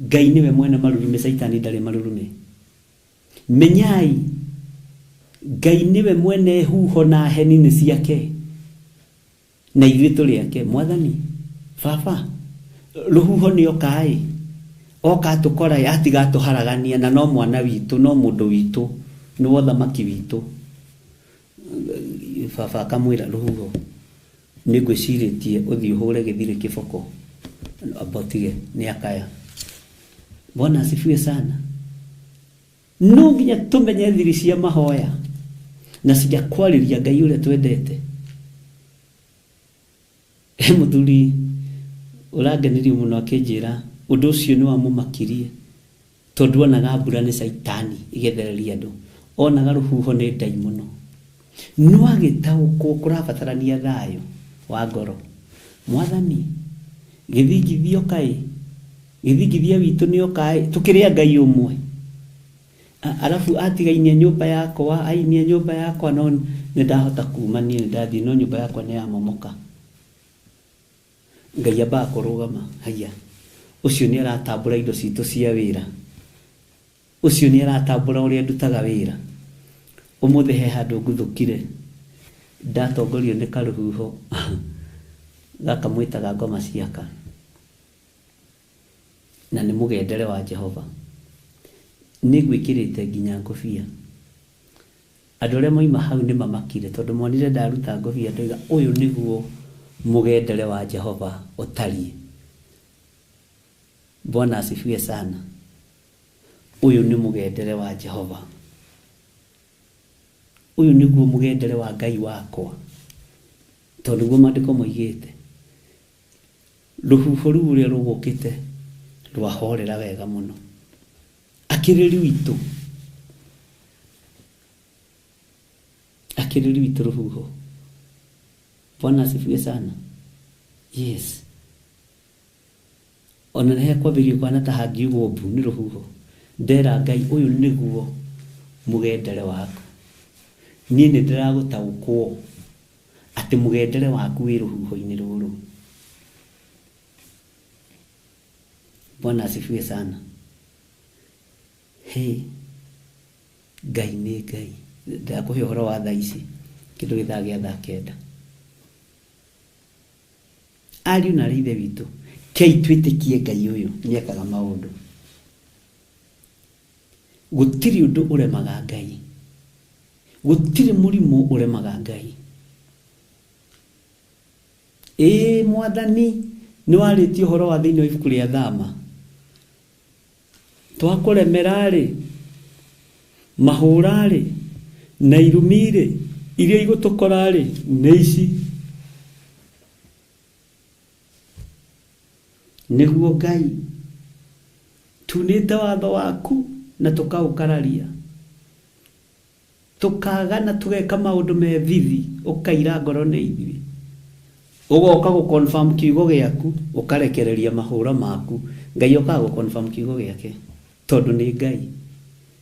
[SPEAKER 7] Ngai nĩwe mwene marurume, Caitani ndarĩ marurume. Menyai Ngai nĩwe mwene huho na heni nĩ ciake, na ithuĩ tũrĩ ake. Mwathani baba, rũhuho nĩ oka-ĩ, oka atũkora-ĩ, atiga atũharagania, na no mwana witũ, no mũndũ witũ, nĩ wothamaki witũ. Baba akamwĩra rũhuho, nĩ ngwĩcirĩtie ũthiĩ ũhũre gĩthirĩ kĩboko, amba ũtige, nĩ akaya. Bwana asifiwe sana. No nginya tũmenye thiri cia mahoya na cia kwarĩria Ngai ũrĩa twendete. He mũthuri ũrangenirie mũno akĩnjĩra ũndũ ũcio nĩ wamũmakirie, tondũ onaga mbura nĩ caitani ĩgethereria andũ, onaga rũhuho nĩ ndaimono. No agĩtaũkwo kũrabatarania thayũ wa ngoro. Mwathani, gĩthingithia ũkaĩ, gĩthingithia witũ nĩ ũkaĩ, tũkĩrĩa Ngai ũmwe. Arabu atigainia nyũmba yakwa, ainia nyũmba yakwa, no nĩ ndahota kuma niĩ nĩ ndathiĩ, no nyũmba yakwa nĩ yamomoka. Ngai ambaga kũrũgama, haiya, ũcio nĩ aratambũra indo citũ cia wĩra, ũcio nĩ aratambũra ũrĩa ndutaga wĩra. Ũmũthĩ he handũ nguthũkire, ndatongorio nĩ karũhuho gaka mwĩtaga ngoma ciaka, na nĩ mũgendere wa Jehova. Nĩ ngwĩkĩrĩte nginya ngũbia. Andũ arĩa moima hau nĩ mamakire, tondũ monire ndaruta ngũbia ndoiga ũyũ nĩguo mũgendere wa Jehova ũtariĩ. Bwana asifiwe sana. Ũyũ nĩ mũgendere wa Jehova, ũyũ nĩguo mũgendere wa Ngai wakwa, tondũ nĩguo maandĩko moigĩte. Rũhuho rũu ũrĩa rũgũkĩte rwahorera wega mũno. Akĩrĩ rwitũ, akĩrĩ rwitũ rũhuho. Bwana asifiwe sana. Yes. Ona nĩ hekwambĩrĩria kũhana ta hangiugwo mbu nĩ rũhuho. Ndera Ngai ũyũ nĩguo mũgendere waku. Niĩ nĩ ndĩragũtaũkwo atĩ mũgendere waku wĩ rũhuho-inĩ rũrũ. Bwana asifiwe sana. Hey, Ngai nĩ Ngai. Ndakũhe ũhoro wa thaa ici, kĩndũ gĩthaa gĩa thaa 9. Ariũ na arĩ ithe witũ, kei twĩtĩkie Ngai ũyũ nĩ ekaga maũndũ. Gũtirĩ ũndũ ũremaga Ngai, gũtirĩ mũrimũ ũremaga Ngai. Ĩĩ Mwathani, nĩ warĩtie ũhoro wa thĩinĩ wa ibuku rĩa Thama. Twakũremera-rĩ, mahũra-rĩ, na irumi-rĩ, iria igũtũkora-rĩ, nĩ ici. Nĩguo Ngai, tunĩte watho waku na tũkaũkararia, tũkagana tũgeka maũndũ me thithi, ũkaira ngoro nĩ ithuĩ. Ũgoka gũ confirm kiugo gĩaku, ũkarekereria mahũra maku. Ngai okaga gũ confirm kiugo gĩake, tondũ nĩ Ngai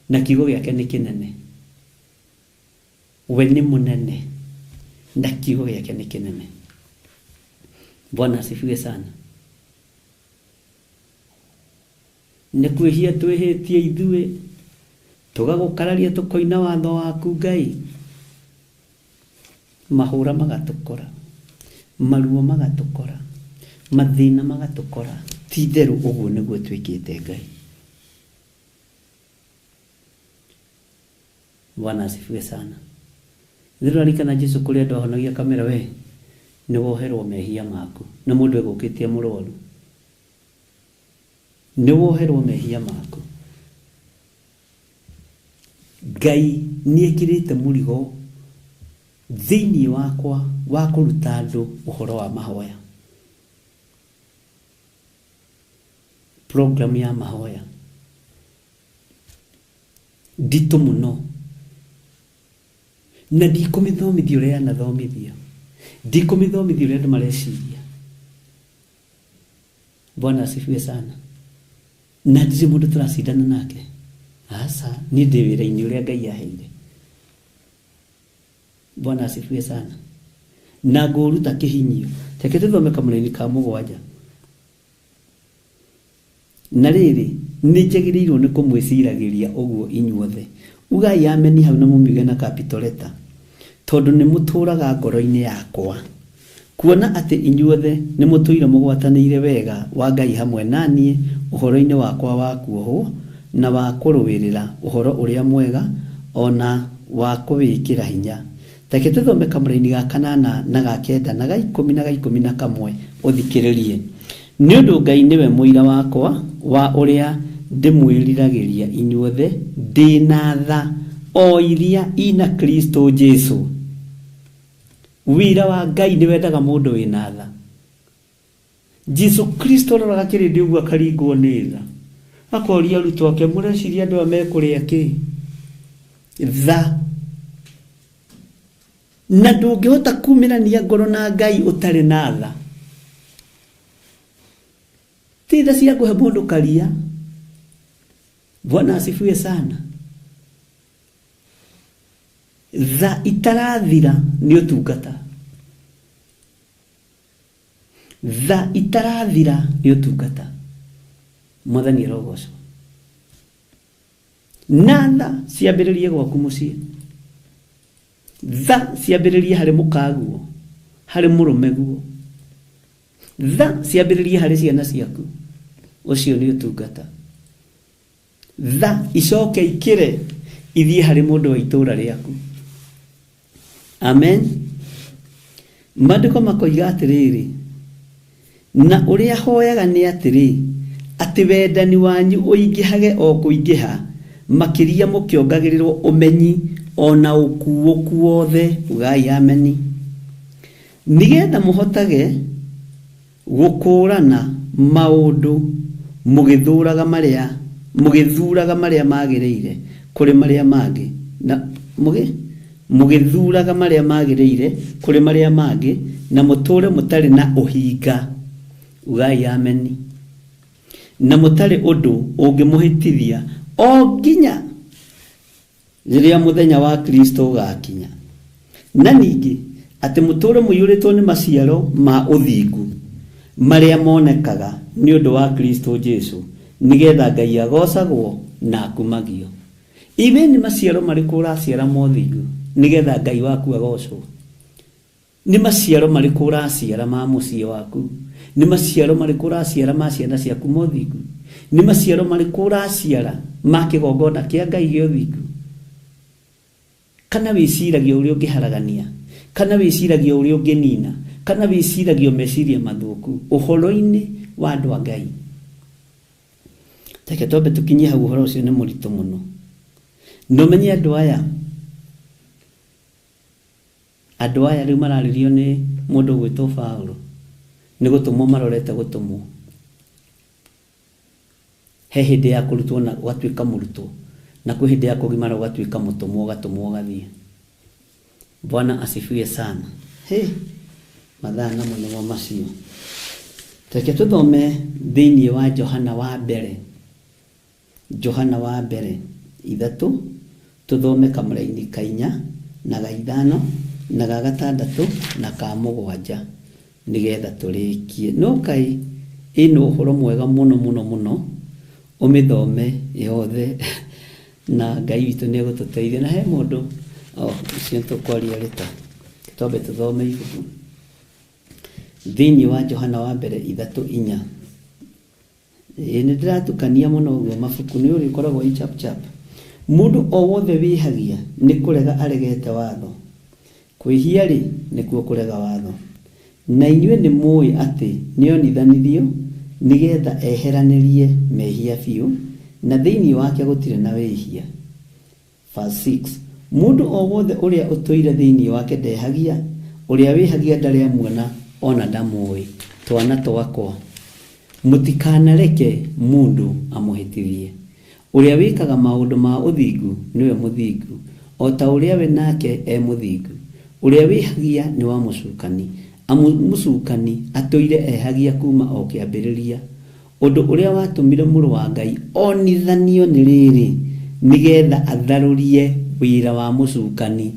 [SPEAKER 7] na kiugo gĩake nĩ kĩnene. We nĩ mũnene na kiugo gĩake nĩ kĩnene. Bwana asifiwe sana. Nĩ kwĩhia twĩhĩtie ithuĩ, Tũgagũkararia tũkoina watho waku Ngai. Mahũra magatũkora, maruo magatũkora, mathĩna magatũkora. Ti itherũ ũguo nĩguo twĩkĩte Ngai. Bwana asifiwe sana. Nĩ tũraririkana Jesu kũrĩ andũ ahonagia akamera we nĩ woherwo mehia maku, na mũndũ egũkĩte e mũrwaru. Nĩ woherwo mehia maku. Ngai nĩ ekĩrĩte mũrigo thĩinĩ wakwa wa kũruta andũ ũhoro wa mahoya. Program ya mahoya nditũ mũno, na ndikũmĩthomithia ũrĩa yanathomithio, ndikũmĩthomithia ũrĩa andũ mareciria. Bwana asifiwe sana. Na ndirĩ mũndũ tũracindana nake, aca, niĩ ndĩ wĩra-inĩ ũrĩa Ngai aheire. Bwana asifiwe sana. Na ngũũruta kĩhinyio. Reke tũthome kamũraini ka mũgwanja. Na rĩrĩ, nĩnjagĩrĩirwo nĩ kũmwĩciragĩria ũguo inyuothe. Ugai ameni hau na mũmiuge na capital letter, tondũ nĩmũtũũraga ngoro-inĩ yakwa. Kuona atĩ inyuothe nĩmũtũire mũgwatanĩire wega wa Ngai hamwe na niĩ ũhoro-inĩ wakwa wa kuohwo, na wa kũrũĩrĩra Ũhoro-ũrĩa-Mwega, o na wa kũwĩkĩra hinya. Reke tũthome kamũraini ga kanana na ga kenda na ga ikũmi na ga 11 ũthikĩrĩrie. Nĩ ũndũ Ngai nĩwe mũira wakwa wa ũrĩa ndĩmwĩriragĩria inyuothe ndĩ na tha o iria i na Kristo Jesu. Wĩra wa Ngai nĩwendaga mũndũ wĩ na tha. Jesu Kristo aroraga kĩrĩndĩ ũguo akaringwo nĩ tha. Akoria arutwo ake, mũreciria andũ aya mekũrĩa kĩ? Tha. Na ndũngĩhota kumĩrania ngoro na Ngai ũtarĩ na tha. Ti tha cia kũhe mũndũ karia. Bwana asifiwe sana. Tha itarathira nĩ ũtungata. Tha itarathira nĩ ũtungata. Mwathani arogocwo. Na tha ciambĩrĩrie gwaku mũciĩ. Tha ciambĩrĩrie harĩ mũkaguo, harĩ mũrũmeguo. Tha ciambĩrĩrie harĩ ciana ciaku. Ũcio nĩ ũtungata. Tha icoke ikĩre ithiĩ harĩ mũndũ wa itũũra rĩaku. Amen. Maandĩko makoiga atĩrĩrĩ, na ũrĩa hoyaga nĩ atĩrĩ, atĩ wendani wanyu ũingĩhage o kũingĩha makĩria mũkĩongagĩrĩrwo ũmenyi o na ũkuũku wothe. Ugai ameni. Nĩgetha mũhotage Gũkũũrana maũndũ mũgĩthũũraga marĩa mũgĩthuuraga marĩa magĩrĩire kũrĩ marĩa mangĩ, na mũgĩ mũgĩthuuraga marĩa magĩrĩire kũrĩ marĩa mangĩ, na mũtũũre mũtarĩ na ũhinga. Ugai ameni. Na mũtarĩ ũndũ ũngĩmũhĩtithia o nginya Rĩrĩa mũthenya wa Kristo ũgaakinya. Na ningĩ, atĩ mũtũũre mũiyũrĩtwo nĩ maciaro ma ũthingu marĩa monekaga nĩ ũndũ wa Kristo Jesu, nĩ getha Ngai agoocagwo na akumagio. Iwe nĩ maciaro marĩkũ ũraciara ma ũthingu nĩ getha Ngai waku agoocwo? Nĩ maciaro marĩkũ ũraciara ma mũciĩ waku? Nĩ maciaro marĩkũ ũraciara ma ciana ciaku ma ũthingu? Nĩ maciaro marĩkũ ũraciara ma kĩgongona kĩa Ngai gĩa ũthingu? Kana wĩciragia ũrĩa ũngĩharagania? Kana wĩciragia ũrĩa ũngĩnina? Kana wĩciragia meciria mathũku ũhoro-inĩ wa andũ a Ngai? Reke twambe tũkinyie hau, ũhoro ũcio nĩ mũritũ mũno. Na ũmenye andũ aya Andũ aya rĩu mararĩrio nĩ mũndũ ũgwĩtwo Paulo, nĩ gũtũmwo marorete gũtũmwo. He hĩndĩ ya kũrutwo na ũgatuĩka mũrutwo, na kwĩ hĩndĩ ya kũgimara ũgatuĩka mũtũmwo, ũgatũmwo ũgathiĩ. Bwana asifiwe sana. Hĩ, mathaa namo nĩmo macio. Reke tũthome thĩinĩ wa Johana wa mbere. Johana wa mbere ithatũ, tũthome kamũraini ka inya, na ga ithano, na ga gatandatũ, na ka mũgwanja, nĩgetha tũrĩkie. No kaĩ ĩna ũhoro mwega mũno mũno mũno, ũmĩthome yothe. Na Ngai witũ nĩ egũtũteithia. Na he mũndũ, oh, ũcio tũkwaria rĩta. Twambe tũthome ibuku. Thĩinĩ wa Johana wa mbere 3:4. Ĩĩ nĩ ndĩratukania mũno ũguo mabuku nĩ ũrĩkoragwo i chap chap. Mũndũ o wothe wĩhagia nĩ kũrega aregete watho. Kwĩhia rĩ nĩkuo kũrega watho. Na inyuĩ nĩ mũĩ atĩ nĩonithanirio nĩgetha eheranĩrie mehia biũ, na thĩinĩ wake gũtirĩ na wĩhia. Verse 6. Mũndũ o wothe ũrĩa ũtũire thĩinĩ wake ndehagia, ũrĩa wĩhagia ndarĩ amuona ona ndamũĩ. Twana twakwa, mũtikanareke mũndũ amũhĩtithie. Ũrĩa wĩkaga maũndũ ma ũthingu nĩwe mũthingu, o ta ũrĩa we nake e mũthingu. Ũrĩa wĩhagia nĩ wa mũcukani, amu mũcukani atũire ehagia kuma o kĩambĩrĩria. Ũndũ ũrĩa watũmire mũrũ wa Ngai onithanio nĩ rĩrĩ, nĩgetha atharũrie wĩra wa mũcukani.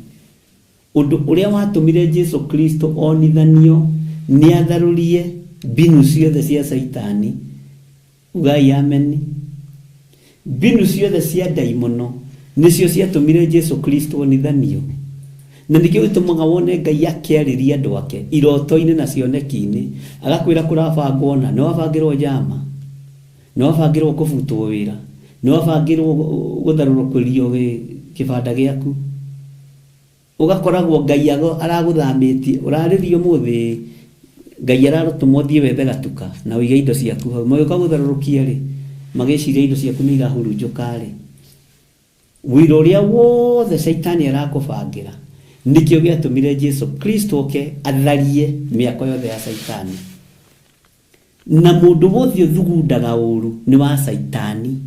[SPEAKER 7] Ũndũ ũrĩa watũmire Jesu Kristo onithanio nĩ atharũrie mbinu ciothe cia Caitani. Ugai ameni. Mbinu ciothe cia ndaimono nĩcio ciatũmire Jesu Kristo onithanio. Na nĩkĩo gĩtũmaga wone Ngai akĩarĩria andũ ake iroto-inĩ na cioneki-inĩ, agakwĩra kũrabangwo na nĩ wabangĩrwo njama, nĩ wabangĩrwo kũbutwo wĩra, nĩ wabangĩrwo gũtharũrũkĩrio kĩbanda gĩaku. Ũgakoragwo Ngai aragũthamĩtie, ũrarĩrio ũmũthĩ, Ngai ararũtũma ũthiĩ wethe gatuka na ũige indo ciaku hau. Magĩũka gũtharũrũkia rĩ, magĩciria indo ciaku nĩ irahurunjũka rĩ. Wĩra ũrĩa wothe Caitani arakũbangĩra, nĩkĩo gĩatũmire Jesu Kristo oke atharie mĩako yothe ya Caitani. Na mũndũ wothe ũthugundaga ũru nĩ wa Caitani.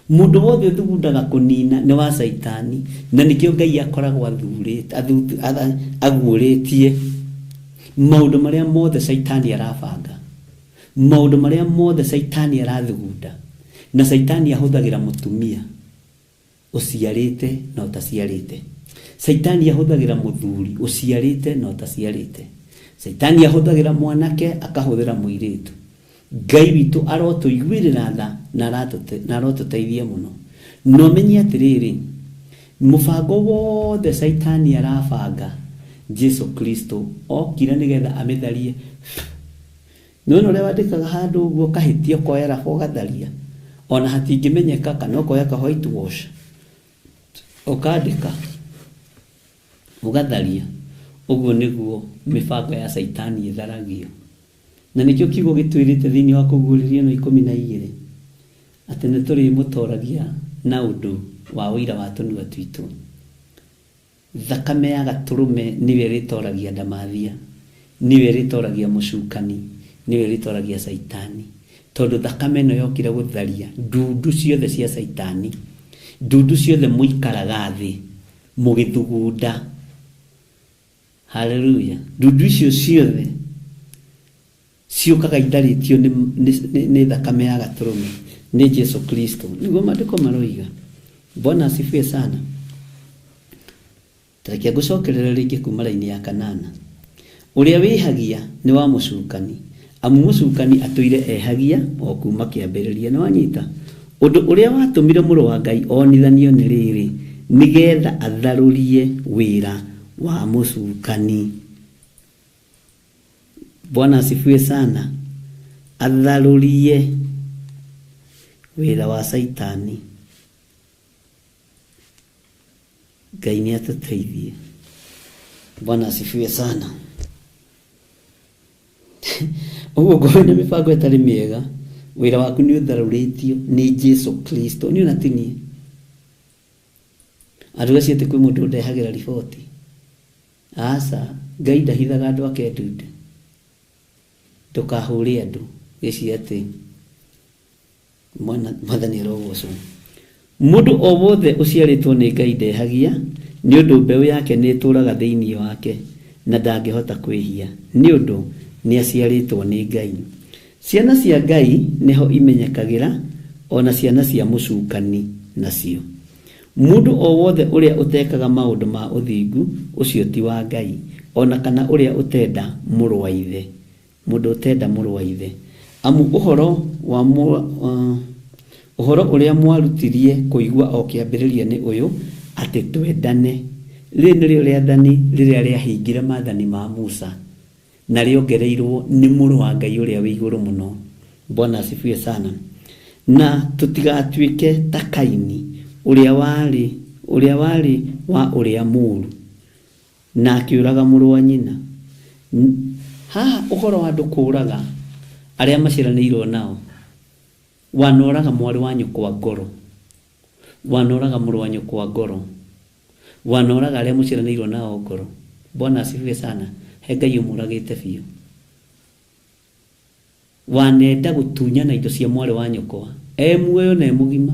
[SPEAKER 7] Mũndũ wothe ũthugundaga kũnina nĩ wa Caitani. Na nĩkĩo Ngai akoragwo aguũrĩtie maũndũ marĩa mothe Caitani arabanga, maũndũ marĩa mothe Caitani arathugunda. Na Caitani ahũthagĩra mũtumia ũciarĩte na ũtaciarĩte. Caitani ahũthagĩra mũthuri ũciarĩte na ũtaciarĩte. Caitani ahũthagĩra mwanake akahũthĩra mũirĩtu. Ngai witũ arotũiguĩrĩra tha na arotũteithia mũno. Na ũmenye atĩrĩrĩ, mũbango wothe Caitani arabanga, Jesu Kristo okire nĩgetha amĩtharie. Nĩwona ũrĩa wandĩkaga handũ ũguo ũkahĩtia ũkoya raba ũgatharia, ona hatingĩmenyeka, kana ũkoya ka white wash ũkandĩka ũgatharia. Ũguo nĩguo mĩbango ya Caitani ĩtharagio. Na nĩkĩo kiugo gĩtwĩrĩte thĩinĩ wa kũguũrĩrio ĩno 12 atĩ nĩ tũrĩmũtoragia na ũndũ wa ũira wa tũnua twitũ. Thakame ya gatũrũme nĩyo ĩrĩtoragia ndamathia, nĩyo ĩrĩtoragia mũcukani, nĩyo ĩrĩtoragia Caitani. Tondũ thakame ĩno yokire gũtharia ndundu ciothe cia Caitani, ndundu ciothe mũikaraga thĩ mũgĩthugunda. Haleluya. Ndundu icio ciothe ciũkaga itharĩtio nĩ thakame ya gatũrũme, nĩ Jesu Kristo. Nĩguo maandĩko maroiga. Bwana asifiwe sana. Tareke ngũcokerere rĩngĩ kuma raini ya 8. Ũrĩa wĩhagia nĩ wa mũcukani, amu mũcukani atũire ehagia o kuma kĩambĩrĩria. Nĩ wanyita? Ũndũ ũrĩa watũmire mũrũ wa Ngai onithanio nĩ rĩrĩ, nĩgetha atharũrie wĩra wa mũcukani. Bwana asifiwe sana. Atharũrie wĩra wa Caitani. Ngai nĩ atũteithie. Bwana asifiwe sana. Ũguo ngorwo na mĩbango ĩtarĩ mĩega, wĩra waku nĩ ũtharũrĩtio nĩ Jesu Kristo. Niĩ ona ti niĩ. Andũ acio atĩ kwĩ mũndũ ũndehagĩra riboti. Aca, Ngai ndahithaga andũ ake ndundu. Ndũkahũre andũ gĩciria atĩ Mwathani arogocwo. Mũndũ o wothe ũciarĩtwo nĩ Ngai ndehagia, nĩ ũndũ mbeũ yake nĩ ĩtũũraga thĩinĩ wake, na ndangĩhota kwĩhia, nĩ ũndũ nĩ aciarĩtwo nĩ Ngai. Ciana cia Ngai nĩho imenyekagĩra, ona ciana cia mũcukani nacio. Mũndũ o wothe ũrĩa ũtekaga maũndũ ma ũthingu, ũcio ti wa Ngai, ona kana ũrĩa ũtenda mũrũ wa ithe. Mũndũ ũtenda mũrũ wa ithe. Amu ũhoro Ũhoro ũrĩa mwarutirie kũigua o kĩambĩrĩria nĩ ũyũ, atĩ twendane. Rĩrĩ nĩrĩo rĩathani rĩrĩa rĩahingire maathani ma Musa, na rĩongereirwo nĩ Mũrũ wa Ngai ũrĩa wĩ igũrũ mũno. Bwana asifiwe sana. Na tũtigatuĩke ta Kaini, ũrĩa warĩ ũrĩa warĩ wa ũrĩa mũũru, na akĩũraga mũrũ wa nyina. Haha ũhoro wa andũ kũũraga arĩa maciaranĩirwo nao, wanoraga mwarĩ wa nyũkwa ngoro, wanoraga mũrũ wa nyũkwa ngoro, wanoraga arĩa mũciaranĩirwo nao ngoro. Bwana asifiwe sana. He Ngai ũmũragĩte biũ. Wanenda gũtunyana indo cia mwarĩ wa nyũkwa e muoyo na e mũgima,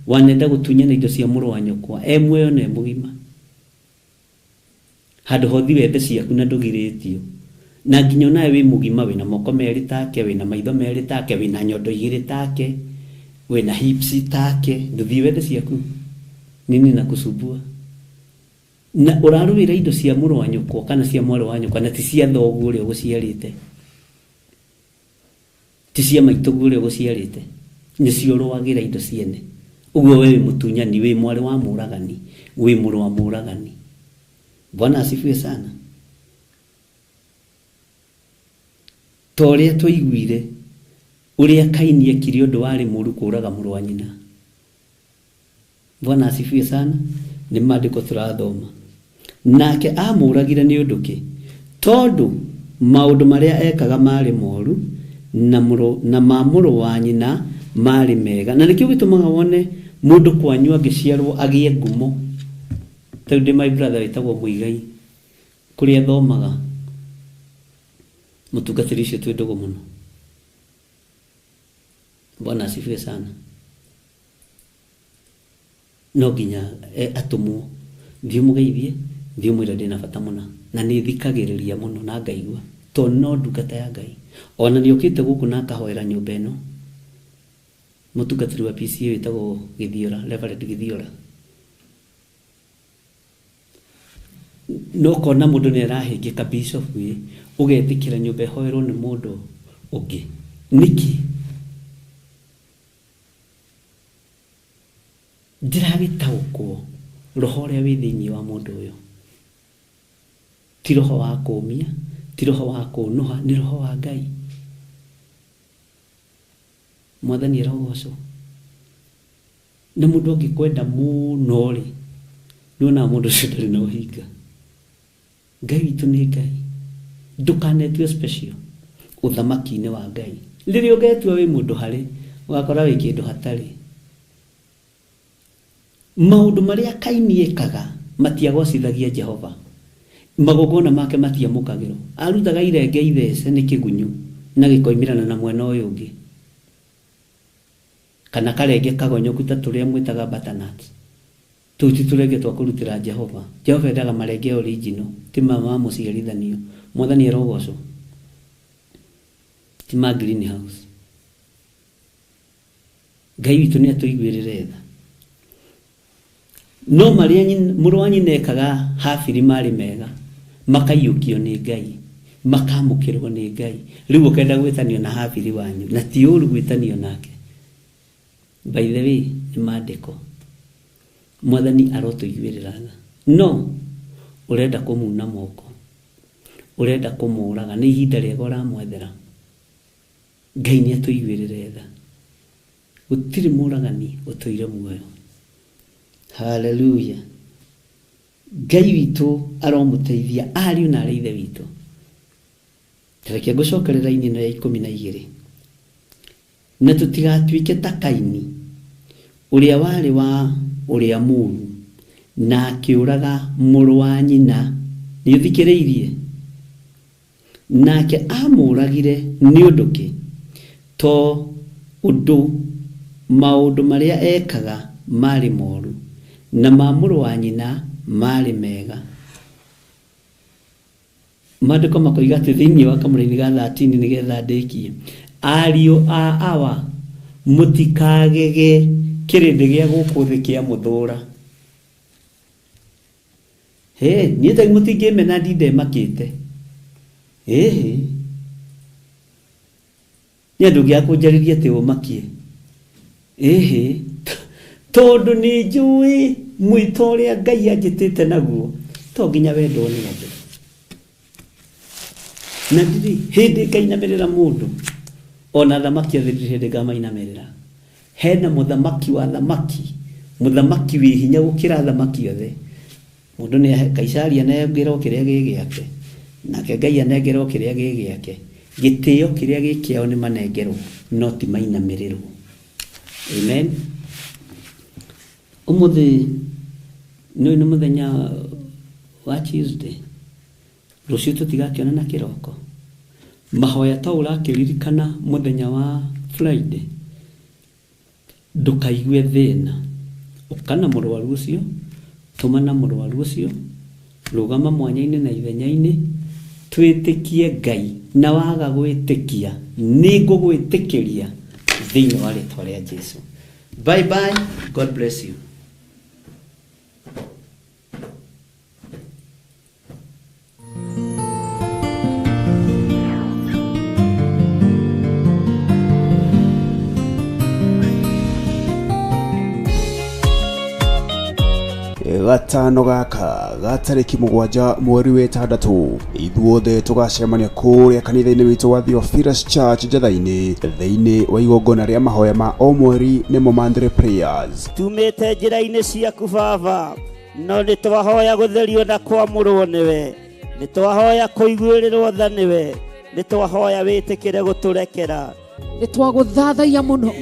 [SPEAKER 7] wanenda gũtunyana indo cia mũrũ wa nyũkwa e muoyo na e mũgima. Handũ ha ũthiĩ wethe ciaku na ndũgirĩtio, na nginya onawe wĩ mũgima, wĩna moko merĩ take, wĩna maitho merĩ take, wĩna nyondo igĩrĩ take, wĩna hips take, ndũthiĩ wethe ciaku. Nini nakusumbua? Na ũrarũĩra indo cia mũrũ wa nyũkwa kana cia mwarĩ wa nyũkwa, na ti cia thoguo ũrĩa ũgũciarĩte, ti cia maitũguo ũrĩa ũgũciarĩte, nĩcio ũrũagĩra indo ciene. Ũguo we wĩ mũtunyani, wĩ mwarĩ wa mũragani, wĩ mũrũ wa mũragani. Bwana asifiwe sana. Ta ũrĩa twaiguire ũrĩa Kaini ekire ũndũ warĩ mũũru kũũraga mũrũ wa nyina. Bwana asifiwe sana. Nĩ maandĩko tũrathoma. Nake amũragire nĩ ũndũ kĩ? Tondũ maũndũ marĩa ekaga marĩ moru na mũrũ na ma mũrũ wa nyina marĩ mega. Na nĩkĩo gĩtũmaga wone mũndũ kwanyu angĩciarwo agĩe ngumo. Ta rĩu ndĩ my brother wĩtagwo Mũigai, kũrĩa athomaga, mũtungatĩri ũcio twĩ ndũgũ mũno. Bwana asifiwe sana. No nginya atũmwo, thiĩ ũmũgeithie, thiĩ ũmwĩre ndĩna bata mũna. Na nĩ thikagĩrĩria mũno na ngaigua, tondũ no ndungata ya Ngai. Ona nĩ okĩte gũkũ na akahoera nyũmba ĩno. Mũtungatĩri wa PCA wĩtagwo Gĩthiora, Reverend Gĩthiora. No kona mũndũ nĩ arahĩngĩka bishop ĩ, ũgetĩkĩra nyũmba ĩhoerwo nĩ mũndũ ũngĩ. Nĩkĩ? Ndiragĩtaũkwo roho ũrĩa wĩ thĩinĩ wa mũndũ ũyũ. Ti roho wa kũũmia, ti roho wa kũũnũha, nĩ roho wa Ngai. Mwathani arogocwo. Na mũndũ angĩkwenda mũno rĩ, nĩwonaga mũndũ ũcio ndarĩ na ũhinga. Ngai witũ nĩ Ngai. Ndũkanetue special ũthamaki-inĩ wa Ngai. Rĩrĩa ũgetua wĩ mũndũ harĩ, ũgakora wĩ kĩndũ hatarĩ. Maũndũ marĩa Kaini ekaga matiagocithagia Jehova. Magongona make matiamũkagĩrwo. Arutaga irenge ithece nĩ kĩgunyũ na gĩkoimĩrana na mwena ũyũ ũngĩ. Kana karenge kagonyoku ta tũrĩa mwĩtaga butternut. Tũu ti tũrenge twa kũrutĩra Jehova. Jehova endaga marenge original, ti ma ma mũciarithanio. Mwathani arogocwo. Ti ma greenhouse. Ngai witũ nĩ atũiguĩrĩre tha. No marĩa mũrũ wa nyina ekaga Habili marĩ mega, makaiyũkio nĩ Ngai, makamũkĩrwo nĩ Ngai. Rĩu ũkenda gwĩtanio na Habili wanyu, na ti ũru gwĩtanio nake. By the way, nĩ maandĩko. Mwathani arotũiguĩrĩra tha. No ũrenda kũmuna moko, ũrenda kũmũraga, nĩ ihinda rĩega ũramwethera. Ngai nĩ atũiguĩrĩre tha. Gũtirĩ mũragani ũtũire muoyo. Hallelujah. Ngai witũ aromũteithia ariũ na arĩ ithe witũ. Reke ngũcokerera raini ĩno ya 12. Na tũtigatuĩke ta Kaini, ũrĩa warĩ wa ũrĩa mũũru, na akĩũraga mũrũ wa nyina. Nĩ ũthikĩrĩirie? Nake amũragire nĩ ũndũ kĩ? To ũndũ maũndũ marĩa ekaga marĩ moru, na ma mũrũ wa nyina marĩ mega. Maandĩko makoiga atĩ thĩinĩ wa kamũraini ga 13 nĩgetha ndĩkie, ariũ a awa mũtikagege kĩrĩndĩ gĩa gũkũ thĩ kĩa mũthũra. Hĩ, niĩ ta mũtingĩmena ndinde makĩte. Ĩhĩ. Nĩ andũ ngĩaga kũnjarĩria atĩ ũmakie. Ĩhĩ, tondũ nĩ njũĩ mwĩto ũrĩa Ngai anjĩtĩte naguo, to nginya wendwo nĩ andũ. Na ndirĩ hĩndĩ ngainamĩrĩra mũndũ, ona athamaki othe ndirĩ hĩndĩ ngamainamĩrĩra. Hena mũthamaki wa athamaki, mũthamaki wĩ hinya gũkĩra athamaki othe. Mũndũ nĩ Kaisari anengerwo kĩrĩa gĩ gĩake, nake Ngai anengerwo kĩrĩa gĩ gĩake. Gĩtĩo kĩrĩa gĩ kĩao nĩ manengerwo, no ti mainamĩrĩrwo. Amen. Ũmũthĩ nĩ nĩ mũthenya wa Tuesday. Rũciũ tũtigakĩonana kĩroko. Mahoya ta ũrakĩririkana mũthenya wa Friday, ndũkaigue thĩna. Ũka na mũrwaru ũcio, tũma na mũrwaru ũcio, rũgama mwanya-inĩ na ithenya-inĩ, twĩtĩkie Ngai, na waga gwĩtĩkia, nĩngũgwĩtĩkĩria thĩinĩ wa rĩtwa rĩa Jesu. Bye bye, God bless you.
[SPEAKER 2] Gatano gaka ga tarĩki 7 mweri wa 6 ithuothe tũgacemania kũrĩa kanitha-inĩ witũ wa Theophilus Church Njatha-inĩ thĩinĩ wa igongona rĩa mahoya ma o mweri nĩmo Monthly Prayers.
[SPEAKER 3] Tumĩte njĩra-inĩ ciaku Baba, no nĩ twahoya gũtherio na kwamũrwo nĩwe, nĩ twahoya kũiguĩrĩrwo tha nĩwe, nĩ twahoya wĩtĩkĩre gũtũrekera.
[SPEAKER 4] Nĩ twagũthathaiya mũno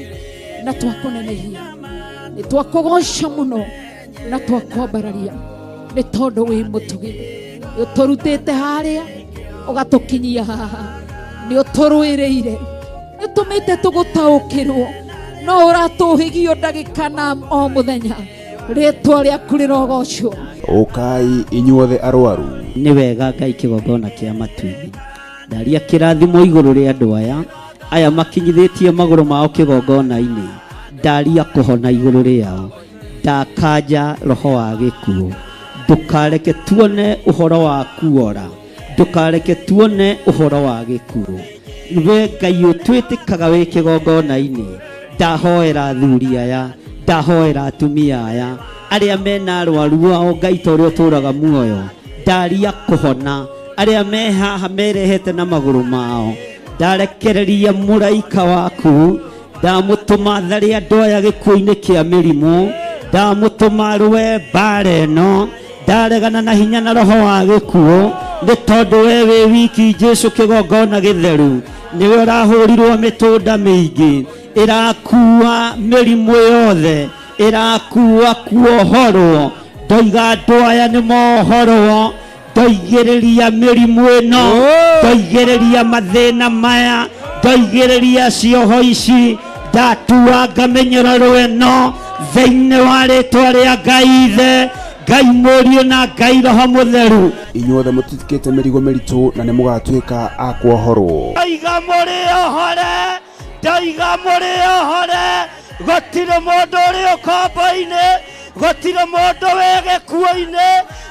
[SPEAKER 4] na twakũnenehia, nĩ twakũgoca mũno na twakwambararia, nĩ tondũ wĩ mũtugi. Nĩ ũtũrutĩte harĩa ũgatũkinyia haha, nĩ ũtũrũĩrĩire, nĩ ũtũmĩte tũgũtaũkĩrwo, no ũratũhĩgio ndagĩka na o mũthenya. Rĩtwa rĩaku rĩrogocwo.
[SPEAKER 2] Ũkai inyuothe arwaru.
[SPEAKER 7] Nĩ wega Ngai kĩgongona kĩa matu-inĩ. Ndaria kĩrathimo igũrũ rĩa andũ aya, aya makinyithĩtie magũrũ mao kĩgongona-inĩ. Ndaria kũhona igũrũ rĩao. Ndakanja roho wa gĩkuũ. Ndũkareke tuone ũhoro wa kuora, ndũkareke tuone ũhoro wa gĩkuũ. We Ngai ũtwĩtĩkaga wĩ kĩgongona-inĩ, ndahoera athuri aya, ndahoera atumia aya, arĩa mena arwaru ao Ngai ta ũrĩa ũtũũraga muoyo, ndaria kũhona, arĩa me haha merehete na magũrũ mao, ndarekereria mũraika waku, ndamũtũma tharĩ andũ aya gĩkuũ-inĩ kĩa mĩrimũ, ndamũtũma rũe mbara ĩno, ndaregana na hinya na roho wa gĩkuũ, nĩ tondũ we wĩ wiki Jesu kĩgongona gĩtheru, nĩwe ũrahũrirwo mĩtũnda mĩingĩ, ĩrakua mĩrimũ yothe, ĩrakua kuohorwo, ndoiga andũ aya nĩ mohorwo, ndoigĩrĩria mĩrimũ ĩno, ndoigĩrĩria mathĩna maya, ndoigĩrĩria cioho ici, ndatuanga mĩnyororo ĩno thĩinĩ wa rĩtwa rĩa Ngai Ithe, Ngai Mũriũ na Ngai Roho Mũtheru.
[SPEAKER 2] Inyuothe mũtitikĩte mĩrigo mĩritũ na nĩ mũgatuĩka a kuohorwo.
[SPEAKER 3] Ndoiga mũrĩ ohore, ndoiga mũrĩ ohore, gũtirĩ mũndũ ũrĩ ũkombo-inĩ, gũtirĩ mũndũ wĩ gĩkuũ-inĩ,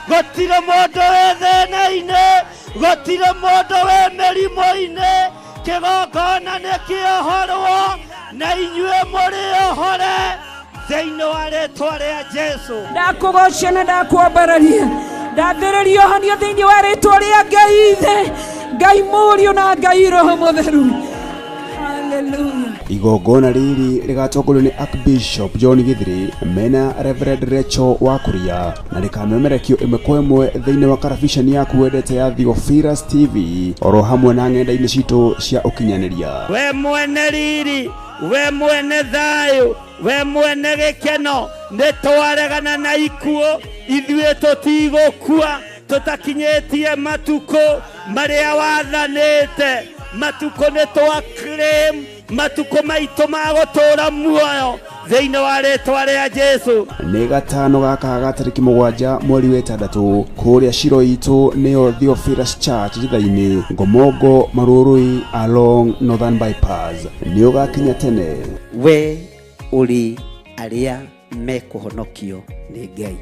[SPEAKER 3] gũtirĩ mũndũ wĩ thĩna-inĩ, gũtirĩ mũndũ wĩ mĩrimũ-inĩ. Kĩgongona nĩ kĩohorwo na inyuĩ mũrĩ ohore thĩinĩ wa rĩtwa rĩa Jesu.
[SPEAKER 4] Ndakũgoca na ndakwambararia, ndathĩrĩria ũhonio thĩinĩ wa rĩtwa rĩa Ngai Ithe, Ngai Mũriũ na Ngai Roho Mũtheru. Hallelujah.
[SPEAKER 2] Igongona rĩrĩ rĩgatongorio nĩ Archbishop John Githiri mena Reverend Rachel Wakuria na rĩkamemerekio ĩmwe kwa ĩmwe thĩinĩ wa karabiceni yaku wendete ya Theophilus TV oro hamwe na ng'enda-inĩ citũ cia ũkinyanĩria.
[SPEAKER 3] We mwene riri, we mwene thayũ, we mwene gĩkeno, nĩ twaregana na ikuũ, ithuĩ tũtigũkua tũtakinyĩtie matukũ marĩa wathanĩte. Matukũ nĩ twa claim matukũ maitũ ma gũtũũra muoyo thĩinĩ wa rĩtwa rĩa Jesu.
[SPEAKER 2] Nĩ gatano gaka ga tarĩki 7 mweri wa 6 kũrĩa Shiro itũ nĩyo Theophilus Church Njatha-inĩ, Ngomongo Marũrũi along Northern Bypass. Nĩ ũgakinya tene.
[SPEAKER 7] We ũrĩ arĩa mekũhonokio nĩ Ngai.